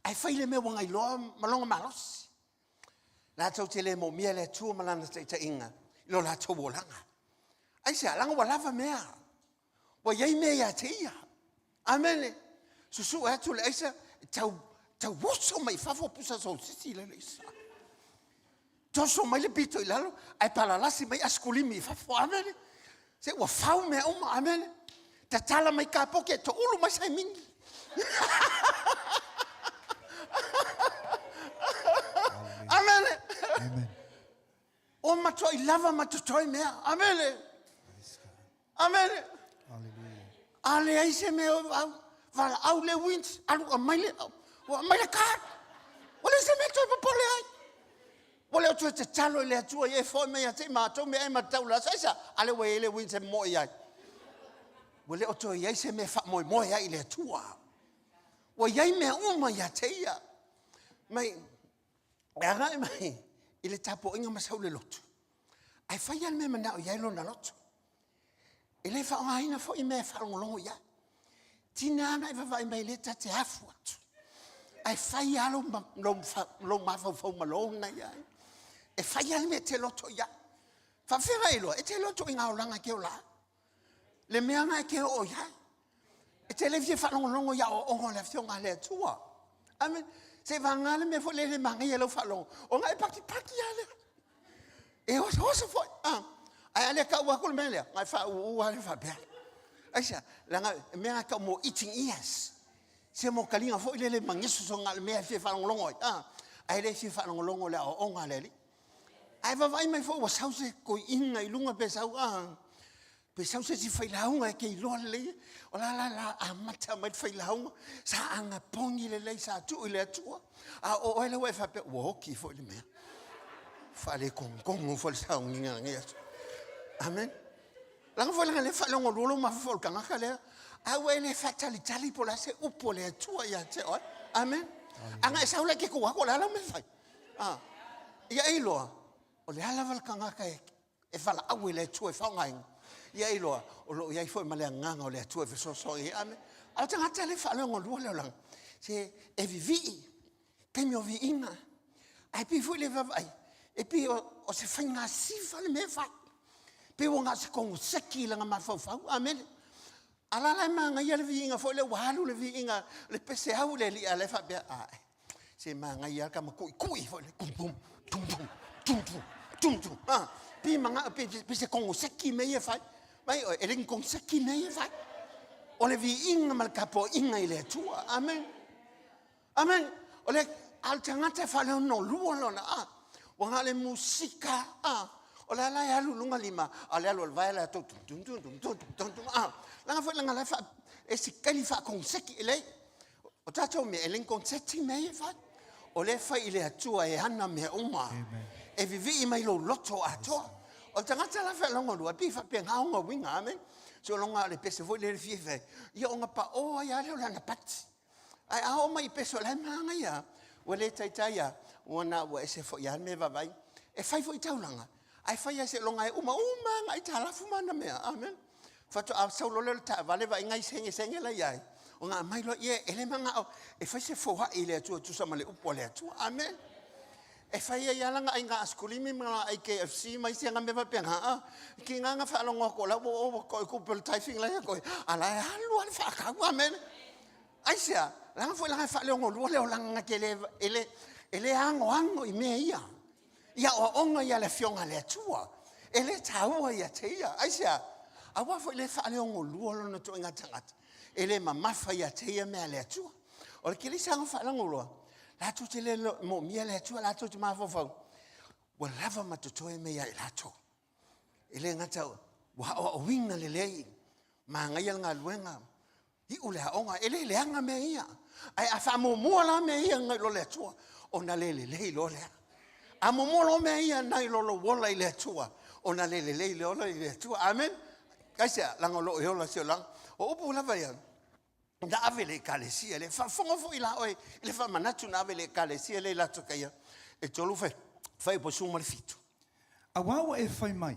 ae fai le mea ua gailoa ma lona malosi. Latou te le moomia le Atua ma lana taitaiga i lo latou olaga. Aisea? Leaga ua lava mea. Ua i ai mea ia te ia. Amene. Susue atu le aisa, tau, tau oso mai i fafo pusa sausisi le aisa. Toso mai le pito i lalo, ae palalasi mai asikulimi i fafo. Amene. Se ua fau mea uma. Amene. Tatala mai kapoki, toulu mai saimini. Amene. Amen. Ua matuai lava ma totoe mea. Amene. Amene. A leai se mea o au, valaau le winch, alu aumai le, ua aumai le card. Ua leai se mea toe popole ai. Ua le o toe tatalo i le Atua ia e foi mai ia te i matou mea e matau le aso. Aisea? A lea ua i ai le winch e momoe ai. Ua le o toe i ai se mea e faamoemoe ai i le Atua. Ua i ai mea uma ia te ia. Mai, e agai mai i le tapuaiga ma sau le lotu, ae fai lava le mea e manao i ai lona loto. E le faaaogaina foi mea e faalogologo i ai. Tina ana e vavaai mai lea ta te afu atu. Ae fai lava lou, lou, lou mafaufau ma lona i ai. E fai lava le mea e te loto i ai. Faafefea e iloa? E te loto i ngā olaga e ke ola ai. Le mea na e ke oo i ai. E te le fia faalogologo i aoaoga o le Afioga a le Atua. Amen. Se vagana le mea foi le le magaia lau faalogo, ona e pakipaki lava lea. E osooso foi. Ah. Ae a le tau atu le mea lea, na e faauuu lava le faapea. Aisea, leaga e mea na tau mo itching ears. Se mo taliga foi le le mageso so na le mea e fia faalogologo ai. Ah. Ae le fia faalogologo le aoaoga a le Alii. Ae vaavaai mai foi ua sau se toeaina i luga pe sau a pe sau se isi failauga e ke iloa lelei. O la la la amata mai le failauga, sa agapogi lelei, sa tuu i le Atua. A o oe la ua e faapea, ua oki foi le mea. Faalegogogo foi le sauniga lenei aso. Amen. Leaga foi leaga le faaleogolua lou mafaufau i le tagata lea, a ua e le faatalitali po o le a se upu a le Atua ia te oe. Amen. A na e sau la e te tu atu, o le a lau mea e fai? Ah, ia e iloa, o le a lava le tagata e, e valaau e le Atua e faaaogaina, ia e iloa, o lo o i ai foi ma le agaga o le Atua e fesoasoani ai. Amen. A o tagata le faaleogolua le olaga, se e vivii, taimi o viiga, ae pei foi le vaavaai, e pei o, o se faiga sifa le mea e fai. Pei ua na o se koneseki i lana mafaufau. Amene. A la la e manaia le viiga foi lea ua alu le viiga, le pese au i le alii, a la e faapea, ae, se manaia lava tama tuitui foi le tum tum, tum tum, tum tum, tum tum. Ah, pi manga, pi, pi se koneseki mea ia e fai. Mai oe, e le ni koneseki mea ia e fai. O le viiga ma le tapuaiga i le Atua. Amen. Amen. O le, a o le tagata e faaleonolua lona, a, ua na o le musika, a, o le ala e alu i luga lima, a o le alu o le vae la tou tum tum tum tum tum tum tum tum, a, leaga foi leaga la e faa, e sikali faakoneseki, e leai, o tatou mea, e le ni koneseti mea ia e fai. O lea e fai i le Atua e ana mea uma. E vivii mai lou loto atoa. O le tagata la fealogolua, e pei faapena ona uiga, amen. Sologa o le pese foi lea le fia fai, ia ona paoa ai lava lea o lana pati. Ae a oo mai i peso la e manaia, ua le taitai a, ua na ua ese foi lava le mea e vaavaai. E fai foi taulaga, ae fai lava seiloga e uma uma ana aitalafu ma ana mea. Amen. Faatoa sau loa lea o le taavale vaai nai segesege la i ai, ona aumai loa, ia e le manao e fai se foai i le Atua e tusa ma le upu a le Atua. Amen. E fai ai lava lana aiga asikulimi ma lana ai KFC ma isi aga mea faapena. A, ki ngā nga faalogo atu o la ua oo ua koe kupe o le typing la ia koe, a la e alu lava le faatau. Amen. Aisea? Leaga foi leaga e faaleogolua le olaga na te le, e le, e le anoano i mea ia. I aoaoga ia a le Afioga a le Atua. E le taua ia te ia. Aisea? Aua foi le faaleogolua lona ituaiga tagata. E le mamafa ia te ia mea a le Atua. O le kerisiano faalagoloa, latou te le moomia le Atua, latou te mafaufau, ua lava ma totoe mea ia i latou. E le gata ua aoaoina lelei, manaia le galuega, iu le aoga, e le leaga mea ia. Ae a faamuamua la mea ia nai lo le Atua, ona le lelei loa lea. A muamua loa mea ia nai lo lou ola i le Atua, ona le lelei le ola i le Atua. Amen. Aisea? Leaga o lo o e ola se olaga. O upu lava ia, na ave i le ekalesia lea. Faafofoga foi la oe i le faamanatu na ave i le ekalesia lea i Latokaia e tolu fai, fai 17. Auā ua e fai mai,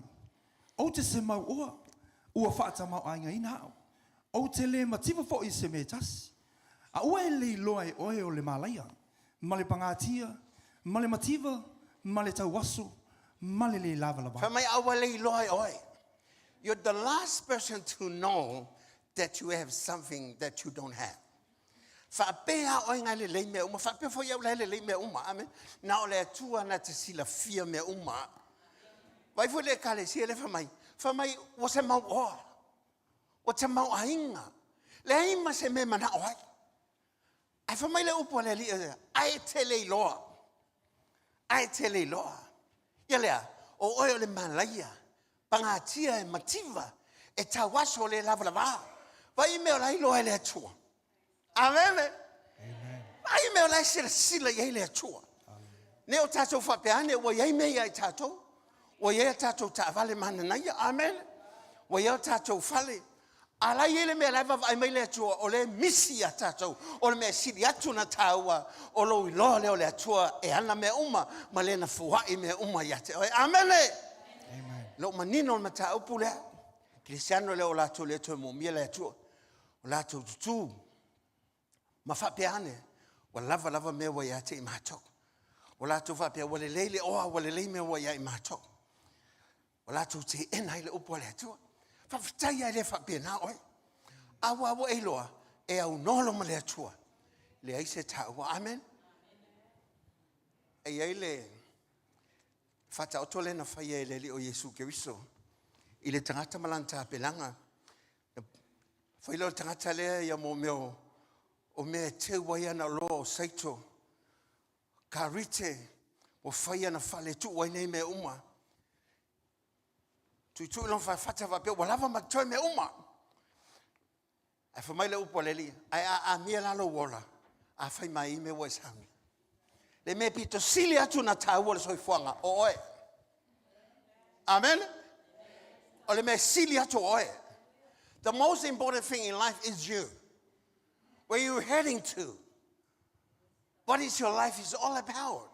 Ou te semau oa, ua faatamaoaigaina au, ou te lē mativa foʻi i se mea e tasi. A ua e le iloa e oe o le malaia, ma le pagatia, ma le mativa, ma le tauaso, ma le lē lavalava. Fai mai a ua le iloa e oe. You're the last person to know that you have something that you don't have. Faapea oe na e lelei mea uma, faapea foi au la e lelei mea uma. Amen. Na o le Atua na te silafia mea uma. Vai foi le ekalesia le fai mai, fai mai ua se mau oa, ua te mau aiga, leai ma se mea manao ai. Ae fai mai le upu a le Alii, ae e te le iloa, ae e te le iloa. Ia lea, o oe o le malaia, pagatia e mativa, e tauaso le lavalava. Vai mea o la iloa e le Atua. Amene. Vai mea o la e silasila i ai le Atua. Ne o tatou faapea ane ua i ai mea ia i tatou. Ua i ai a tatou taavale mananaia. Amene. Ua i ai o tatou fale. A la e i ai le mea la e vaavaai mai le Atua, o lea e misi ia tatou, o le mea e sili atu ona taua, o lou iloa lea o le Atua e ana mea uma ma le na fua'i mea uma ia te oe. Amene! Lou manino o le mataupu lea, Kerisiano lea o latou le toe moomia le Atua, o latou tutū ma faapea ane, ua lava lava mea ua ia te i matou. Ua latou faapea, ua lelei le oa, ua lelei mea ua ia i matou. Ua latou teena ai le upu a le Atua. Faafetai lava e le faapena oe. A ua ua e iloa, e aunoa ma le Atua. Leai se taua. Amen. E i ai le faataoto lea na faia e le Alii o Iesu Keriso i le tagata ma lana tapenaga. Fai lea o le tagata lea ia mo mea o mea e teu ai ana oloa o saito Karite, ua fai ana fale e tuu ai nei mea uma. Tuitui lona fafata faapea ua lava ma totoe mea uma. Ae fai mai le upu a le Alii, ae a amia la lou ola, a fai mai i mea ua e saunia. Le mea pito sili atu na taua le soifuaga o oe. Amen. O le mea sili atu o oe. The most important thing in life is you. Where you heading to? What is your life is all about?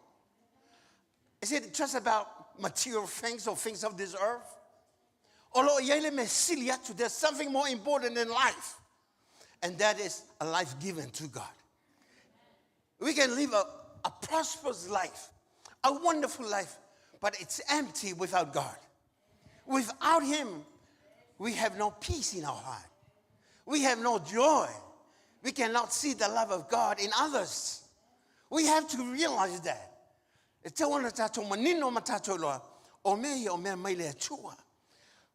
Is it just about material things or things of this earth? O lo o i ai le mea sili atu. There's something more important in life. And that is a life given to God. We can live a, a prosperous life, a wonderful life, but it's empty without God. Without Him, we have no peace in our heart. We have no joy. We cannot see the love of God in others. We have to realize that. E tau ana tātou manino ma tātou loa, o mea ia o mea mai le Atua.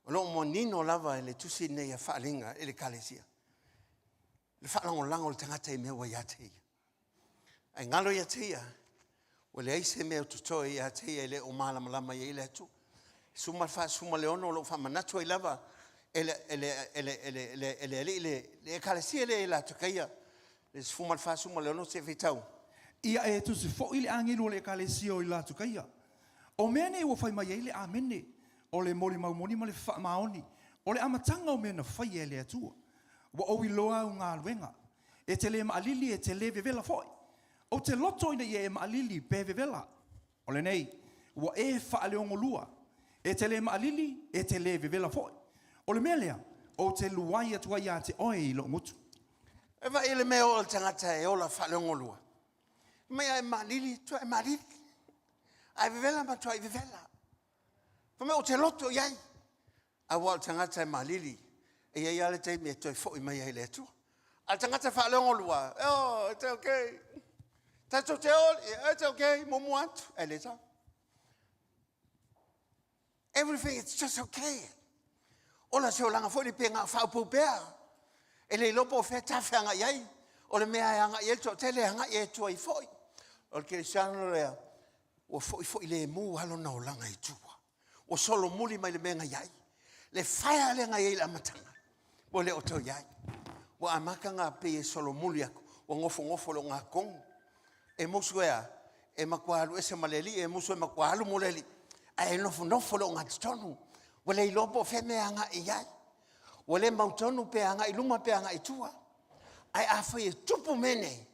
O loo manino lava e le tusi nei a faalinga e le kalesia. Le faalagolago o le tagata i mea ua ia te ia. Ae galo ia te ia, ua leai se mea o totoe ia te ia e le o malamalama i ai le Atua. Suma le faasuma le ono o lou faamanatu ai lava e le, e le, e le, e le, e le, e le alii le, le ekalesia le e Latokaia, le 14 suma le ono se faitau. Ia e tusi foʻi le agelu o le ekalesia o i Latokaia. O mea nei ua fai mai ai le Amene, o le molimau moni ma le faamaoni, o le amataga o mea na faia e le Atua. Ua ou iloa au galuega. E te lē maʻalili, e te lē vevela foʻi. Ou te loto ina ia e maʻalili pe vevela. O lenei, ua e faaleogolua. E te lē maʻalili, e te lē vevela foʻi. O le mea lea, ou te luai atu ai iā te oe i loʻu gutu. E vaai i le mea o le tagata e ola faaleogolua. Mai a e maʻalili, tuai maʻalili. A e vevela, matuai vevela. Fai mai ou te loto i ai. Aua o le tagata e malili, e i ai lava le taimi e toe foi mai ai i le Atua. A le tagata faaleogolua, oh, it's okay. Tatou te oli, it's okay, muamua atu. Ae le sao. Everything it's just okay. Ola se olaga foi le pe na o faaupou pea. E le iloa po o fea tafeagai ai. O le mea e agai ai le toatele e agai e atu ai foi. O le kerisiano lea, ua foifo'i lemu lava lona olaga i tua. Ua solomuli mai le mea na i ai. Le fire lea na i ai i le amataga, ua le o toe i ai. Ua amata ona pei e solomuli atu, ua nofonofo i le ogatotonu. E musu e a? E matua alu ese ma le Alii, e musu e matua alu mo le Alii, ae nofonofo i le ogatotonu. Ua le iloa po o fea mea e agai i ai. Ua le mautonu pe agai i luma pe agai i tua. Ae afai e tupu mea nei,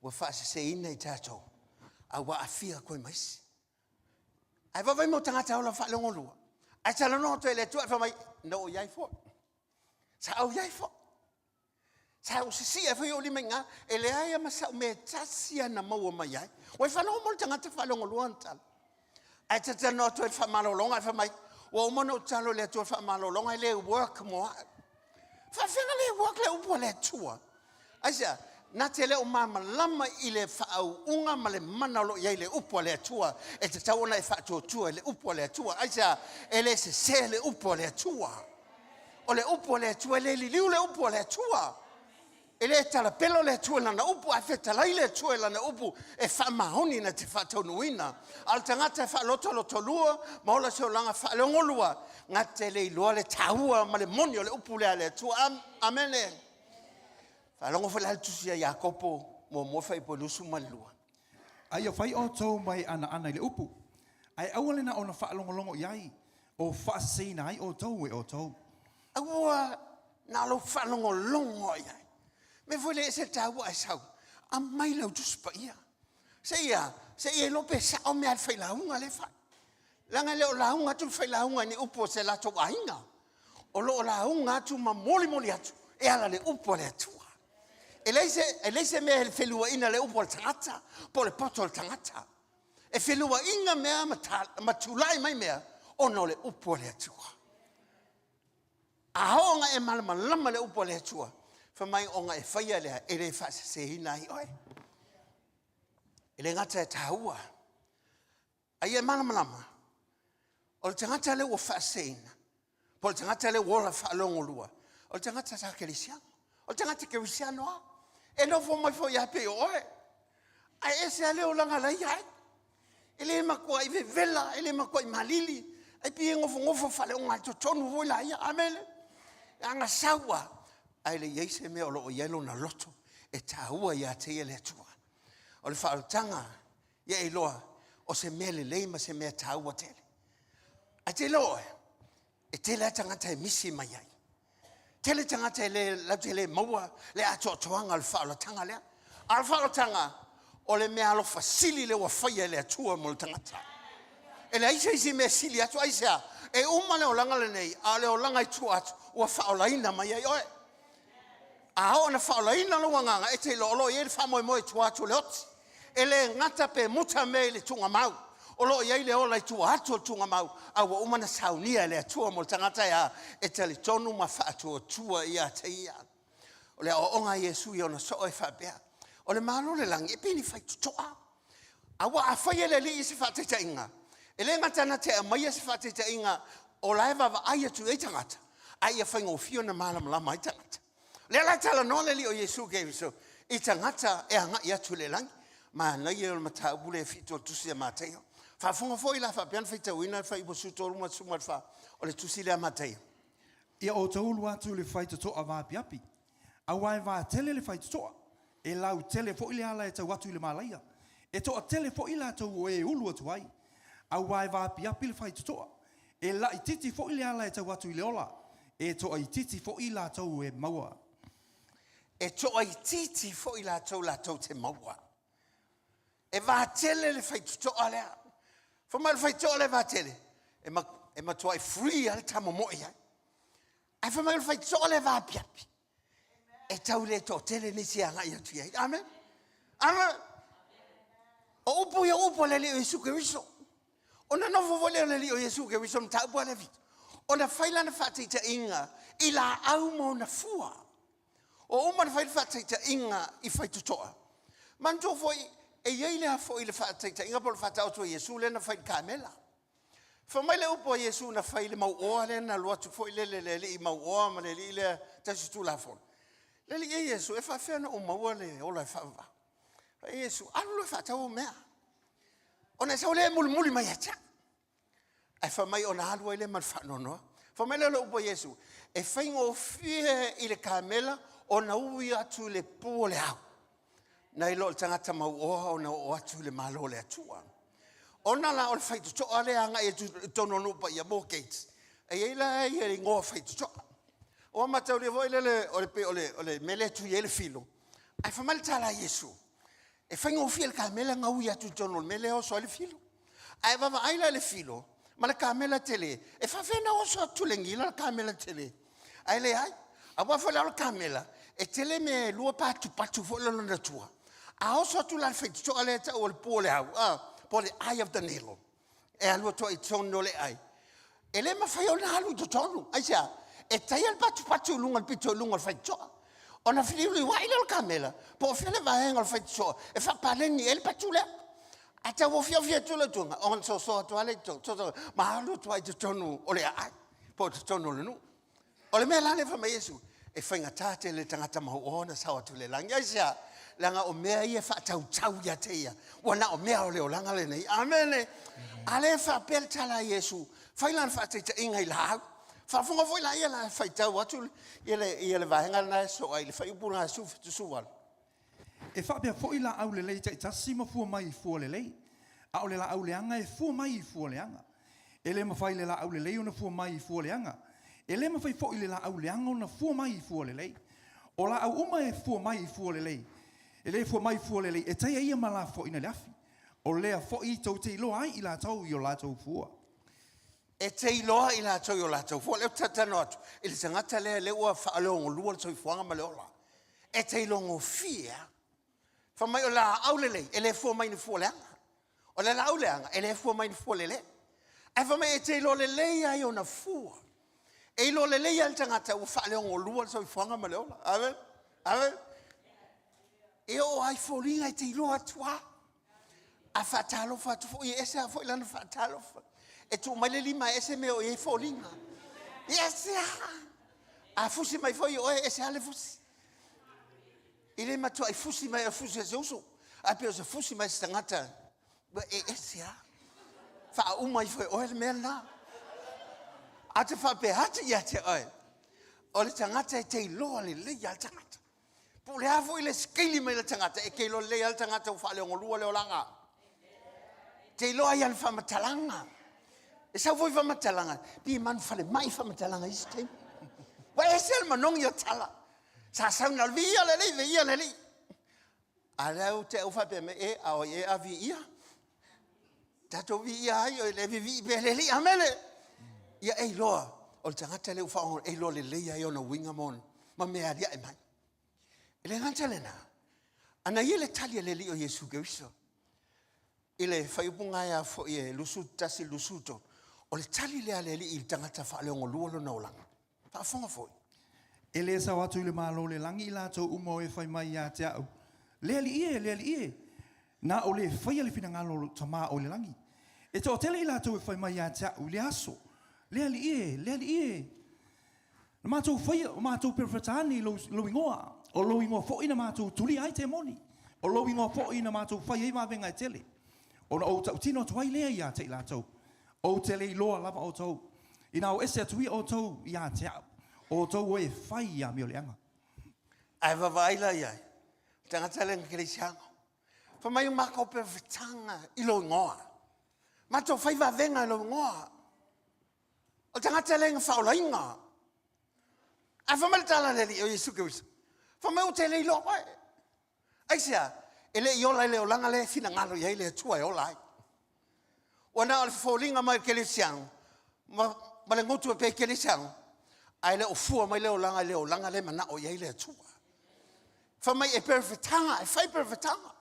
ua faaseseina i tatou, a ua aafia atu ai ma isi. Ae vaavaai mai o tagata ola faaleogolua, ae talanoa atu ai le Atua ae fai mai, na ou i ai foi. Sa ou i ai foi. Sa ou sisia foi ou lima i ina, e leai lava ma sau mea e tasi lava na maua mai ai. Ua e faalogo mai le tagata faaleogolua ana tala. Ae talanoa atu ai i le faamalologa ae fai mai, ua uma ona ou tatalo i le Atua i le faamalologa e le work mo au. Faafefea ona le work le upu a le Atua? Aisea? Na te le o malamalama i le faauuga ma le mana o lo o i ai le upu a le Atua e tatau ona e faatuatua i le upu a le Atua. Aisea? E le sese le upu a le Atua. O le upu a le Atua, e le liliu le upu a le Atua. E le talapelo le Atua i lana upu, ae fetalai le Atua i lana upu e faamaoni na te faataunuuina. A o le tagata e faalotolotolua ma ola se olaga faaleogolua, na te le iloa le taua ma le moni o le upu lea a le Atua. Amene. Faalogo foi la le tusi a Iakopo muamua fuaiupu e 22. A ia fai outou mai anaana i le upu, ae aua le na ona faalogologo i ai, o faaseseina ai outou e outou. Aua na o lou faalogologo i ai. Mea foi lea e ese le taua ae sau, aumai lau Tusi Paia. Se i a, se i e iloa pe sao mea a le failauga lea e fai. Leaga e le o lauga atu le failauga i ni upu a se latou aiga. O lo o lauga atu ma molimoli atu e ala i le upu a le Atua. E leai se, e leai se mea e feluaina le upu a le tagata po o le poto o le tagata. E feluaina mea ma, ta, ma tulai mai mea ona o le upu a le Atua. A oo ona e malamalama le upu a le Atua, fai mai ona e faia lea e le faaseseina ai oe. E le gata e taua, A ia e malamalama, o le tagata lea ua faaseseina, po o le tagata lea ua ola faalogolua, o le tagata sa kerisiano. O le tagata kerisiano lava. E nofo mai foi ia pei o oe. Ae ese lava le olaga la e ia ai. E le matuai vevela, e le matuai malili, ae pei e nofonofo faaleogatotonu foi la ia. Amene. E agasau lava, ae le i ai se mea o lo o i ai lona loto e taua ia te ia le Atua. O le faaolataga ia e iloa o se mea lelei ma se mea taua tele. Ae te iloa oe, e tele lava tagata e misi mai ai. Tele tagata e le, latou te le maua le atoatoaga o le faaolataga lea. A o le faaolataga, o le mea alofa sili lea ua faia e le Atua mo le tagata. E leai se isi mea sili atu, aisea? E uma le olaga lenei, a o le olaga i tua atu, ua faaolaina mai ai oe. A oo ina faaolaina lou agaga, e te iloa o lo o i ai le faamoemoe i tua atu o le oti. E le gata pe muta mea i le tuugamau, o lo o i ai le ola i tua atu o le tuugamau, a ua uma ona saunia e le Atua mo le tagata e a? E talitonu ma faatuatua ia te Ia. O le aoaoga a Iesu i ona soo e faapea, O le Malo o le lagi e pei ni faitotoa. Aua a fai e le Alii se faataitaiga, e le gata na te aumaia se faataitaiga o la e vaavaai atu i ai tagata, a ia faigofie ona malamalama ai tagata. O lea la e talanoa le Alii o Iesu Keriso i tagata e agai atu i le lagi. Manaia o le mataupu lea e 7 o le tusi a Mataio. Faafofoga foi la faapea ona faitauina le fuaiupu 13 ma le 14 o le tusi lea a Mataio. Ia outou ulu atu i le faitotoa vaapiapi, Aua e vatele le faitotoa, e lautele foi le ala e tau atu i le malaia, e toatele foi i latou o e ulu atu ai. Aua e vaapiapi le faitotoa, e laitiiti foi le ala e tau atu i le ola, e toaitiiti foi i latou e maua. E toaitiiti foi i latou latou te maua. E vatele le faitotoa lea. Fai mai o le faitotoa lea e vatele, e matuai free lava le tamomoe i ai. Ae fai mai o le faitotoa lea e vaapiapi, e tau le toatele nisi e agai atu i ai. Amen. Amen. O upu ia o upu a le Alii o Iesu Keriso. Ona nofo foi lea o le Alii o Iesu Keriso mataupu a lea fito. Ona fai lana faataitaiga i laau ma ona fua. Ua uma ona fai le faataitaiga i faitotoa. Manatua foi, e i ai lea foi le faataitaiga po o le faataoto a Iesu lea na fai i le kamela. Fai mai le upu a Iesu na fai i le mauoa lea na alu atu foi lele le alii mauoa ma le alii lea tausi tulafono. Le alii e Iesu, e faafefea ona ou maua le ola e faavavau? Fai mai Iesu, alu loa e faatau au mea. Ona e sau lea e mulimuli mai ia te au. Ae fai mai ona alu ai lea ma le faanoanoa. Fai mai lea o le upu a Iesu, e faigofie i le kamela ona ui atu i le pu o le ao, nai lo le tagata mauoa ona oo atu i le Malo o le Atua. Ona la o le faitotoa lea e agai atu i totonu o nuu paia, more gates, e i ai la ia igoa faitotoa. Ua mataulia foi lele o le pei o le mea lea e tui ai le filo, ae fai mai le tala a Iesu, e faigofie i le kamela ona ui atu i totonu o le mea lea e oso ai le filo. Ae vaavaai la i le filo ma le kamela tele, e faafefea ona oso atu i le nila le kamela tele? Ae leai. Aua foi la o le kamela, e tele mea e lua patupatu foi lea o lona tua. A oso atu la i le faitotoa lea e tau o le pu o le au, a, po o le eye of the needle, e alu atu ai i totonu o le aai, e le mafai ona alu i totonu. Aisea? E taia le patupatu i luga i le pito i luga o le faitotoa. Ona feliuliuai lea o le kamela, po o fea le vaega o le faitotoa e faapaleni ai le patu lea. Ae tau ofiofi atu le tuga, ona soso atu lava lea i totonu, soso ma alu atu lava i totonu o le aai po o totonu o le nuu. O le mea la lea fai mai Iesu, e faigata tele i le tagata mauoa ona sao atu i le lagi. Aisea? Leaga o mea ia e faatautau ia te ia, ua na o mea o le olaga lenei. Amene. A lea e faapea le tala a Iesu, fai lana faataitaiga i laau. Faafofoga foi la ia la faitau atu ia le, ia le vaega lena e sosoo ai i le fuaiupu lena 78. E faapea foi laau lelei taitasi ma fua mai i fua lelei, a o le laau leaga e fua mai i fua leaga. E le mafai i le laau lelei ona fua mai i fua leaga, e le mafai foi i le laau leaga ona fua mai i fua lelei. O laau uma e fua mai i fua lelei, e le fua mai i fua lelei, e taia ia ma lafoaiina i le afi. O lea foi tou te iloa ai i latou i o latou fua. E te iloa i latou i o latou fua. O lea ou te talatalanoa atu i le tagata lea lea ua faaleogolua le soifuaga ma le ola. E te iloagofie lava. Fai mai o laau lelei, e le fua mai i ni fua leaga. O le laau leaga, e le fua mai i ni fua lelei. Ae fai mai e te iloa lelei lava i ona fua. E iloa lelei lava e le tagata ua faaleogolua le soifuaga ma le ola. Amen. Amen. E oo lava i foliga e te iloa atu lava. A faatalofa atu foi, e ese lava foi lana faatalofa. E tuu mai le lima e ese mea o i ai foliga. E ese lava. A fusi mai foi oe, e ese lava le fusi. E le matuai fusi mai o fusi e se uso, ae pei o se fusi mai se tagata, e ese lava. Faauma ifo e oe le mea lena. A te faapea atu ia te oe, o le tagata e te iloa lelei lava le tagata. Po o le a foi le skeili mai le tagata, e te iloa lelei lava le tagata ua faaleogolua le olaga. Te iloa ai le faamatalaga. E sau foi faamatalaga, pi manu falemai faamatalaga i isi taimi. Ua ese le manogi o tala. Sa sau na viia le Alii, viia le Alii. A lea ou te au faapea mai, e, a o ai e a viia? Tatou viia ai, o le vivii pea le Alii, amene. Ia e iloa, o le tagata lea ua faalogo, e iloa lelei ai ona uiga ma ona, ma mea e aliae mai. E le gata lena, a na ia le tali a le Alii o Iesu Keriso, i le fuaiupu gaea foi e 21 23, o le tali lea a le Alii i le tagata faaleogolua lona olaga. Faafofoga foi. E le sao atu i le Malo o le lagi i latou uma o e fai mai ia te a'u, Le Alii e, le Alii e, na o le faia le finagalo o lou Tama o i le lagi. E toatele i latou e fai mai ia te a'u i le aso, Le Alii e, le Alii e, na matou faia o matou perofeta ane i lou, lou igoa, o lou igoa foi na matou tulia ai temoni, o lou igoa foi na matou fai ai vavega e tele. Ona ou tautino atu ai lea ia te i latou, Ou te le iloa lava outou, inā o ese atu ia outou ia te a'u, o outou o e fai i amioleaga. Ae vaavaai la i ai, le tagata lea na kerisiano. Fai mai o matou perofetaga i lou igoa. Matou fai vavega i lou igoa. O le tagata lea na faaolaina. Ae fai mai le tala a le Alii o Iesu Keriso, fai mai ou te le iloa oe. Aisea? E le i ola i le olaga lea e finagalo i ai le Atua e ola ai. Ua na o le foliga mai le kerisiano ma, ma le gutu e pei kerisiano, ae le o fua mai le olaga i le olaga lea e manao i ai le Atua. Fai mai e perofetaga, e fai perofetaga.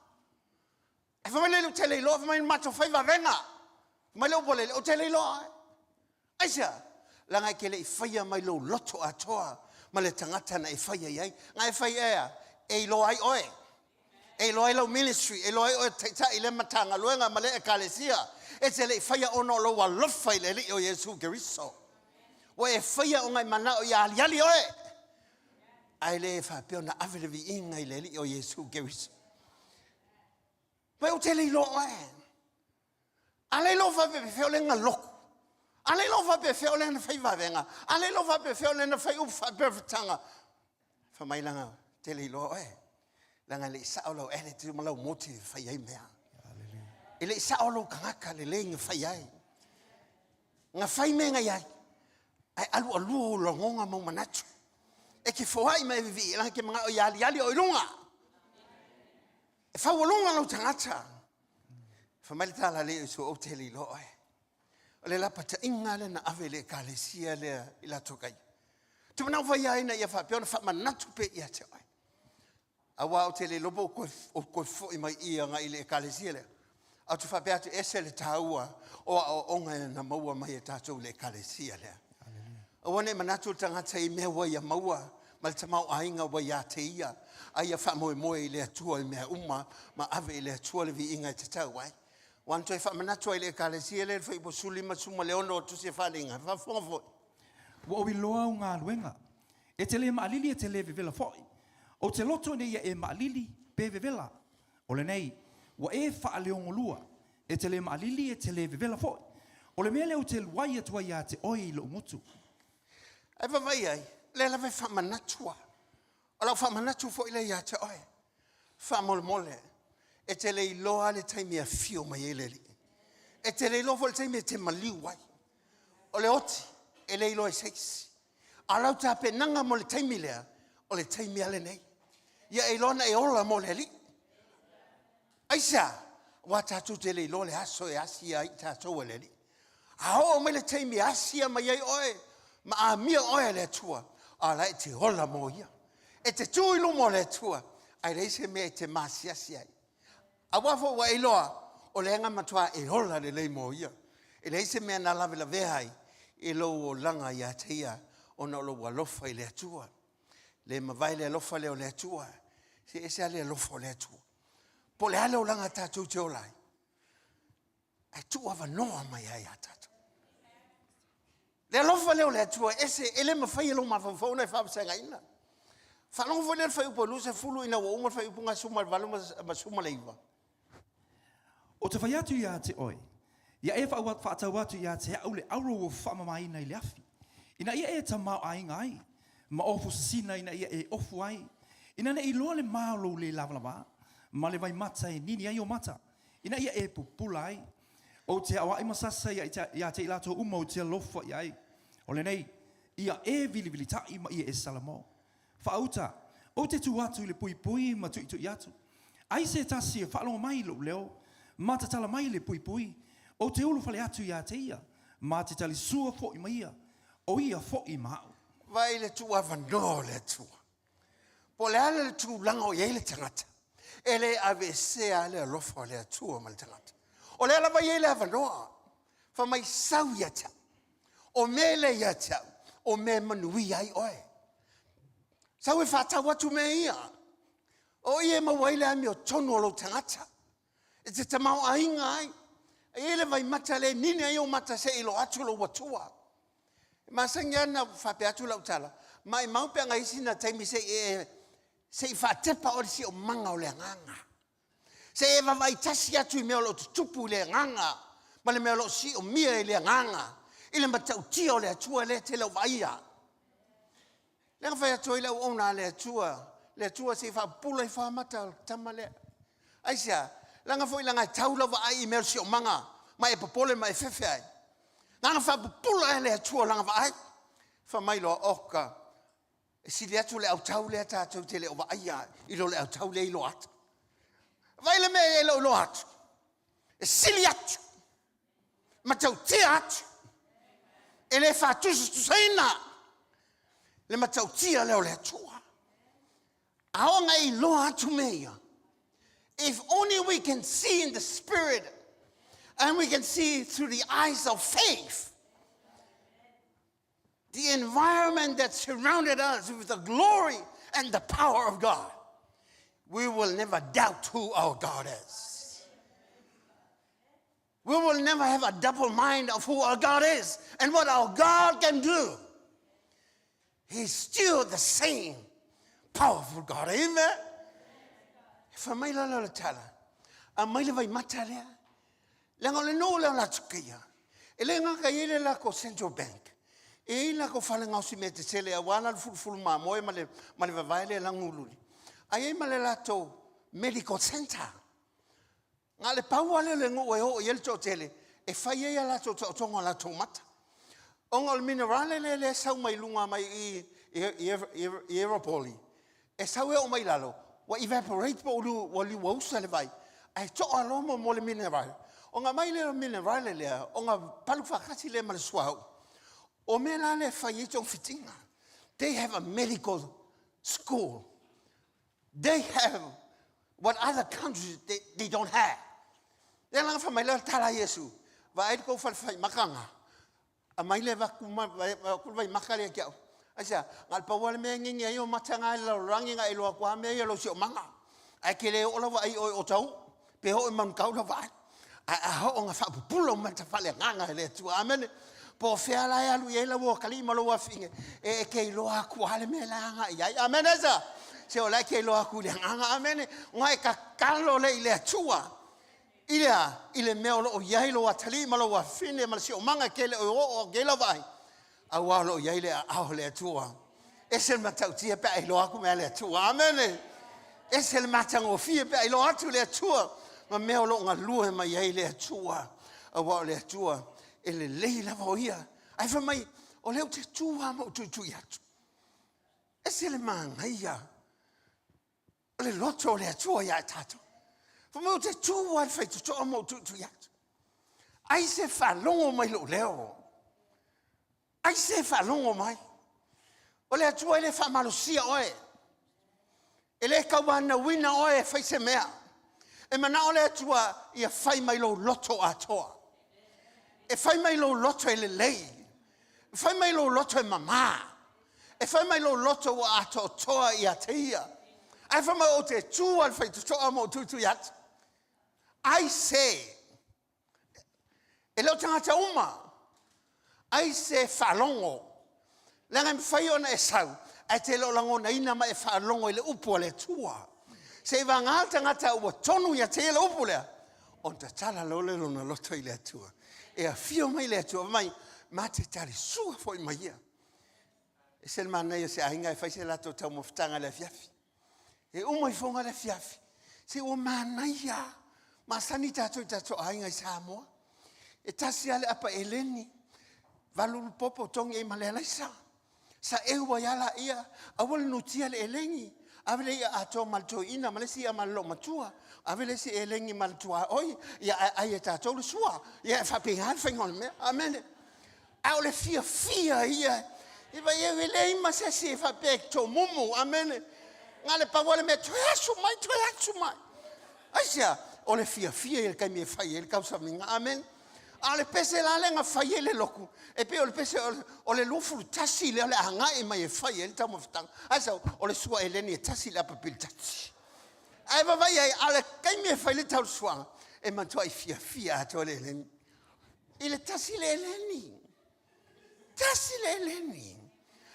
Ae fai mai le ou te le iloa, fai mai matou fai vavega. Fai mai le upu a le ou te le iloa ai. Aisea? Leaga e te le i faia mai lou loto atoa ma le tagata na e faia i ai. Na e fai ea, e iloa ai oe. E iloa ai lau ministry, e iloa ai oe taitai i lea Matagaluega ma lea Ekalesia. E te le i faia ona o lou alofa i le Alii o Iesu Keriso. Ua e faia ona e manao ia aliali oe. Ae le faapea ona ave le viiga i le Alii o Iesu Keriso. Mai ou te le iloa oe. A le iloa faapefea o lea na lotu. A le iloa faapefea o lea na fai vavega. A le iloa faapefea o lea na fai upu faaperefetaga. Fai mai leaga te le iloa oe. Leaga e le i sao lau attitude ma lau motive e fai ai mea. E le i sao lou tagata lelei na fai ai. Na fai mea na i ai, ae alualua ou lagona ma ou manatu. E te foai ma e vivii, leaga e te manao ia aliali oe i luga. E faualuga lou tagata. Fai mai le tala a le Iesu, ou te le iloa oe. O le lapataiga lea na ave i le ekalesia lea i Latokaia. Ou te manao fai ai ina ia faapea ona faamanatu pea ia te oe. Aua ou te le iloa po o toe foi mai i agai i le ekalesia lea. Ae ou te faapea atu, e ese le taua o aoaoga na maua mai e tatou i le ekalesia lea. Aua ne i manatu le tagata i mea ua ia maua ma le tamaoaiga ua ia te ia, a ia faamoemoe i le Atua i mea uma ma ave i le Atua le viiga e tatau ai. Ua na toe faamanatu ai i le Ekalesia lea i le Fuaiupu 16 o Tusi a Faaaliga, faafofoga foi. Ua ou iloa au galuega. E te le maalili e te le vevela foi. Ou te loto ina ia e maalili pe vevela. O lenei, ua e faaleogolua, e te le maalili e te le vevela foi. O le mea lea ou te luai atu ai ia te oe i lou gutu. Ae vaavaai i ai, o lea lava e faamanatu lava. O lau faamanatu foi lea ia te oe, faamolemole, e te le iloa lava le taimi e afio mai ai le Alii. E te le iloa foi le taimi e te maliu ai. O le oti, e le iloa e se isi. A o lau tapenaga mo le taimi lea, o le taimi lava lenei. Ia e iloa ona e ola mo le Alii. Aisea? Aua tatou te le iloa le aso e asia ai tatou e le Alii. A oo mai le taimi e asia mai ai oe ma amia oe e le Atua, a o la e te ola mo Ia. E te tu i luma o le Atua, ae leai se mea e te masiasi ai. Aua foi ua e iloa, o lea na matua e ola lelei mo Ia. E leai se mea na lavelavea ai i lou olaga ia te Ia ona o lou alofa i le Atua. Le mavae le alofa lea o le Atua. Se ese lava le alofa o le Atua. Po o le a le olaga tatou te ola ai, ae tuu avanoa mai ai ia tatou. Le alofa lea o le Atua e ese, e le mafai e lou mafaufau ona e faavasegaina. Faalogo foi lea i le fuaiupu 20 ina ua uma le fuaiupu 18 ma 19. Ou te fai atu ia te oe, ia e faatau atu ia te au le auro ua faamamaina i le afi, ina ia e tamaoaiga ai, ma ofu sisina ina ia e ofu ai, ina ne i iloa le ma o lou le lavalava, ma le vaimata e nini ai ou mata, ina ia e pupula ai. Ou te aoai ma sasa ia te i latou uma ou te alofa i ai. O lenei, ia e vilivilitaʻi ma ia e salamo. Faauta, ou te tu atu i le puipui ma tuitui atu. Ai se tasi e faalogo mai i lou leo, ma tatala mai le puipui, ou te ulufale atu ia te ia, ma te talisua foi ma ia, o ia foi ma au. Vaai i le tuuavanoa o le Atua. Po o le a le tulaga o i ai le tagata, e le aveesea le alofa o le Atua ma le tagata. O lea lava e i ai le avanoa, fai mai sau ia te au. O mea lea ia te au, o mea e manuia ai oe. Sau e faatau atu mea ia. O i e maua ai le amiotonu o lou tagata. E te tamaoaiga ai. E i ai le vaimata lea e nini ai ou mata se i iloa atu lou Atua. E masani lava ona faapea atu lau tala, maimau pe ana i ai sina taimi se i e se i faatepa oe i le siomaga o le agaga. Se i e vaavaai tasi atu i mea o lo o tutupu i le agaga ma le mea o lo o siomia i le agaga, i le matautia o le Atua lea e te le o vaaia. Lea na fai atu ai le auauna a le Atua, le Atua se i faapupula ifo lava mata o le tama lea. Aisea? Leaga foi leaga e tau lau vaai i mea o le siomaga ma e popole ma e fefe ai. Na ona faapupula e le Atua lana vaai. Fai mai loa, oka, e sili atu le autau lea tatou te le o vaaia i lo le autau lea e iloa atu. Vaai le mea e le o iloa atu. E sili atu, matautia atu, e le faatusatusaina le matautia lea o le Atua. A oo ina e iloa atu mea ia, if only we can see in the spirit and we can see through the eyes of faith, the environment that surrounded us with the glory and the power of God, we will never doubt who our God is. We will never have a double mind of who our God is and what our God can do. He's still the same powerful God. Amen. Fa mai la la tala. A mai le vai mata lea. Leaga o le nuu lea o Latukeia, e le gata i ai le lako Central Bank, e i ai lako fale gaosi mea tetele aua la le fulufulu mamoe ma le, ma le vavae lea lagululi, ae i ai ma le latou medical centre. Na o le pau lava lea o le nuu e oo i ai le toatele e fai ai a latou taotoga o latou mata. Ona o le minerale lea lea e sau mai luga mai i i i Aeropoli, e sau e oo mai i lalo, ua evaporate po ua liuausa le vai, ae toa loa mo mo le minerale. Ona aumai lea o le minerale lea, ona palu faatasi lea ma le suauu. O mea la lea e fai ai togafitiga. They have a medical school. They have what other countries they, they don't have. Lea la na fai mai lea o le tala a Iesu, vaai le tou fale faimakaga, Aumai le avatu ma avatu le vaimata lea ia te au. Aisea? Na o le pau lava le mea e nini ai o mata na i le lalolagi na e iloa atu lava mea ia o lou siosiomaga. Ae e te le oo lau vaai i o i Otahuhu pe oo i Manukau lau vaai. Ae a oo ina faapupula mata faaleagaga e le Atua. Amene. Po o fea la e alu i ai lau atalii ma lou afafine, e, e te iloa atu lava le mea la e agai i ai. Amene sa? Se o la e te iloa atu i le agaga. Amene. Ona e tatalo lea i le Atua I le a? I le mea o lo o i ai lou atalii ma lou afafine ma le siomaga e tele o oo atu i ai lau vaai, aua o lo o i ai le aao o le Atua. Ese le matautia pe a iloa atu mea a le Atua. Amene. Ese le matagofie pe a iloa atu le Atua ma mea o lo o galue mai ai le Atua. Aua o le Atua e lelei lava o ia. Ae fai mai, o lea ou te tu lava ma ou tuitui atu. Ese le manaia O le loto o le Atua ia i tatou. Fai mai ou te tu lava i le faitotoa ma ou tuitui atu. Ai se faalogo mai lou leo. Ai se faalogo mai. O le Atua e le faamalosia oe. E le tauanauina oe e fai se mea. E manao le Atua ia fai mai lou loto atoa. E fai mai lou loto e lelei. E fai mai lou loto e mamā. E fai mai lou loto ua atoatoa ia te ia. Ae fai mai ou te tu a le faitotoa ma ou tuitui atu. Ai se, e le o tagata uma, ai se faalogo. Leaga e mafai ona e sau, ae te le o lagonaina ma e faalogo i le upu a le Atua. Seiavagā le tagata ua tonu ia te ia le upu lea, ona tatala loa lea o lona loto i le Atua. E afio mai le Atua, fai mai, ma te talisua foi ma ia. Ese le manaia o se aiga e fai se latou taumafataga i le afiafi. E uma ifoga le afiafi, se ua manaia. Masani tatou i tatou aiga i Samoa. E tasi lava le apa eleni, valu popo togi ai ma le alaisa. Saeu ai lava laia, aua le nutia le eleni. Ave le i'a atoa ma le toeaina ma le isi i'a ma le loomatua. Ave le isi eleni ma le tuaoi, ia ae ai e tatou le sua. Ia e faapena le faiga o le mea. Amene. A o le fiafia ia, e vai e leai ma se isi e faapea e tomumu. Amene. Na le pau lava le mea, toe asu mai, toe asu mai. Aisea? O le fiafia ia i le taimi e fai ai le tausamiga. Amene. A o le pese la lea na fai ai le lotu, e pei o le pese o le 21 lea o le agai mai e fai ai le taumafataga. Aisea? O le sua eleni e tasi le apa pilitasi. Ae vaavaai ai, a o le taimi e fai le tausuaga, e matuai fiafia atoa le eleni. I le tasi le eleni. Tasi le eleni.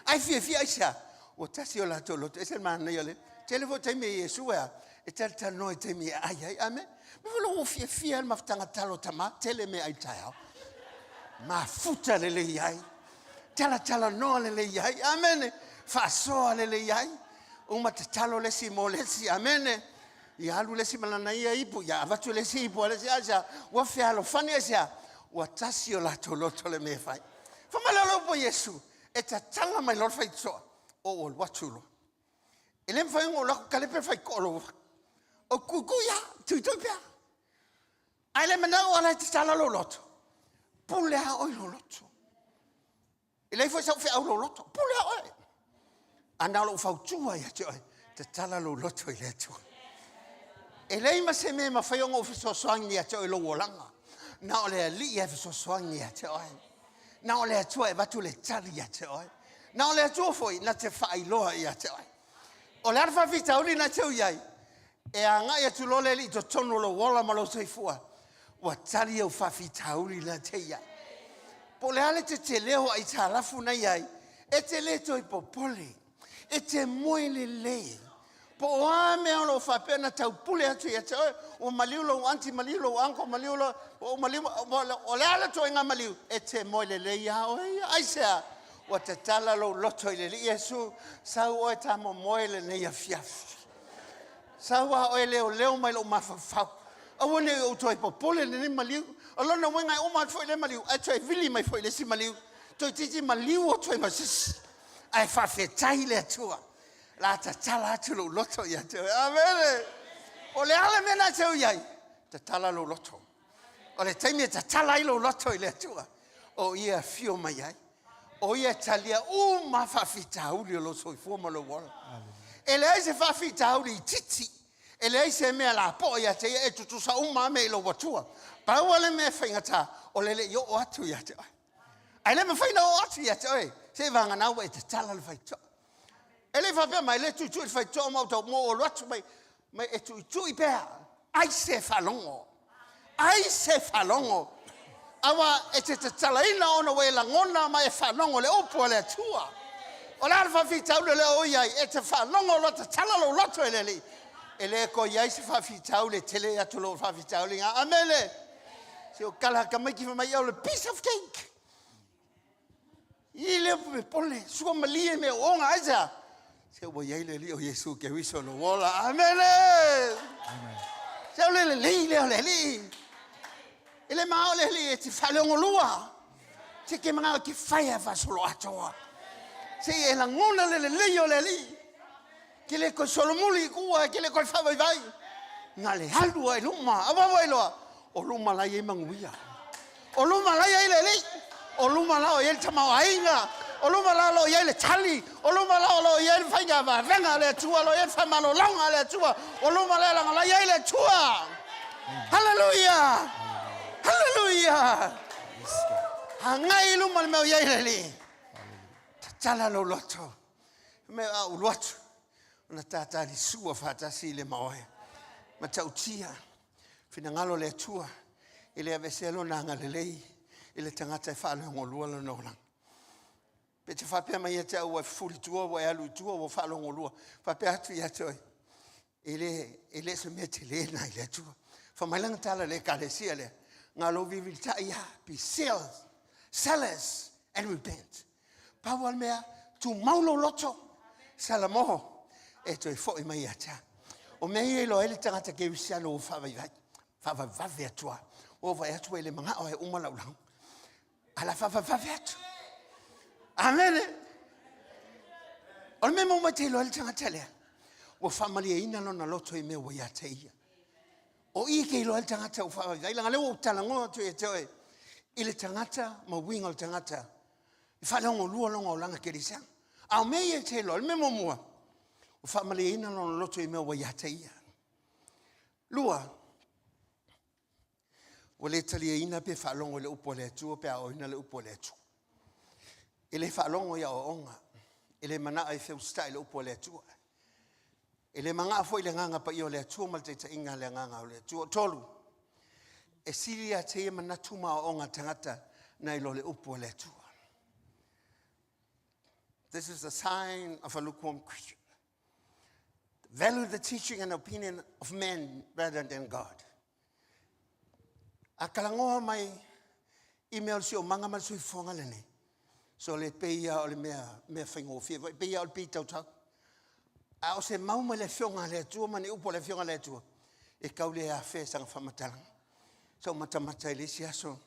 Ae fiafia aisea? Ua tasi o latou loto. Ese le manaia o le tele foi taimi e Iesu e a, e talatalanoa i taimi e ai ai. Amen. Me foi ua fiafia le mafutaga talo tama, tele mea ai taeao. Mafuta lelei ai. Talatalanoa lelei ai. Amene. Faasoa lelei ai. Uma tatalo le isi mo le isi. Amene. Ia alu le isi ma lana ia ipu, ia avatu le isi ipu a le isi, aisea? Ua fealofani, aisea? Ua tasi o latou loto le mea e fai. Fai mai loa le upu a Iesu, e tatala mai loa le faitotoa, ou alu atu loa. E le mafai ona ou alu atu kalepe le faitotoa o lou atu. O tuitui lava, tuitui pea. Ae le manao o la e tatala lou loto, pule lava oe i lou loto. E leai foi sau feau lou loto, pule a oe. A na o lou fautua ia te oe, tatala lou loto i le Atua. E leai ma se mea e mafai ona ou fesoasoani ia te oe i lou olaga. Na o le Alii e fesoasoani ia te oe. Na o le Atua e avatu le tali ia te oe. Na o le Atua foi na te faailoa ia te oe. O le a le faafitauli na te i ai, e agai atu loa le Alii i totonu o lou ola ma lou soifua, ua tali au faafitauli na te i ai. Po o le a le tetele o aitalafu na i ai, e te le toe popole, e te moe lelei. Po o a mea o lo o faapea ona taupule atu ia te oe, ua maliu lou aunty, maliu lou uncle, maliu lo, ua maliu, o le a le ituaiga maliu, e te moe lelei lava oe ia. Aisea? Ua tatala lou loto i le Alii Iesu, sau oe ta momoe lenei afiafi. Sau a oe leoleo mai lou mafaufau. Aua ne i ou toe popole i lenei maliu. O lona uiga e uma atu foi lea maliu, ae toe vili mai foi le isi maliu. Toeitiiti maliu atu ai ma se isi. Ae faafetai i le Atua. La tatala atu lou loto ia te oe. Amene. O le a le mea na te i ai, tatala lou loto. O le taimi e tatala ai lou loto i le Atua, o ia e afio mai ai. O ia e talia uma faafitauli o lou soifua ma lou ola. E leai se faafitauli itiiti, e leai se mea lapoa ia te ia, e tutusa uma lava mea i lou Atua. Pau lava le mea e faigata, o le le i oo atu ia te oe. Ae le mafai ona oo atu ia te oe, seiavagana ua e tatala le faitotoa. E le i faapea mai, le tuitui le faitotoa ma ou tau mo alu atu mai, mai e tuitui pea. Ai se faalogo. Ai se faalogo. Aua e te tatalaina ona ua e lagona ma e faalogo le upu a le Atua. O le a le faafitauli o lea o i ai, e te faalogo loa tatala lou loto e le Alii. E le toe i ai se faafitauli e tele atu lou faafitauli. Amene. Se o kala ka mai ki mai o le piece of cake. I le pole, sua malie me o onga ai sea. Se ua iai le Alii o Iesu Keriso lou ola. Amene! Amen. Se o le lelei lea o le Alii. E le maa o le Alii e te faaleogolua. Se ke mangao te whai a whasolo atoa. Se e lagona le lelei o le Alii. Ke le koe solomuli i kua, ke le koe whavaivai. Nga le alu ai luma, awawa i loa. O luma la iai manuia. O luma la iai le Alii. O luma la o iai le tamaoaiga. O luma la o lo o iai le tali. O luma la o lo o iai le faiga vavega a le Atua, o lo o iai le faamalologa a le Atua. O luma lea leaga la iai le Atua. Haleluia! Haleluia! Agai i luma le mea o iai le Alii. Tatala lou loto. Mea a ulu atu ona tātālisua faatasi i le maoea. Matautia finagalo o le Atua e le aveesea lona agalelei i le tagata e faaleogolua lona olaga. Pe te faapea mai ia te au ua e fufuli i tua, ua e alu i tua, ua faalogolua, faapea atu ia te oe, e le, e le o se mea tele lena i le Atua. Fai mai lana tala i le ekalesia lea, na lou vivilitai lava, be zealous, zealous and repent. Pau lava le mea, tumau lou loto, Salamo, e toe foi mai ia te au. O mea ia e iloa ai le tagata kerisiano ua faavaivai, faavavevave atu lava. Ua vaai atu ua e le manao e uma lau lauga. A la faavavevave atu. Amene. O le mea maua mai te iloa ai le tagata lea, ua faamalieina lona loto i mea ua ia te ia. O i ke iloa ai le tagata ua faavaivai, leaga lea ua ou talanoa atu ia te oe i le tagata ma uiga o le tagata e faaleogolua lona olaga kerisiano. A o mea ia e te iloa, o le mea muamua, ua faamalieina lona loto i mea ua ia te ia. Lua, ua le taliaina pe faalogo i le upu a le Atua pe aoaoina le upu a le Atua. E le faalogo i aoaoga, e le manao e feusitai i le upu a le Atua. E le manao foi i le agaga paia o le Atua ma le taitaiga a le agaga o le Atua. Tolu, e sili ia te ia manatu ma aoaoga a tagata nai lo le upu a le Atua. This is the sign of a lukewarm Christian. Value the teaching and opinion of men rather than God. A talanoa mai i mea o le siomaga ma le soifuaga lenei, so le pei ia o le mea, mea faigofie foi, pei ia o le pitautau. A o se mau mai le Afioga a le Atua ma ni upu a le Afioga a le Atua, e tau le afea i sana faamatalaga. Sa ou matamata i le isi aso,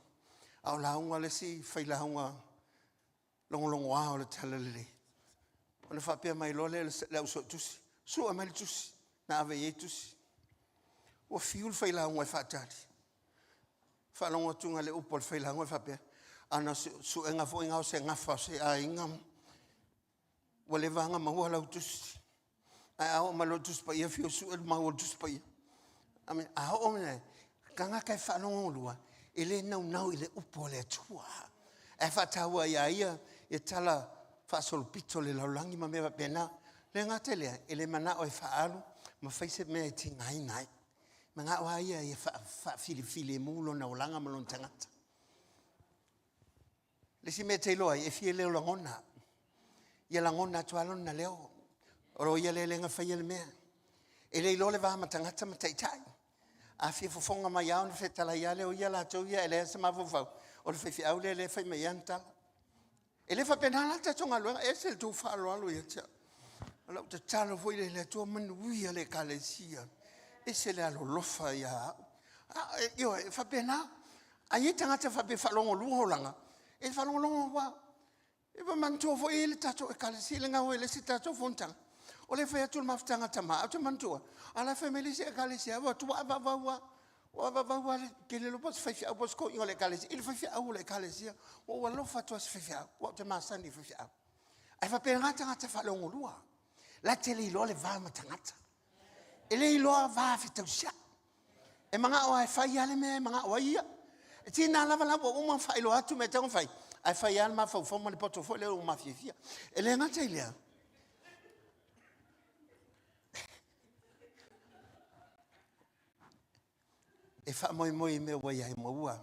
a o lauga le isi failauga logologoa o le Talalelei. Ona faapea mai loa lea le au suetusi, sue mai le tusi, na ave i ai tusi. Ua fiu le failauga e faatali. Faalogo atu le upu a le failauga e faapea, ana suega foi na o se gafa o se aiga, ua leva ona maua lau tusi. Ae a oo mai loa le Tusi Paia, fiu e sue le mau o le Tusi Paia. Amene. A oo mai, tagata e faalogolua, e le naunau i le upu a le Atua. Ae faataua ia ia ia tala faasolopito le lalolagi ma mea faapena. Le gata i lea, e le manao e faaalu ma fai se mea e tigaina ai. Manao lava ia ia faafilifilemu lona olaga ma lona tagata. Le isi mea e te iloa ai, e fia leo lagona. Ia lagona atu lava lona leo. O ia lea na faia le mea. E le iloa le va ma tagata ma taitai. A fia fofoga mai lava ona fetalai lava lea o ia latou ia e leai se mafaufau. O le faifeau lea lea e fai mai i ana tala. E le faapena la le tatou galuega, e ese le tou faaaloalo ia te au. O lau tatalo foi lea i le Atua manuia le Ekalesia. Ese le alolofa ia au. Ioe, e faapena. A i ai tagata faapea e faalogologo olaga, e faalogologo aua e manatua foi le tatou Ekalesia le gau ai le isi tatou fonotaga. O lea e fai atu le mafutaga a tama, ae ou te manatua, a o la e fai mai le isi Ekalesia, ua avavau lava, ua avavau lava le tele iloa po o se faifeau po o se toeaina o le Ekalesia i le faifeau o le Ekalesia. Ua ou alofa atu lava i se faifeau, aua ou te masani i faifeau. Ae faapena tagata faaleogolua. La te le iloa le va ma tagata. E le iloa va fetausiai. E manao lava e fai lava le mea e manao ai ia. E tiga lava la ua uma ona faailoa atu mea e tatau ona fai, ae fai lava le mafaufau ma le poto foi lea ua mafiafia. E le gata i lea, e faamoemoe i mea ua i ai maua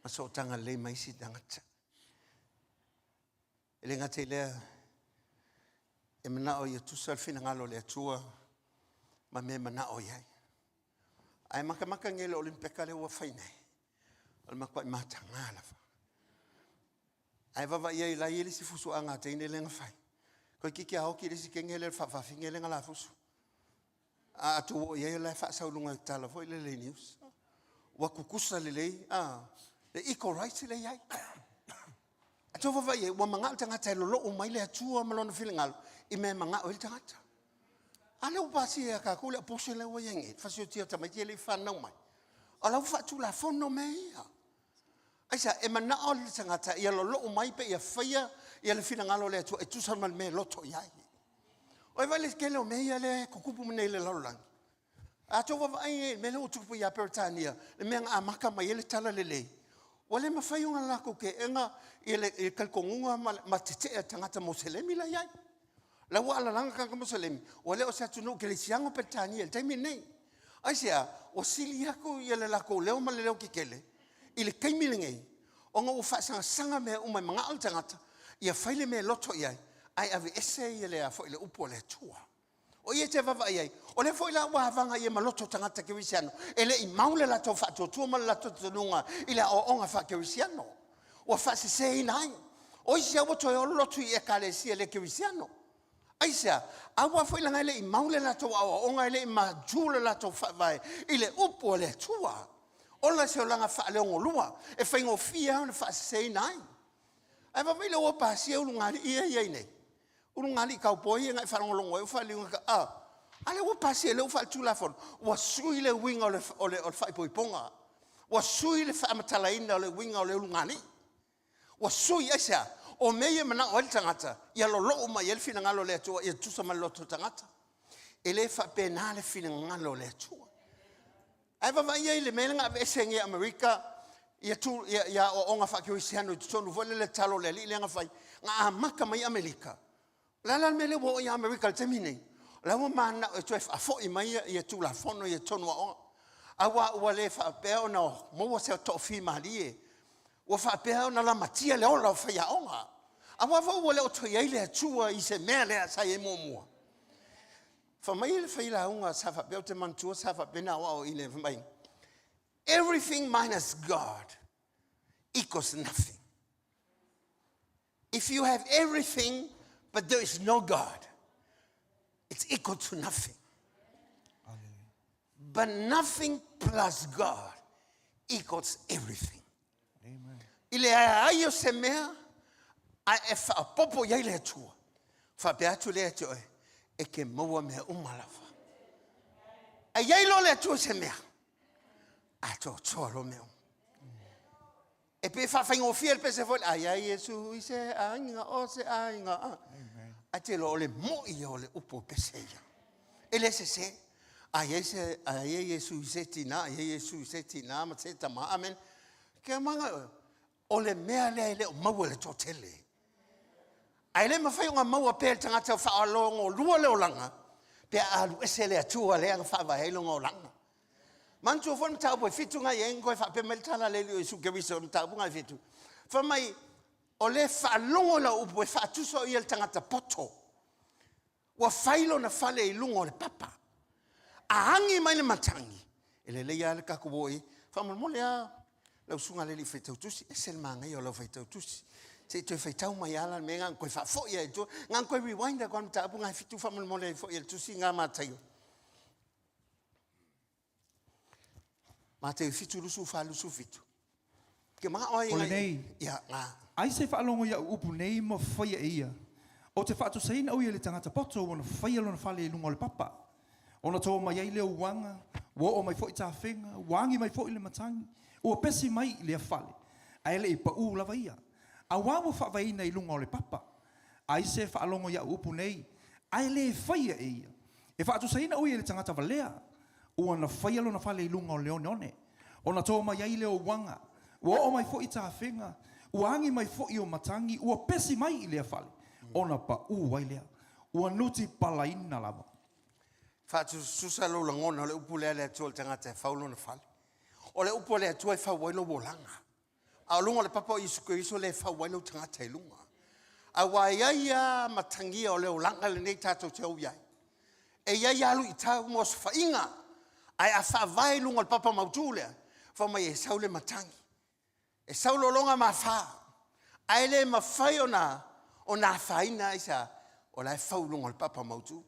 ma sootaga lelei ma isi tagata. E le gata i lea, e manao ia tusa le finagalo o le Atua ma mea e manao i ai. Ae matamata nei i le Olympeka lea ua fai nei, o le matuai mataga lava. Ae vaavaai i ai o la e i ai le isi fusuaga a teine lea na fai, toeitiiti lava oti le isi teine lea i le faafafine lea na lafusu. A outou oo i ai o la e faasau i luga i le tala foi lele i news. Ua tutusa lelei le equal rights lea e i ai. A outou vaavaai i ai, ua manao le tagata e lolou mai le Atua ma Lona finagalo i mea e manao ai le tagata. A lea ua pasia ia tatou le abortion lea ua i ai nei, le fasiotia o tamaiti ia e le i fanau mai. O la ua faatulafono mea ia. Aisea? E manao le tagata ia lolou mai pe ia faia le finagalo o le Atua e tusa ma le mea e loto i ai. Ua e vaai i le tele o mea ia lea e tutupu mai nei i le lalolagi? A outou vaavaai i le mea lea ua tupu ia Peretania, le mea na amata mai ai le talalelei, ua le mafai ona latou teena le talitonuga ma tetee a tagata Muselemi la e i ai. La ua alalaga tagata Muselemi, ua le o se atunuu kerisiano Peretania i le taimi lenei. Aisea? Ua sili atu le latou leo ma le leotetele i le taimi lenei, ona ua faasagasaga mea uma e manao le tagata ia fai le mea e loto i ai, ae aveese le upu a le Atua. O i e te vaavaai ai, o lea foi la ua avaga i ai ma loto o tagata kerisiano, e le i mau le latou faatuatua ma le latou talitonuga i le aoaoga faakerisiano. Ua faaseseina ai. O isi lava ua toe o lotu i ekalesia le kerisiano. Aisea? Aua foi leaga e le i mau le latou aoaoga, e le i matu le latou faavae i le upu a le Atua. Ola se olaga faaleogolua, e faigofie lava ona faaseseina ai. Ae vaavaai la ua pasia ulugalii ia e i ai nei, ulugalii kaupoi ia na e faalogologo ai o faaliuga a, a lea ua pasia lea ua faaletulafono, ua sui le uiga o le faaipoipoga, ua sui le faamatalaina o le uiga o le ulugalii. Ua sui, aisea? O mea ia e manao ai le tagata, ia lolou mai ai le finagalo o le Atua ia tusa ma le loto o le tagata. E le faapena le finagalo o le Atua. Ae vaavaai i ai i le mea lea na aveese nei e Amerika ia, tu, ia, ia aoaoga faakerisiano i totonu foi lele talo o le alii lea na fai, na amata mai Amerika. O le a la le mea lea ua oo ia Amerika i le taimi lenei? O la ua mananao e toe faafoi mai ia Tulafono ia i totonu o aoga. Aua ua le faapea ona maua se toafimalie, ua faapea ona lamatia le ola o faiaoga. Aua foi ua le o toe i ai le Atua i se mea lea sa i ai muamua. Fai mai le failauga sa faapea, ou te manatua sa faapea ona aoaoina fai mai, everything minus God equals nothing. If you have everything but there is no God, it's equal to nothing. But nothing plus God equals everything. Amen. I le ai o se mea, a e faapopo i ai le Atua, faapea atu lea te oe, e te maua mea uma lava. A i ai loa le Atua se mea, atoatoa loa mea uma. E pei e faafaigofie le pese foi, a i ai Iesu i se aiga, o se aiga. Ae te iloa o le moi ia o le upu o pese ia. E le sese. A i ai se, a i ai Iesu i se tina, a i ai Iesu i se tina ma se tama. Amen. Ke maga, o le mea lea e le o maua e le toatele. Ae le mafai ona maua pea e le tagata faalogolua le olaga pe a alu ese le Atua lea na faavae ai lona olaga. Manatua foi le mataupu e fitu na i ai na toe faapea mai le tala a le Alii o Iesu Keriso i le mataupu na e fitu. Fai mai, o le faalogo i lau upu e faatusa o ia i le tagata poto. Ua fai lona fale i luga o le papa. A agi mai le matagi, e lelei lava le tatou o i ai. Faamolemole lava lau susuga i le alii faitau tusi, ese le manaia o lau faitau tusi. Se i toe faitau mai lava la le mea na ona toe faafoi lava i tua, na ona toe rewind atu lava o le mataupu lena e fitu faamolemole ai foi e le tusi lena a Mataio. Mateo 7, 24, 27. Ke manao ai O lenei. Ia, na. Ai se faalogo i au upu nei ma faia e ia, ou te faatusaina o ia i le tagata poto ua na faia lona fale i luga o le papa. Ona to mai ai lea o uaga, ua oo mai foi tafega, ua agi mai foi le matagi, ua pesi mai i lea fale, ae le i pau lava ia, auā ua faavaeina i luga o le papa. Ai se faalogo i au upu nei, ae le faia e ia, e faatusaina o ia i le tagata valea, ua na faia lona fale i luga o le oneone. Ona to mai ai lea o uaga, ua oo mai foi tafega, ua agi mai foi o matagi, ua pesi mai i lea fale, ona pau ai lea, ua nutipalaina lava. Faatusatusa lou lagona o le upu lea a le Atua i le tagata e fau lona fale. O le upu a le Atua e fau ai lou olaga. A o luga o le papa o Iesu Keriso lea e fau ai lou tagata i luga. Aua e i ai lava matagia o le olaga lenei tatou te o i ai. E i ai lava luitau ma osofaiga, ae a faavae i luga o le papa mautu lea, fai mai e sau le matagi, e sau lologa ma afa, ae le mafai ona ona afaina. Aisea? O la e fau i luga o le papa mautu.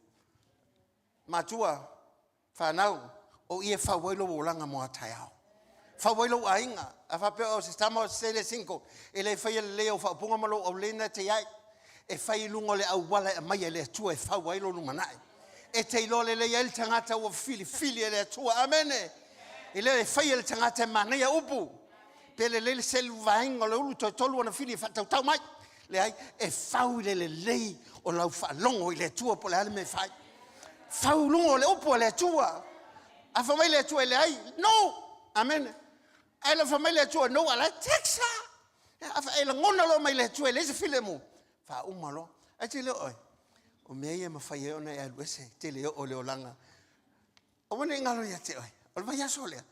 Matua, fanau, o i e fau ai lou olaga mo a taeao. Fau ai lou aiga. A faapea o se tama o se seila e single, e le faia lelei au faaupuga ma lou aulei lena e te i ai. E fai i luga o le auala e aumai e le Atua e fau ai lou lumanai. E te iloa lelei ai le tagata ua filifili e le Atua. Amene. E le faia e le tagata e manaia upu. Pe lelei le selu vaega o le ulu toe tolu ona fili e faatautau mai. Leai, e fau i le lelei o lau faalogo i le Atua po o le a le mea e fai. Fau i luga o le upu a le Atua. A fai mai le Atua e leai, no! Amene. Ae le fai mai le Atua no, a la e text lava. A e lagona loa mai le Atua e leai se filemu, faauma loa. Ae te le o oe, o mea ia e mafai ai ona e alu ese, e te le oo i le olaga. Aua ne i galo ia te oe, o le vaiaso lea,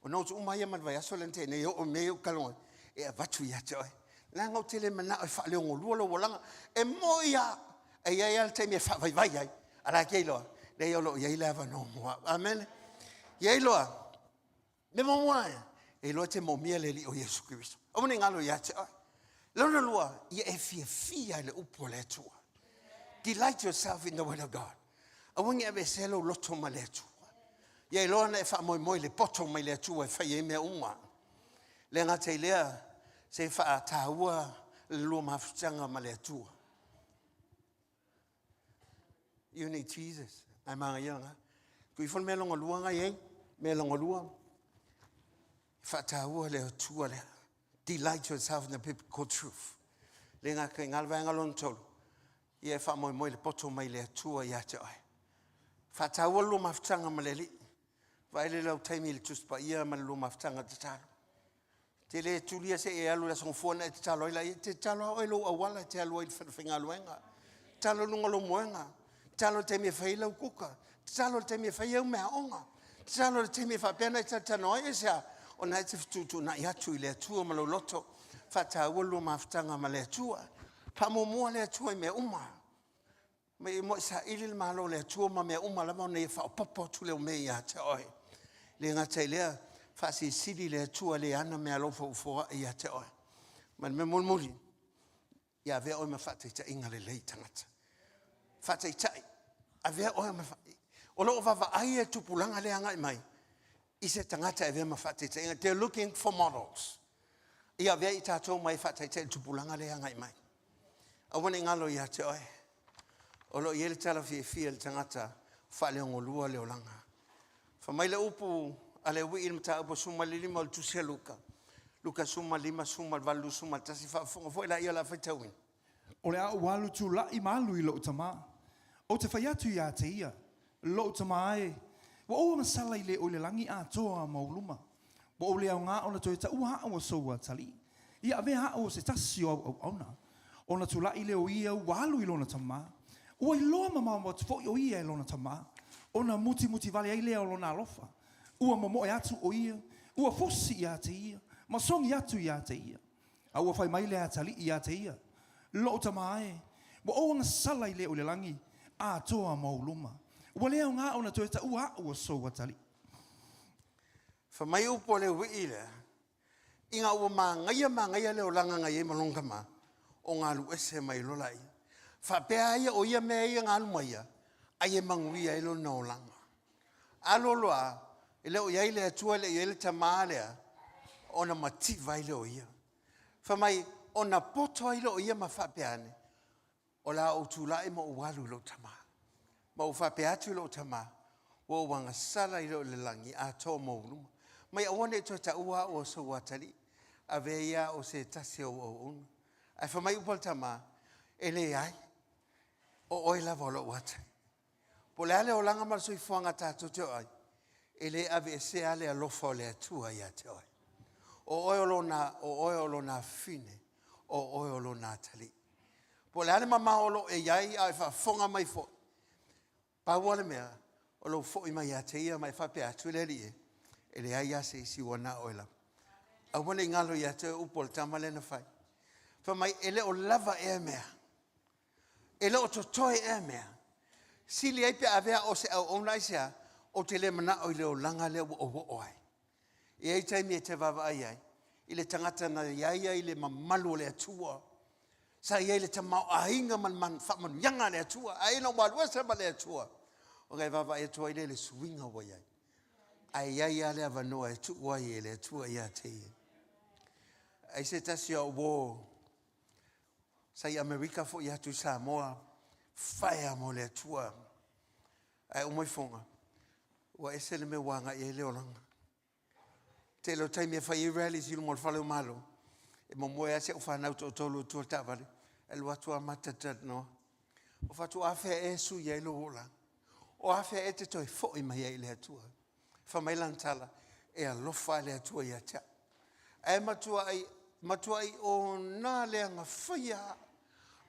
o notes uma ia ma le vaiaso lea na tea nei e oo i mea ia ou te talanoa ai, e avatu ia te oe. Leaga ou te le manao e faaleogolua lou olaga. E moi lava, e i ai lava le taimi e faavaivai ai, a o la e te iloa, leai o lo o i ai le avanoa mo au. Amene. Ia iloa, mea muamua e, e iloa e te moomia le Alii o Iesu Keriso. Aua ne i galo ia te oe. Lona lua, ia e fiafia i le upu a le Atua. Delight yourself in the word of God. Aua ne i aveesea lou loto ma le Atua. Ia iloa ona e faamoemoe i le poto mai le Atua e fai ai mea uma. Le gata i lea, se faataua le lua mafutaga ma le Atua. You need Jesus. Ae manaia lena. Tuu ifo le mea lona lua na i ai. Mea lona lua. Faataua le Atua lea. Delight yourself in the biblical truth. Le gata i ngā le vaega lona tolu. Ia e faamoemoe le poto mai le Atua ia te oe. Faataua le lua mafutaga ma le Alii. Vaai le lau taimi i le Tusi Paia ma le lua mafutaga tatalo. Te le tulia se i e alu i le Aso Gafua ona e tatalo ai laia. Te tatalo lava oe i lou auala e te alu ai i le falefaigaluega. Tatalo i luga o lou moega. Tatalo i le taimi e fai ai lau kuka. Tatalo i le taimi e fai ai au meaaoga. Tatalo i le taimi e faapea ona e talatalanoa ai. Aisea? Ona e te fetuutuunai atu i le Atua ma lou loto. Faataua le lua mafutaga ma le Atua. Faamuamua le Atua i mea uma. Ma ia muai saili le Malo o le Atua ma mea uma lava ona ia faaopoopo atu lea o mea ia te oe. E le gata i lea, faasilisili le Atua le ana meaalofa ua foai ia te oe. Ma le mea mulimuli, ia avea oe ma faataitaiga lelei i tagata. Faataitai, avea oe ma O lo o vaavaai le tupulaga lea agai mai i se tagata e avea ma faataitaiga. They're looking for models. Ia avea i tatou ma e faataitai i le tupulaga lea e agai mai. Aua ne i galo ia te oe, o lo o i ai le tala fiafia i le tagata faaleogolua le olaga. Fai mai le upu a le Alii i le mataupu 15 o le Tusi a Luka, Luka 15, 18, 21, faafofoga foi laia o le a faitauina. O le a ou alu tulai ma alu i lou tama. Ou te fai atu ia te ia, Lou tama e, ua ou agasala i le o i le lagi atoa ma ou luma. Ua ou le aoga ona toe taua au o sou atalii. Ia avea au o se tasi o au auauna. Ona tula'i lea o ia ua alu i lona tamā. Ua iloa mamao atu fo'i o ia e lona tamā, ona mutimuti vale ai lea o lona alofa. Ua momo'e atu o ia, ua fusi iā te ia, ma sogi atu iā te ia. A ua fai mai le atalii iā te ia, Lo'u tamā e, ua ou agasala i le o i le lagi, atoa ma ou luma. Ua le aoga ona toe taua a'u o sou atalii. Fai mai upu a le uii lea, Ina ua manaia manaia le olaga na i ai ma lona tama, o galu ese mai loa laia. Faapea a ia o ia mea ia na alu ma ia, ai e manuia ai lona olaga. Alu alu a, e le o i ai le Atua e le i ai le tama lea, ona mativa ai lea o ia. Fai mai, ona poto ai lea o ia ma faapea ane, O le a ou tulai ma ou alu i lou tama, ma ou faapea atu i lou tama, Ua ou agasala i le lagi atoa ma ou luma. Mai aua ne i toe taua au o sou atalii, avea ia au o se tasi o ou auauna. Ae fai mai upu a le tama, E leai, o oe lava o lou atalii. Po o le a le olaga ma le soifuaga tatou te oo ai, e le aveesea le alofa o le Atua ia te oe. O oe o lona, o oe o lona afafine, o oe o lona atalii. Po o le a le mamao o lo o e i ai a o e faafofoga mai foi, pau lava le mea, o lou foi mai ia te ia ma e faapea atu, Le Alii e, e leai lava se isi ua na o oe lava. Aua ne i galo ia te oe upu a le tama lea na fai. Fai mai, e le o lava ea mea E le o totoe ea mea? Sili ai pe a avea o se auauna aisea? Ou te le manao i le olaga lea ua ou oo ai. E i ai taimi e te vaavaai ai i le tagata na i ai ia i le mamalu o le Atua, sa i ai i le tamaoaiga ma le faamanuiaga a le Atua, ae ina ua alu ese ma le Atua, ona e vaavaai atu ai lea i le suiga ua i ai. Ae i ai lava le avanoa e tuu ai e le Atua ia te ia. Ai se tasi o au uo Sa i Amerika foi atu i Samoa, fire mo le Atua. Ae uma ifoga, ua ese le mea ua agai i ai le olaga. Tele o taimi e fai ai rallies i luma o le fale o Malo, e momoe lava si au fanau toatolu i tua o le taavale, e alu atu lava ma talatalanoa. Ou fai atu, o afea ea e sui ai lou olaga? O afea ea e te toe foi mai ai i le Atua? Fai mai lana tala, e alofa lava le Atua ia te au. Ae matuai, matuai ona le agafaia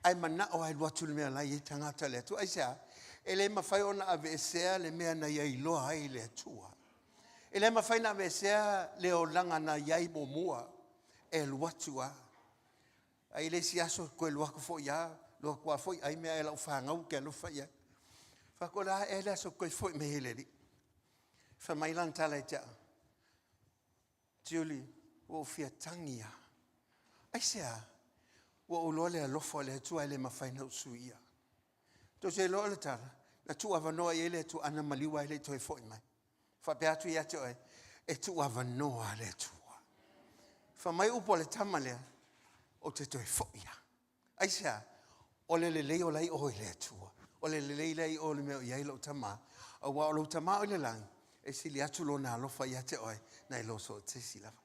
ae manao lava e alu atu i le mea la e i ai tagata o le Atua. Aisea? E le mafai ona aveesea le mea na ia iloa ai le Atua. E le mafai ona aveesea le olaga na i ai muamua. E alu atu lava. Ae i le isi aso, toe alu atu foi lava, alu atu lava foi ai meaai a lau fanau ou te alofa i ai. Fai atu, o le a ea le aso e toe foi mai ai i le Alii? Fai mai lana tala ia te au, Julie, ua ou fia tagi lava. Aisea? Ua ou iloa le alofa o le Atua e le mafai ona ou suia. Tou te iloa o le tala, na tuuavanoa i ai le Atua, ana maliu lava e le i toe foi mai. Faapea atu ia te oe, e tuuavanoa le Atua. Fai mai upu a le tama lea, ou te toe foi lava. Aisea? O le lelei o la e i o i le Atua. O le lelei la e i o i le mea o i ai lou Tama, aua o lou Tama o i le lagi, e sili atu Lona alofa ia te oe nai lo so o se isi lava.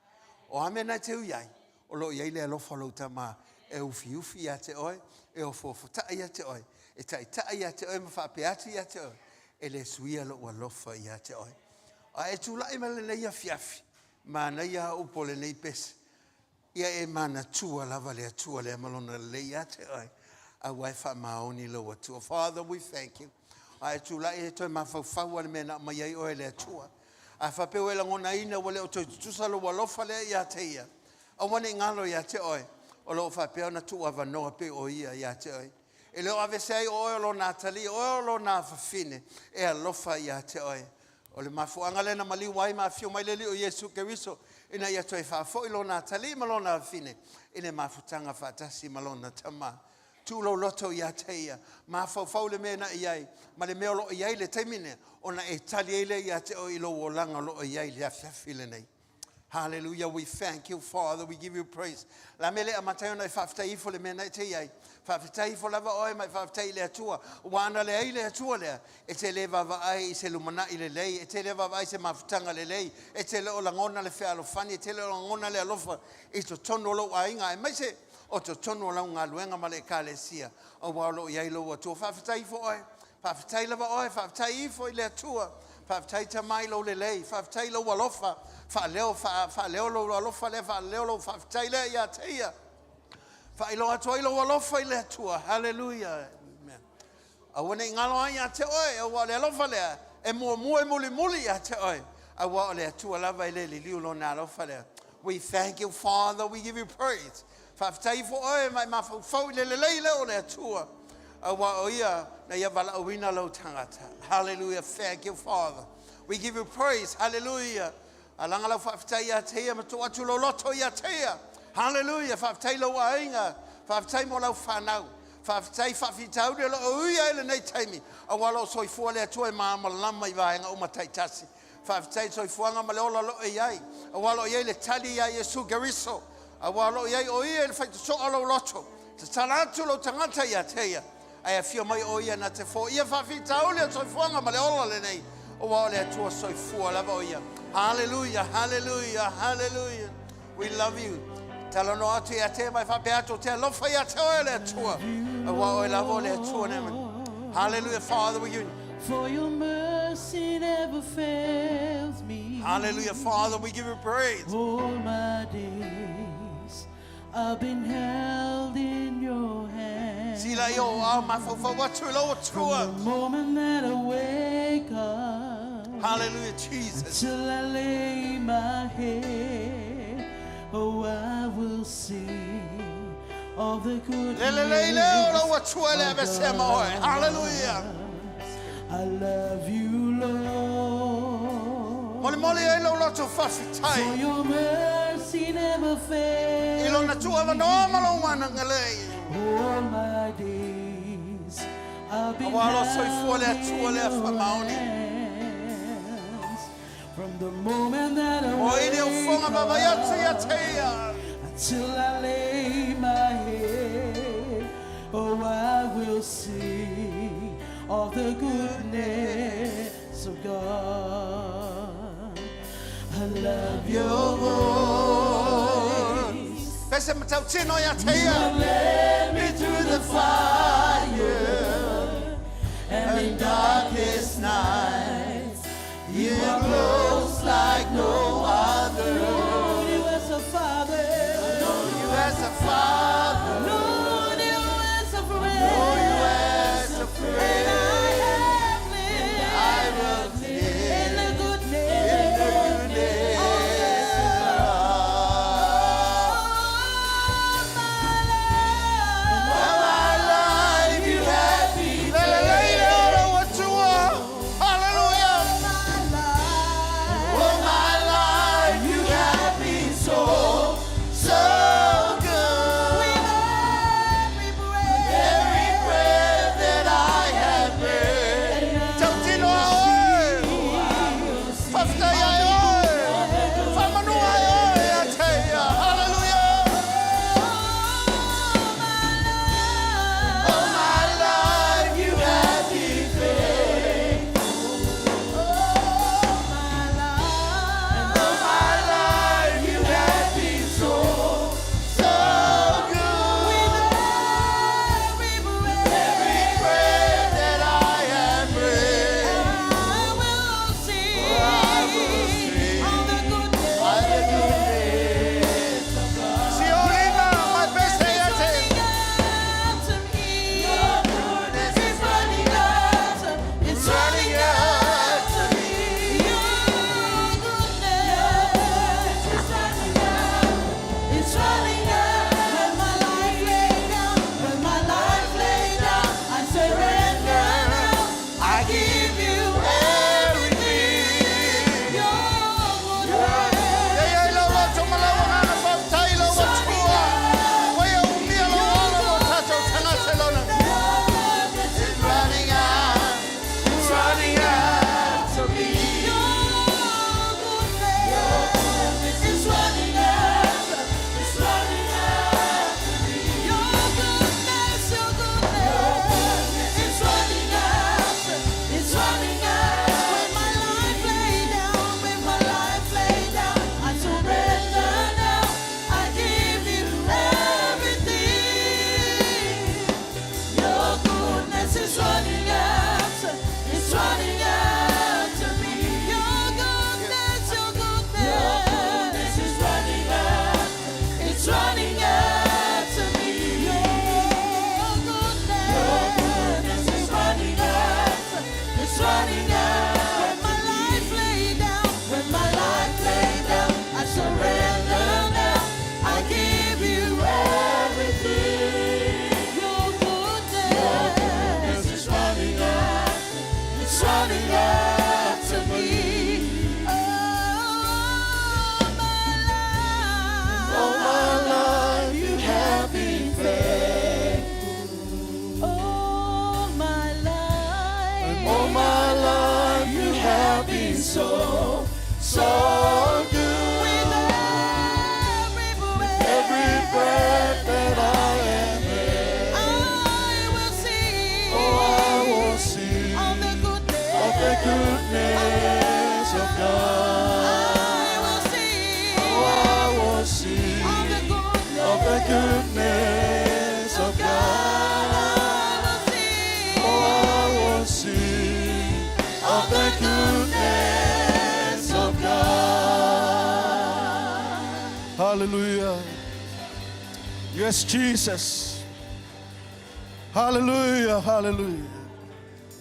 O a mea na e te ui ai, o lo o i ai le alofa o lou Tama e ufiufi ia te oe, e ofoofotai ia te oe, e taitai ia te oe ma faapea atu ia te oe, E le suia lou alofa ia te oe. A e tulai mai lenei afiafi, manaia lava upu o lenei pese, Ia e manatua lava le Atua lea ma Lona lelei ia te oe, aua e faamaoni lou Atua. Father, we thank you. A e tulai e toe mafaufau lava i le mea na aumai ai oe e le Atua. A faapea ua e lagonaina ua le o toe tutusa lou alofa lea ia te Ia, aua ne i galo ia te oe, o lo o faapea ona tuuavanoa pei o Ia ia te oe. E le o aveese ai o oe o Lona atalii, o oe o Lona afafine, e alofa ia te oe. O le mafuaaga lea na maliu ai ma afio mai le Alii o Iesu Keriso ina ia toe faafoi Lona atalii ma Lona afafine i le mafutaga faatasi ma Lona Tama. Tuu lou loto ia te Ia, mafaufau i le mea na e i ai ma le mea o lo o i ai i le taimi lenei, ona e tali ai lea ia te oe i lou olaga o lo o i ai i le afiafi lenei. Hallelujah, we thank you, Father, we give you praise. La mea le amata ai ona e faafetai ifo le mea na e te i ai. Faafetai ifo lava oe ma e faafetai i le Atua. Ua ana leai le Atua lea, e te le vaavaai i se lumanai lelei, e te le vaavaai i se mafutaga lelei, e te le o lagona le fealofani, e te le o lagona le alofa i totonu o lou aiga, aemaise o totonu o lau galuega ma le Ekalesia, aua o lo o i ai lou Atua. Faafetai ifo oe. Faafetai lava oe, faafetai ifo i le Atua. Faafetai Tama i lou lelei, faafetai i lou alofa. Faaleo, faaleo lou alofa lea, faaleo lou faafetai lea ia te Ia. Faailoa atu ai lou alofa i le Atua. Haleluia. Amen. Aua ne i galo ai ia te oe, aua o le alofa lea e muamua e mulimuli ia te oe. Aua o le Atua lava e le liliu lona alofa lea. We thank you, Father. We give you praise. Faafetai ifo oe ma e mafaufau i le lelei lea o le Atua. Aua o ia na ia valaauina lou tagata. Hallelujah. Thank you, Father. We give you praise. Hallelujah. Alaga lau faafetai ia te ia ma tuu atu lou loto ia te ia. Hallelujah. Faafetai lou aiga. Faafetai mo lau fanau. Faafetai faafitauli o lo o uia ai lenei taimi, aua o lo o soifua le Atua e malamalama i vaega uma taitasi. Faafetai i le soifuaga ma le ola o lo o i ai, aua o lo o i ai le tali ia Iesu Keriso, aua o lo o i ai o Ia i le faitotoa o lou loto. Tatala atu lou tagata ia te Ia, ae afio mai o Ia na te foia faafitauli o le soifuaga ma le ola lenei, aua o le Atua soifua lava o Ia. Haleluia, haleluia, haleluia. We love you. Talanoa atu ia te mai faapea atu te alofa ia te oe le Atua. Aua oe lava o le Atua ne. Hallelujah, Father, we give you. For your mercy never fails me. Hallelujah, Father, we give you praise. All my days I've been held in your hands. Sila i o ao mafaufau atu i lau Atua. From the moment that I wake up. Hallelujah, Jesus. Till I lay my head, oh, I will sing of the goodness Le lelei lea o lau Atua e le aveesea ma oe. Hallelujah. I love you, Lord. Molimoli ai lou loto For faafetai your mercy never fails. i lona tuuavanoa ma lou agalelei. All my days I've been Aua lo soifua le held Atua in lea your faamaoni. hands. From the moment that I O i le wake ufoga vaavaai atu ia up te ia. until I lay my head, oh, I will sing of the goodness of God. I love your voice. Pese matautino ia te ia. You led me through the fire and in darkest nights. You are close like no other. Lord, you as a father. Know you as a father. Lord, you as a friend. Know you as a friend. And I have lived. I will live in the goodness, in the goodness of of God. God. All my life. All my so, so good. With every breath, Every breath that I am in, I will sing oh, I will sing of the goodness of the goodness of God. I will sing Oh, I will sing of the goodness of the goodness of God. I will sing Oh, I will sing of the goodness of God. Hallelujah. Yes, Jesus. Hallelujah, hallelujah.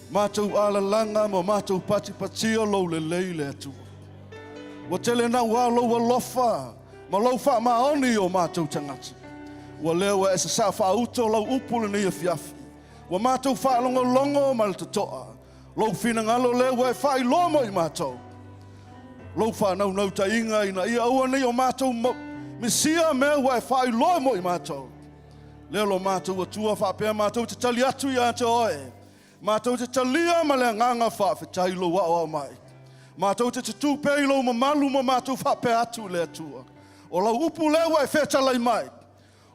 Matou alalaga ma matou patipatia lou lelei le Atua. Ua tele naua lou alofa ma lou faamaoni i o matou tagata. Ua lea ua e sasaa faauto lau upu lenei afiafi. Ua matou faalogologo ma le totoa. Lou finagalo lea ua e faailoa mo i matou. Lou faanaunautaiga ina ia aua nei o matou misia mea ua e faailoa mo i matou. Lea lo matou Atua faapea matou te tali atu ia te oe. Matou te talia ma le agaga faafetai lou aoao mai. Matou te tutū pea i lou mamalu ma matou faapea atu i le Atua. O lau upu lea ua e fetalai mai,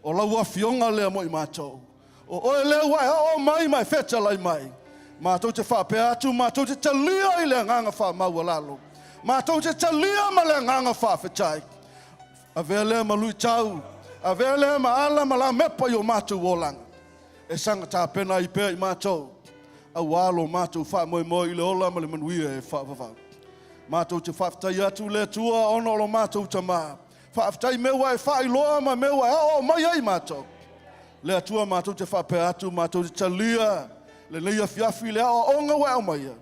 o lau afioga lea mo i matou. O oe lea ua e aoao mai ma e fetalai mai. Matou te faapea atu, matou te talia i le agaga faamaualalo. Matou te talia ma le agaga faafetai. Avea lea ma luitau, avea lea ma ala ma lamepa i o matou olaga. E saga tapena ai pea i matou, auā lo matou faamoemoe i le ola ma le manuia e faavavau. Matou te faafetai atu le Atua ona o lo matou Tama. Faafetai mea ua e faailoa ma mea ua e aoao mai ai matou. Le Atua matou te faapea atu, matou te talia lenei afiafi i le aoaoga ua e aumaia.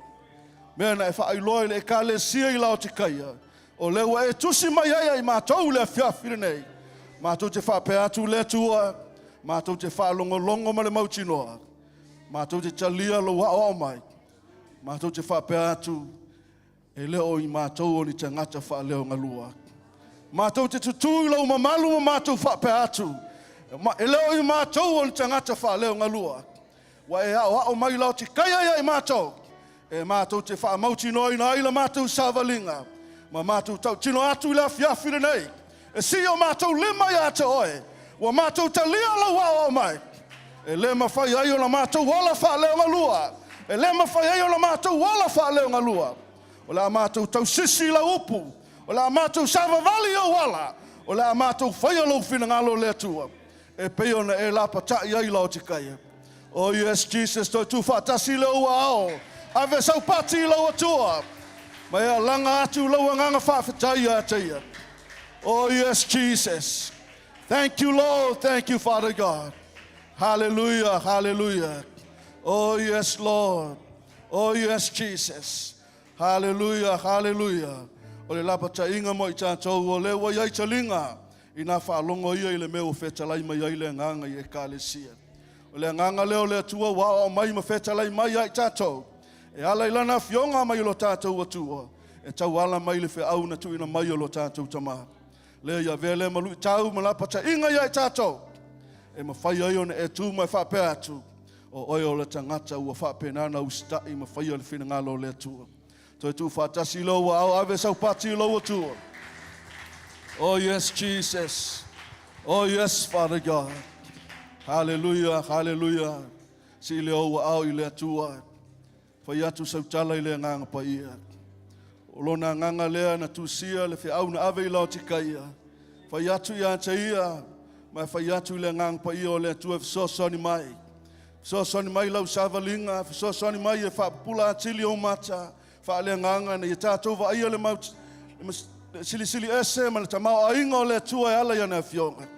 Mea na e faailoa i le Ekalesia i Laotikaia, o lea ua e tusi mai ai ai matou i le afiafi lenei. Matou te faapea atu le Atua, matou te faalogologo ma le mautinoa, matou te talia lou aoao mai. Matou te faapea atu, e le o i matou o ni tagata faaleogalua. Matou te tutū i lou mamalu ma matou faapea atu, e le o i matou o ni tagata faaleogalua. Ua e aoao mai Laotikaia ia i matou, e matou te faamautinoaina ai la matou savaliga, ma matou tautino atu i le afiafi lenei, e sii o matou lima ia te oe, ua matou talia lou aoao mai. E le mafai ai ona matou ola faaleogalua, e le mafai ai ona matou ola faaleogalua. O le a matou tausisi i lau upu, o le a matou savavali i ou ala, o le a matou faia lou finagalo le Atua, e pei ona e lapatai ai Laotikaia. Oh yes, Jesus, toe tuufaatasi le ou aao, ave sau pati i lau Atua, ma e alaga atu lau agaga faafetai ia te ia. Oh yes, Jesus. Thank you, Lord. Thank you, Father God. Hallelujah, hallelujah. Oh yes, Lord. Oh yes, Jesus. Hallelujah, hallelujah. O le lapataiga mo i tatou o lea ua i ai taliga i nā faalogo ia i le mea ua fetalai mai ai le agaga i Ekalesia. O le agaga lea o le Atua ua aoao mai ma fetalai mai ia i tatou, e ala i lana afioga mai o lo tatou Atua, e tauala mai le feau na tuuina mai o lo tatou Tama. Lea ia avea lea ma luitau ma lapataiga ia i tatou, e mafai ai ona e tu ma e faapea atu, o oe o le tagata ua faapena na usitai ma faia le finagalo o le Atua. Toe tuufaatasi lou aao ave sau pati i lou Atua. Oh yes, Jesus. Oh yes, Father God. Hallelujah, hallelujah. Sii le ou aao i le Atua. Fai atu sau tala i le agaga paia. O lona agaga lea na tusia le feau na ave i Laotikaia. Fai atu ia te ia, ma e fai atu i le agaga paia o le Atua e fesoasoani mai. Fesoasoani mai lau savaliga, fesoasoani mai e faapupula atili ou mata, faaleagaga ina ia tatou vaaia le mau le silisili ese ma le tamaoaiga o le Atua e ala i ana afioga.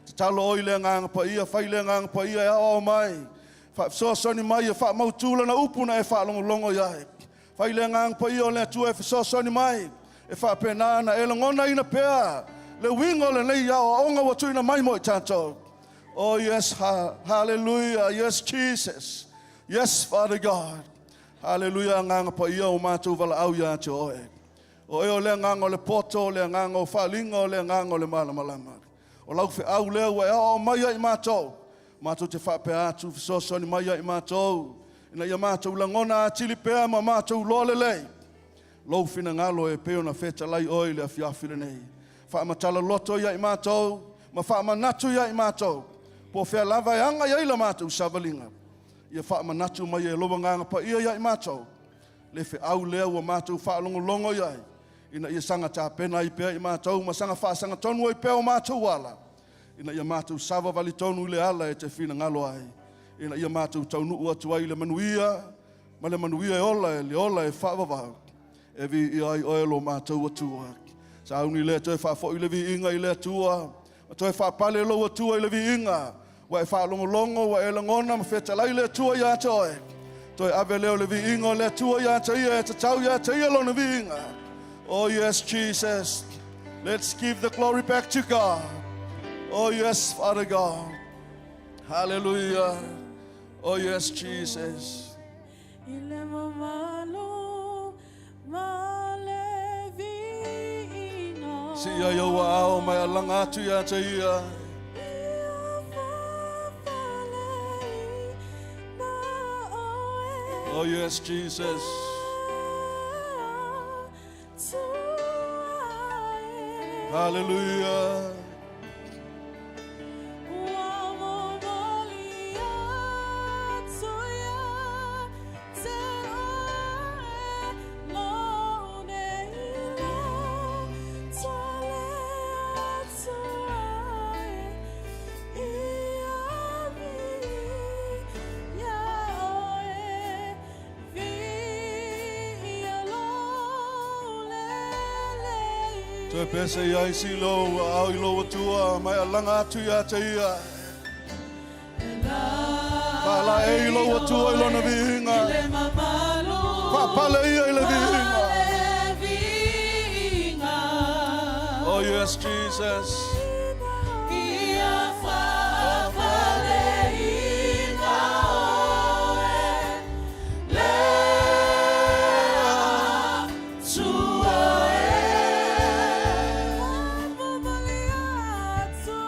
Tatalo oi le agaga paia, fai le agaga paia e aoao mai. Faafesoasoani mai e faamautu lana upu na e faalogologo i ai. Fai le agaga paia o le Atua e fesoasoani mai, e faapena na e lagonaina pea le uiga o lenei aoaoga ua tuuina mai mo i tatou. Oh yes, hallelujah, yes Jesus, yes Father God. Hallelujah, agaga paia o matou valaau ia te oe. O oe o le agaga o le poto, o le agaga o faaaliga, o le agaga o le malamalama. O lau feau lea ua e aoao mai ai i matou, matou te faapea atu, fesoasoani mai ai i matou, ina ia matou lagona atili pea ma matou loa lelei. Lou finagalo e pei ona fetalai Oe i le afiafi lenei. Faamatala loto ia i matou, ma faamanatu ia i matou, po o fea lava e agai ai la matou savaliga, ia faamanatu mai e Lou Agaga Paia ia i matou, le feau lea ua matou faalogologo i ai, ina ia saga tapena ai pea i matou ma saga faasagatonu ai pea o matou ala, ina ia matou savavali tonu i le ala e te finagalo ai, ina ia matou taunuu atu ai i le manuia, ma le manuia e ola e le ola e faavavau, e viia ai Oe lo matou Atua. Sauni lea toe faafoi le viiga i le Atua, ma toe faapale lou Atua i le viiga, ua e faalogologo, ua e lagona ma fetalai le Atua ia te oe. Toe ave lea o le viiga o le Atua ia te ia, e tatau ia te ia lona viiga. Oh yes, Jesus. Let's give the glory back to God. Oh yes, Father God. Hallelujah. Oh yes, Jesus. I le mamalu ma le viiga. Si ia i ou aao ma e alaga atu ia te ia. Ia faafaaleina oe. Oh yes, Jesus. Atua e. Hallelujah. Ua momoli atu ia te oe lou nei loto le Atua e. Ia viia oe, viia lou lelei. Toe pese i ai si lou aao i lou Atua ma e alaga atu ia te ia. Faalaei lou Atua i lona viiga. Le mamalu Faapale ia i le viiga. le viiga. Oh yes, Jesus. Ia faafaleina oe, le Atua e. Ua momoli atu,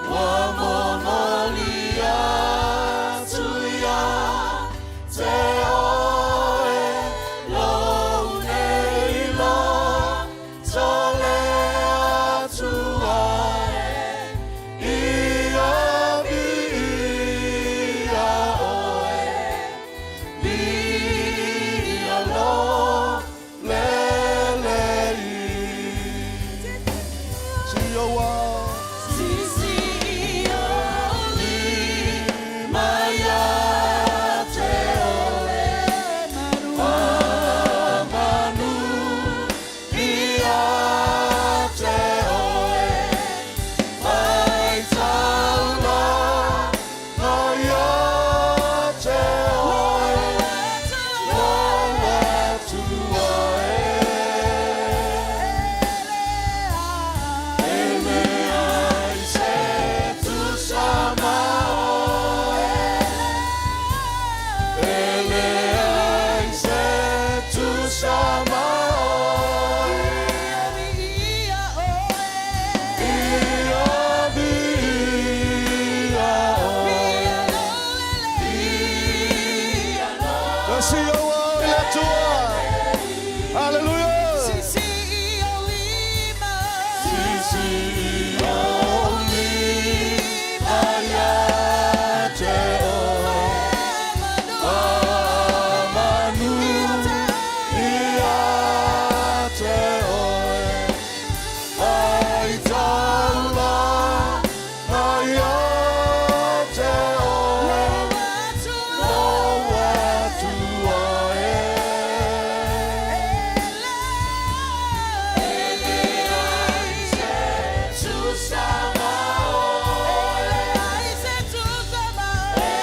ua momoli atu ia te oe lou nei loto le Atua e. Ia viia oe, viia lou lelei. Si ou aao. Sisi o lima ia te oe, Faamanu ia te oe, Faitaulaga ia te oe, lou Atua e. E leai se tusa ma oe, E leai se tusa ma oe. Ia oe, Ia viia oe. Ia lou Si ou aao i le Atua. Hallelujah. Sisi o lima. Sisi o lima ia te oe. Faamanu ia te oe. Faitaulaga ia te oe. Lou Atua e. E leai se tusa ma oe,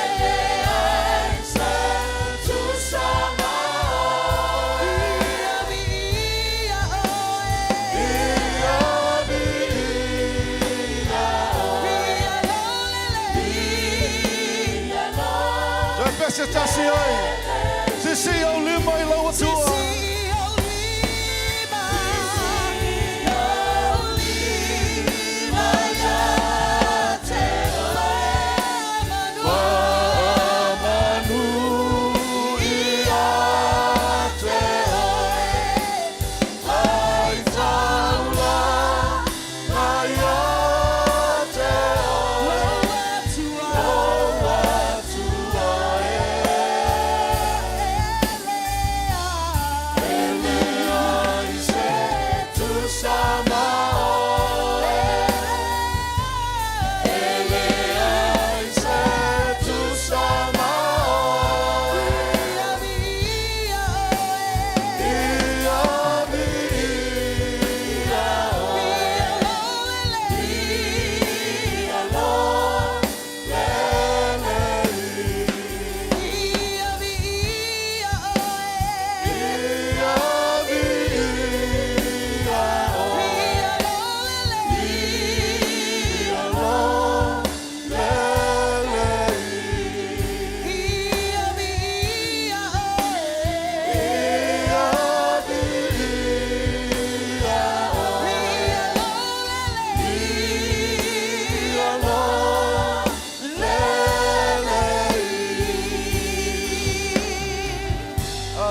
E leai se tusa ma oe. Ia oe. Ia viia oe. Ia lou Toe pese tasi ai. Sisi ou lima i lou Atua. Sisi o lima. lima ia te oe, Faamanu ia te oe.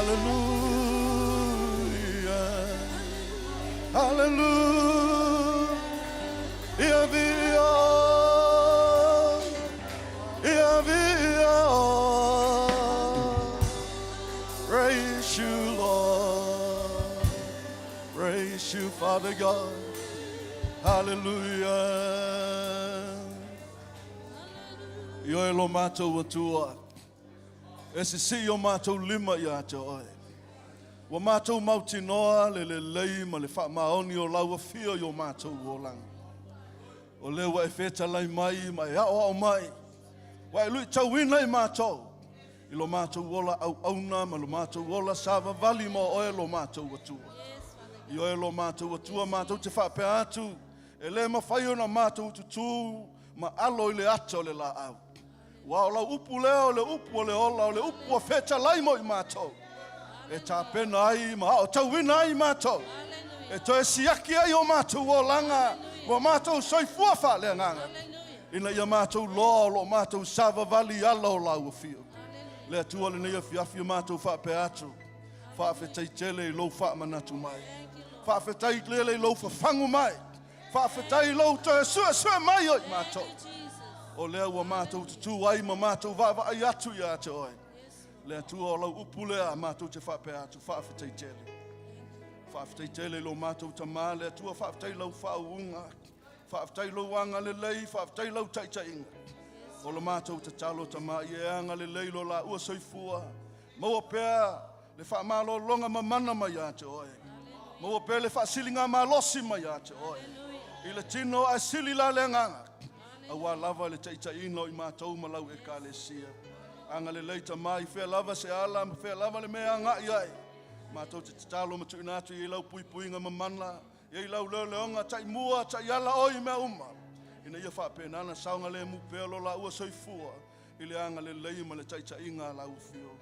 Hallelujah. Hallelujah. Ia viia. Ia viia. Praise you, Lord. Praise you, Father God. Hallelujah. I oe lo matou Atua, e sisii o matou lima ia te oe. Ua matou mautinoa le lelei ma le faamaoni o lau afio i o matou olaga. O lea ua e fetalai mai ma e aoao mai, ua e luitauina i matou, i lo matou ola auauna ma lo matou ola savavali ma oe lo matou Atua. I oe lo matou Atua matou te faapea atu, e le mafai ona matou tutū ma alo i le ata o le laau. Ua o lau upu lea o le upu o le ola, o le upu ua fetalai mo i matou. E tapena ai ma aotauina ai matou. E toe siaki ai o matou olaga, ua matou soifua faaleagaga. Ina ia matou loa o lo matou savavali i ala o lau afio. Le Atua lenei afiafi o matou faapea atu. Faafetai tele i lou faamanatu mai. Faafetai tele i lou fafagu mai. Faafetai i lou toe suesue mai o i matou. O lea ua matou tutū ai ma matou vaavaai atu ia te oe. Le Atua o lau upu lea matou te faapea atu, faafetai tele. Faafetai tele i lo matou tamā, le Atua, faafetai lau faauuga. Faafetai lou agalelei, faafetai lau taitaiga. O le matou tatalo tamā ia e agalelei lo laua soifua. Maua pea le faamalologa mamana mai ia te oe. Maua pea le faasiliga malosi mai ia te oe. I le tino ae sili la le agaga. Auā lava le taitaiina o i matou ma lau ekalesia. Agalelei tamā i fea lava se ala ma fea lava le mea e agai ai. Matou te tatalo ma tuuina atu i lau puipuiga mamana, i lau leoleoga taimua, taiala oe i mea uma. Ina ia faapena na saogalemu pea lo laua soifua i le agalelei ma le taitaiga a lau afio.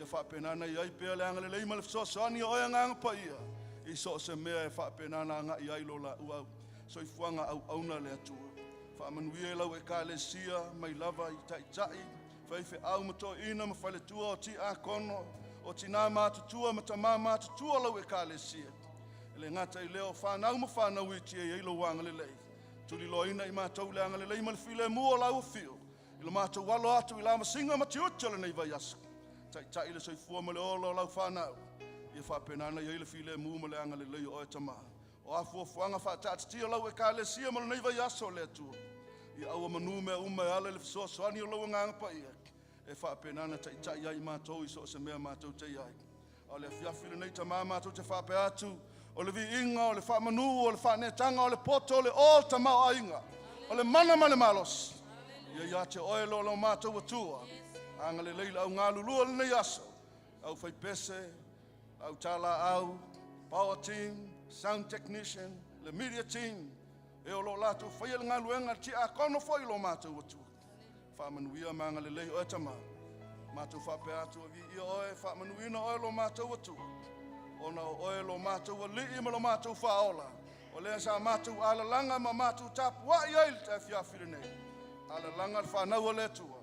Ia faapena na i ai pea le agalelei ma le fesoasoani o oe agaga paia i so o se mea e faapena na agai ai lo laua soifuaga auauna le Atua. Faamanuia i lau ekalesia mai lava i taitai, faifeau ma toeaina ma faletua o tiakono, o tina matutua ma tama matutua lau ekalesia. E le gata i lea o whanau ma whanau i tia i lou agalelei. Tuliloaina i matou le agalelei ma le filemu o lau afio. I lo matou alo atu i lamasinga ma tiute o lenei vaiaso. Taitai le soifua ma le ola o lau whanau. Ia faapena i ai le filemu ma le agalelei o oe tamā. O a fuafuaga faataatitia lau ekalesia ma lenei vaiaso le Atua. Ia aua manu mea uma e ala i le fesoasoani o lau agaga paia. E faapena na taitai ai matou i so o se mea matou te i ai. A o le afiafi lenei tamā matou te faapea atu, o le viiga, o le faamanu, o le faanetaga, o le poto, o le o tamaoaiga, o le mana ma le malosi. Ia ia te oe lo lo matou Atua. Agalelei le augalulua lenei aso. Au faipese, au talaau, power team, sound technician, le media team, e o lo latou faia le galuega tiakono foi lo matou Atua. Faamanuia ma agalelei oe tamā. Matou faapea atu o viia oe, faamanuina oe lo matou Atua. Ona o oe lo matou alii ma lo matou faaola. O lea sa matou alalaga ma matou tapuai ai le afiafi lenei. Alalaga le whanau o le Atua.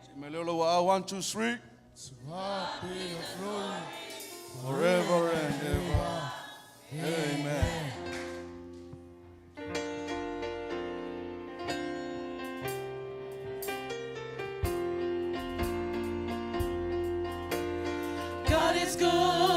Si me leo lau au, 1, 2, 3. To God be the glory Forever and ever. Amen. God is good.